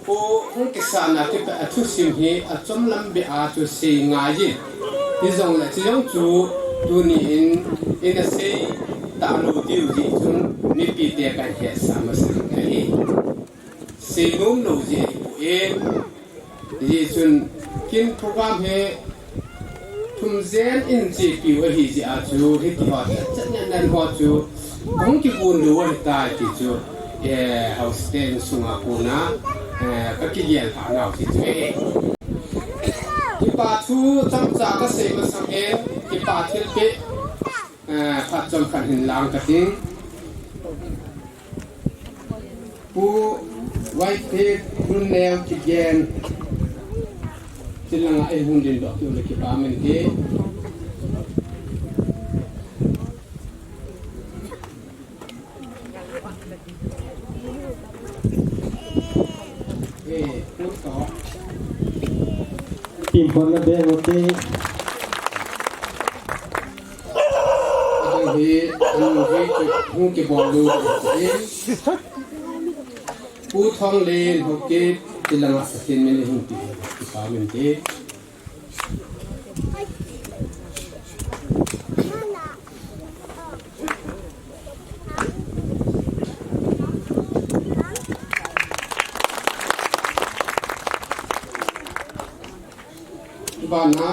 pu hung kisahna kipeh a thusim hi achom lam beh a chu sei ngai jin. Hijongle chujong chu tuni in ina sei talou diu jeh chun mipite kahin hetsah masang ahi. Sei nom lou jeh ahipoi. Hijeh chun kin program hi thum jen in chepiu ahi jeh a chu hitiho chatchat neh neh ho chu ahung kigon lou ahitai ti chu, eh, house te insunga kona, eh, kakigel lhah nau ti chu ahi. Kipa thu chomcha kasei masang in kipa thilpeh, eh, phat chomkhat hin lang kating. Pu Whitehead, Lunleng, Kigen, chulanga eihung dingdoh tiu le kipa min ti. Eh, pu to. Pin pon na be mo ti. Adang hi, anu hi, ki, hung kibol lou, eh. Pu Thonglen, Haokip, chulanga Pathen min hung pi, kipa min ti. Bana,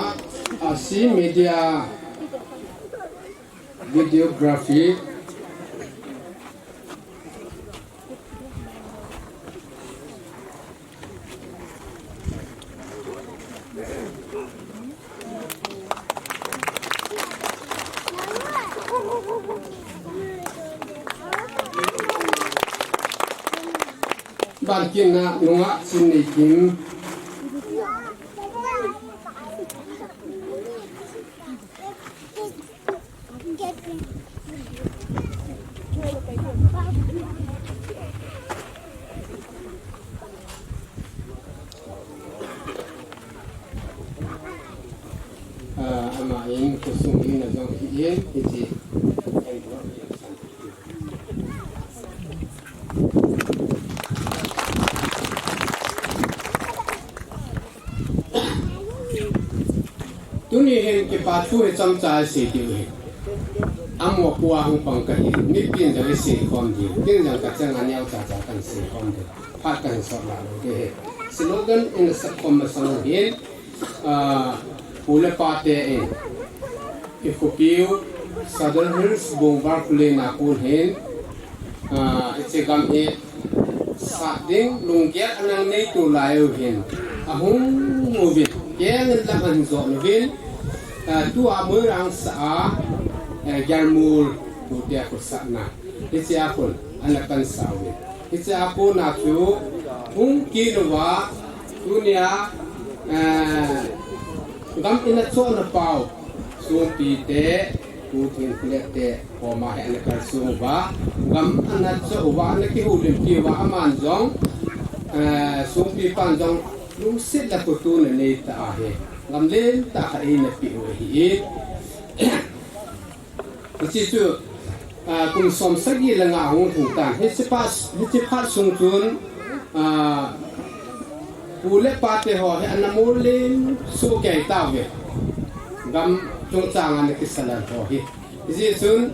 ah, C Media Videography. Ban kit na nunga Chinneikim. Ah, ama in khosung in ajong hi in, hiche. Tuni hin kipa thu hi chomcha sei diu ahi. Amaho kua hung pang kahi, mipin jong isei khom diu, ken jong kachang a neocha cha kahin sei khom diu. Phat kahin sot la lou ding ahi. Slogan in asei khom masang u hin, ah, pu le pa te in, i khopiu, Sadar Hills, Bungbar Khullen a kon hin, ah, hiche gam hi, sat ding, lunggel anang neitu lai u hin, ahung uvin, keng in lam ahin jot uvin, ah, tua Moirang sah a, eh, Gelmul, tute a khosahna. Hiche a kon, ana pansah uvin. Hiche a kona chu, hung kit uva, tunia, eh, gam in achohna pau, Songpi te, Pu Thengkhulet te, koma hi ana kalsong uva, gam ana choh uva, ana kihoulimpi uva, aman jong, eh, Songpi pan jong, lungset le khotona neitah ahi, gam lentah khat eina peh u ahi. Hiche chu, ah, kum som sagi le nga hung lhung tan. Hiche phat, hiche phat sung chun, ah, pu le pa te ho hi ana mollen soh kei tauve. Gam chungchang a ana kisalan ho hi. Hijeh chun,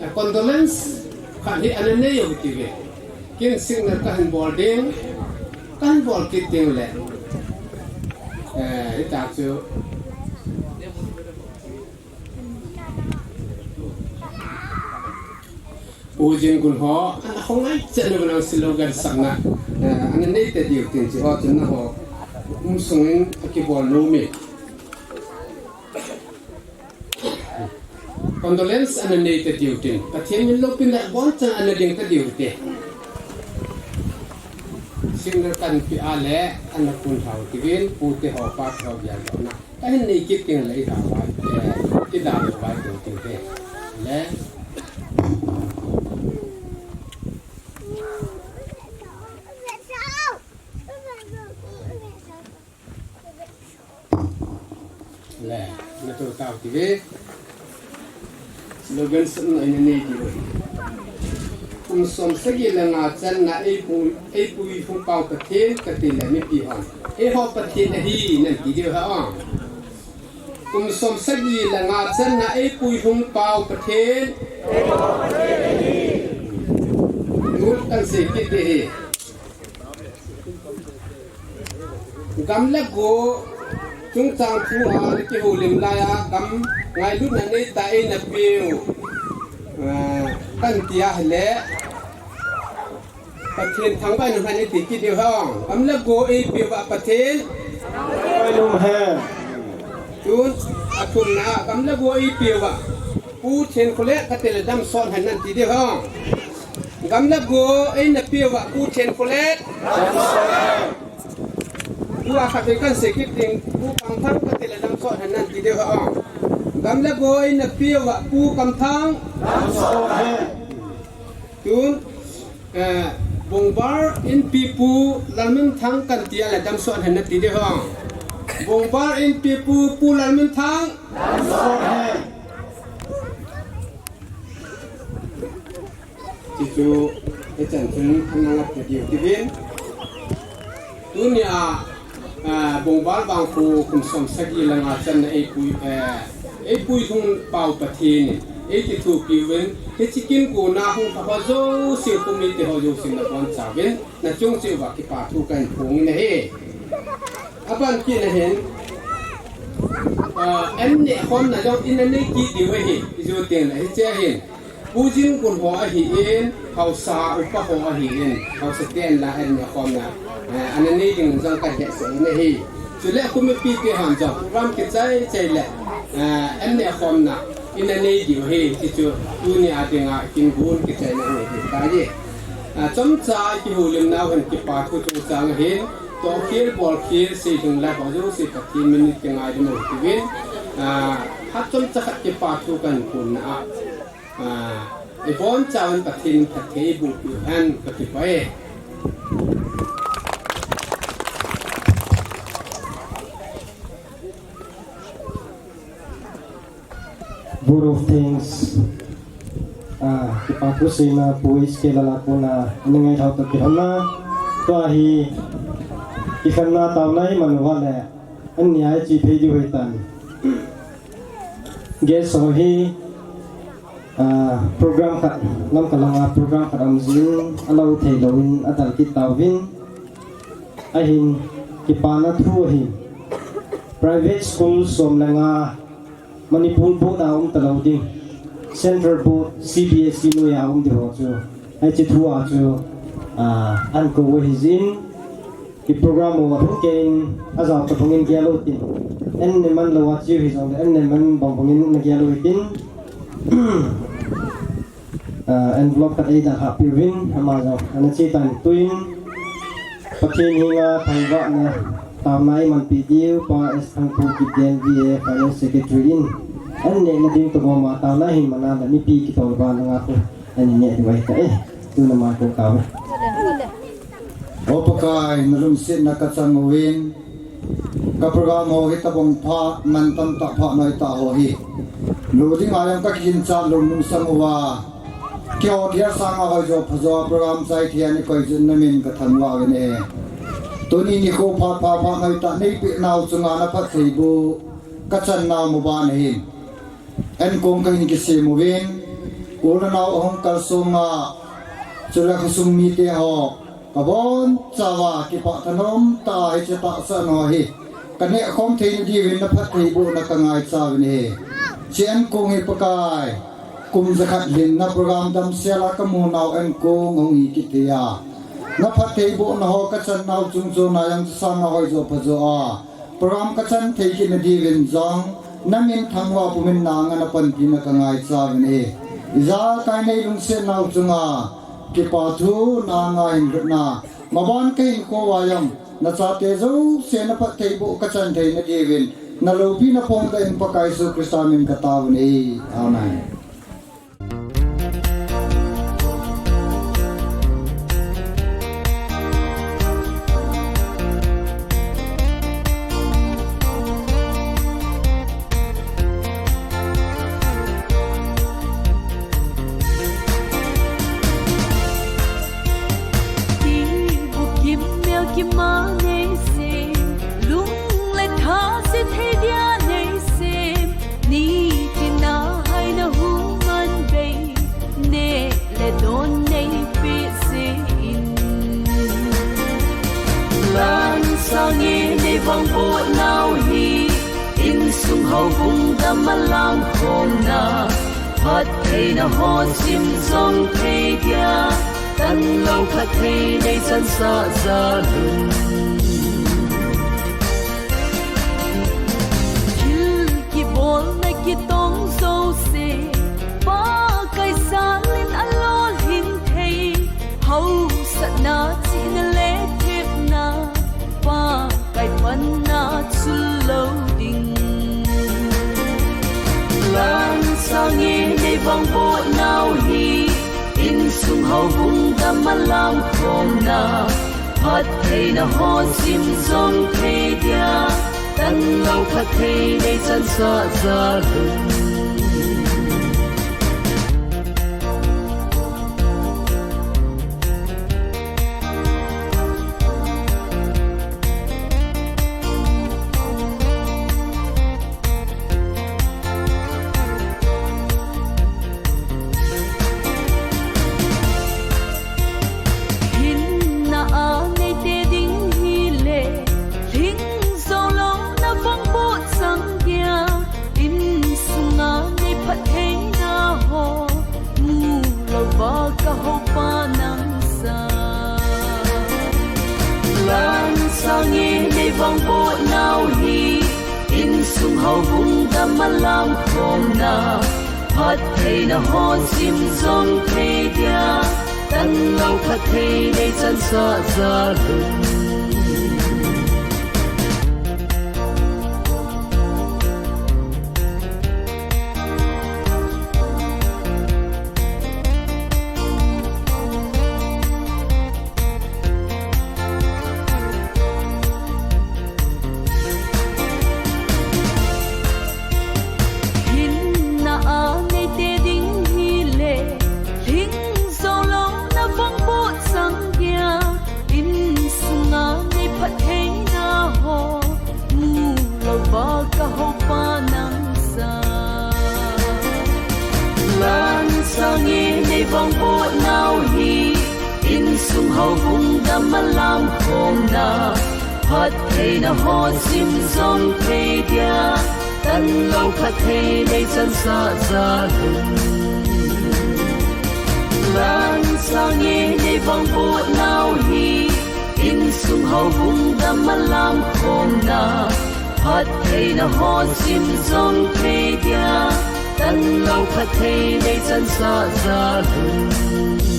ah, condolence khat hi ana nei u hite uve. Ken signal kahin bol ding, kahin bol kit ding le. Eh, hita chu. Pu Jinggun ho, ana khongai chan u nang slogan sakna, eh, ana nei ta diu tin chi ho chun na ho. Um sungin akibol nu mi. Condolence ana nei ta diu tin. Pathen min loupina abonchan ana ding ta diu te. Signal kan pe a le ana kun thau tivin, pu te ho pa te ho bial na. Kahin nei kit ting le i da vai, eh, i da lo vai ting ting te. Le. Le, na to tau tive. Slogan sum na ina nei tive. Kum som sagi le nga chan na ei pu, ei pu i hung pau Pathen kati le mipi hon. Ei ho Pathen ahi nan ti diu ha ong. Kum som sagi le nga chan na ei pu i hung pau Pathen. Tun kan sei kit te hi. Gam le go chungchang thu a na kihoulim lai a gam ngailutna nei ta ei na piu. Eh, kan ti a hile. Pathen thangvah in um hen i ti kit diu hong. Gam le go ei piu va Pathen. Thangvah in um hen. Tun a thumna gam le go ei piu va. Pu Thenkholet kati le dam sot hen nan ti diu hong. Gam le go ei na piu va Pu Thenkholet. Dam sot hen. Tua khat kan sei kit ding, Pu Kamthang kati le dam sot hen nan ti diu ha ong. Gam le go ei na piu va Pu Kamthang. Dam sot hen. Tun, eh, Bongbar Inpi Pu Lalminthang kan ti a le dam sot hen nan ti diu ha ong. Bongbar Inpi Pu Pu Lalminthang. Dam sot hen. Chuchu, hichan chun, ana ngat diu tivin. Tunia, ah, Bongbar Vangkho kum som sagi le nga chan na ei pu, eh, ei pu i hung pau Pathen in, ei kithopi uvin, hiche kin kona hung pha ho jouse, kum mite ho jouse na bonchauvin, na chung cheh uva kipa thu kahin phong in ahi. Aban kit na hin, ah, an neh khomna jong ina nei kit diu ahi, ijou teng le hiche hin. Pu Jinggun ho ahin, haosa upa ho ahin, haosa ten la an neh khomna, eh, ana nei ding jong ka hetsah in ahi. Chule kum mipi te hon jong, program kichai chai le, eh, an neh khomna, ina nei diu ahi, chuchu, tunia dinga kin gun kichaina nei diu ahi. Ah, chomcha kihoulimnau hin kipa thu chungchang ahin, tohkhel, bolkhel, seiding lai ho jouse Pathen min in kingaidam u hitin, ah, phat chomcha khat kipa thu kahin phon na a, ah, ibonchauvin Pathen in phatthei eiboh peh u hen kakipah e. Vote of thanks. Ah, kipa thu seina Pu H K Lal a kona, ina ngaithao toh kilhonna. Tua hi, kikhenna taona iman uva le, annia iche thei diu ahitan. Guest ho hi, ah, program khat, Lamka langa program khat aum jin, alou thei louvin, adal kit tauvin. Ahin, kipana thu ahin. Private school som le nga, Manipur board a um talou ding, Central Board, C B S E noiya um ding ho chu, hiche thu a chu, ah, ahin kou u ahi jin, ki program u athum keiyin, ajao tabang in gel u hitin, an neh man lou a chu hijongle, an neh man bang bang in na gel u hitin. Ah, envelope khat eidalhah peh uvin, ama jong ana che tan, tuin Pathen henga thangvahna taona iman peh diu, Pa S Thangpu Kipgen V A Finance Secretary in, an nehna ding toh gom a taona hin mana le mipi kitol ban langa khu, ana neh diu ahi tai. Tun ama kou tauve. O Pakai, na lungsetna kachang uvin, ka program ho hi tabang pha, man tamtah pha noi tah ho hi. Lo ding a jong ka kiginchat lou nung sang uva. Keiho thia sanga hoijo phajo program chai thei a nei koi jing na min ka thangvah uvin e. Tuni nikho pha pha pha noi tah nei peh nau chunga na phattheiboh ka chan nau mo ban ahin. An kong kahin kisem uvin, u le nao ahung kalsong a, chule khosung mite ho, kabonchauva kipah thanom tah a hiche tahsan ho hi, ka neh khom thei na diuvin na phattheibohna ka ngaicha uvin ahi. Hiche an kong hi Pakai, Kum jakhat lhinna program damsel a kamu nau enkong ahung hi kit e. Na phattheibohna ho kachan nau chung chon a jong chasanga hoijo phajo a program kachan thei kit nadiuvin jong na minthang uva pumin nanga na panpina kangaicha uvin e. Ijakai nei lungset nau chunga kipa thu nanga hin lhutna, maban kahinkho uva jong nachate jouse na phattheiboh kachan thei nadiuvin na loupina phongdoh in Pakai Jesu Christa min kataovin e. Amen. Kibu kimmel kima neisem, lung le tha jethei dia neisem, nitina haina hu man bei, neh le don neipeh jeh in. Lan sange neivangboh nau hi, insung houbung dam a lamkhomna, phattheina ho sim jong thei dia, tanlou phatthei nei chansah jal un. Thil kibolna kitong jouse, Pakai jal in alolhin thei, hausatna, chihna le thepna, Pakai panna chul lou ding. Lan sange neivangboh nau hi, insung houbung dam a lamkhomna, phattheina ho sim jong thei dia, tanlou phatthei nei chansah jal un. Hinna a neite ding hile, lhing jou louna vangboh chang dia, insunga neiphattheina ho, mu louva kahoupa nang jal. Lan sange neivangboh nau hi, insung houbung dam a lamkhomna, phattheina ho sim jong thei dia, tanlou phatthei nei chansah jal un. Hinna a neite ding hile, lhing jou louna vangboh chang dia, insunga neiphattheina ho, mu louva kahoupa nang jal. Lan sange neivangboh nau hi, insung houbung dam a lamkhomna, phattheina ho sim jong thei dia, tanlou phatthei nei chansah jal un. Lan sange neivangboh nau hi, insung houbung dam a lamkhomna, phattheina ho sim jong thei dia, tanlou phatthei nei chansah jal un.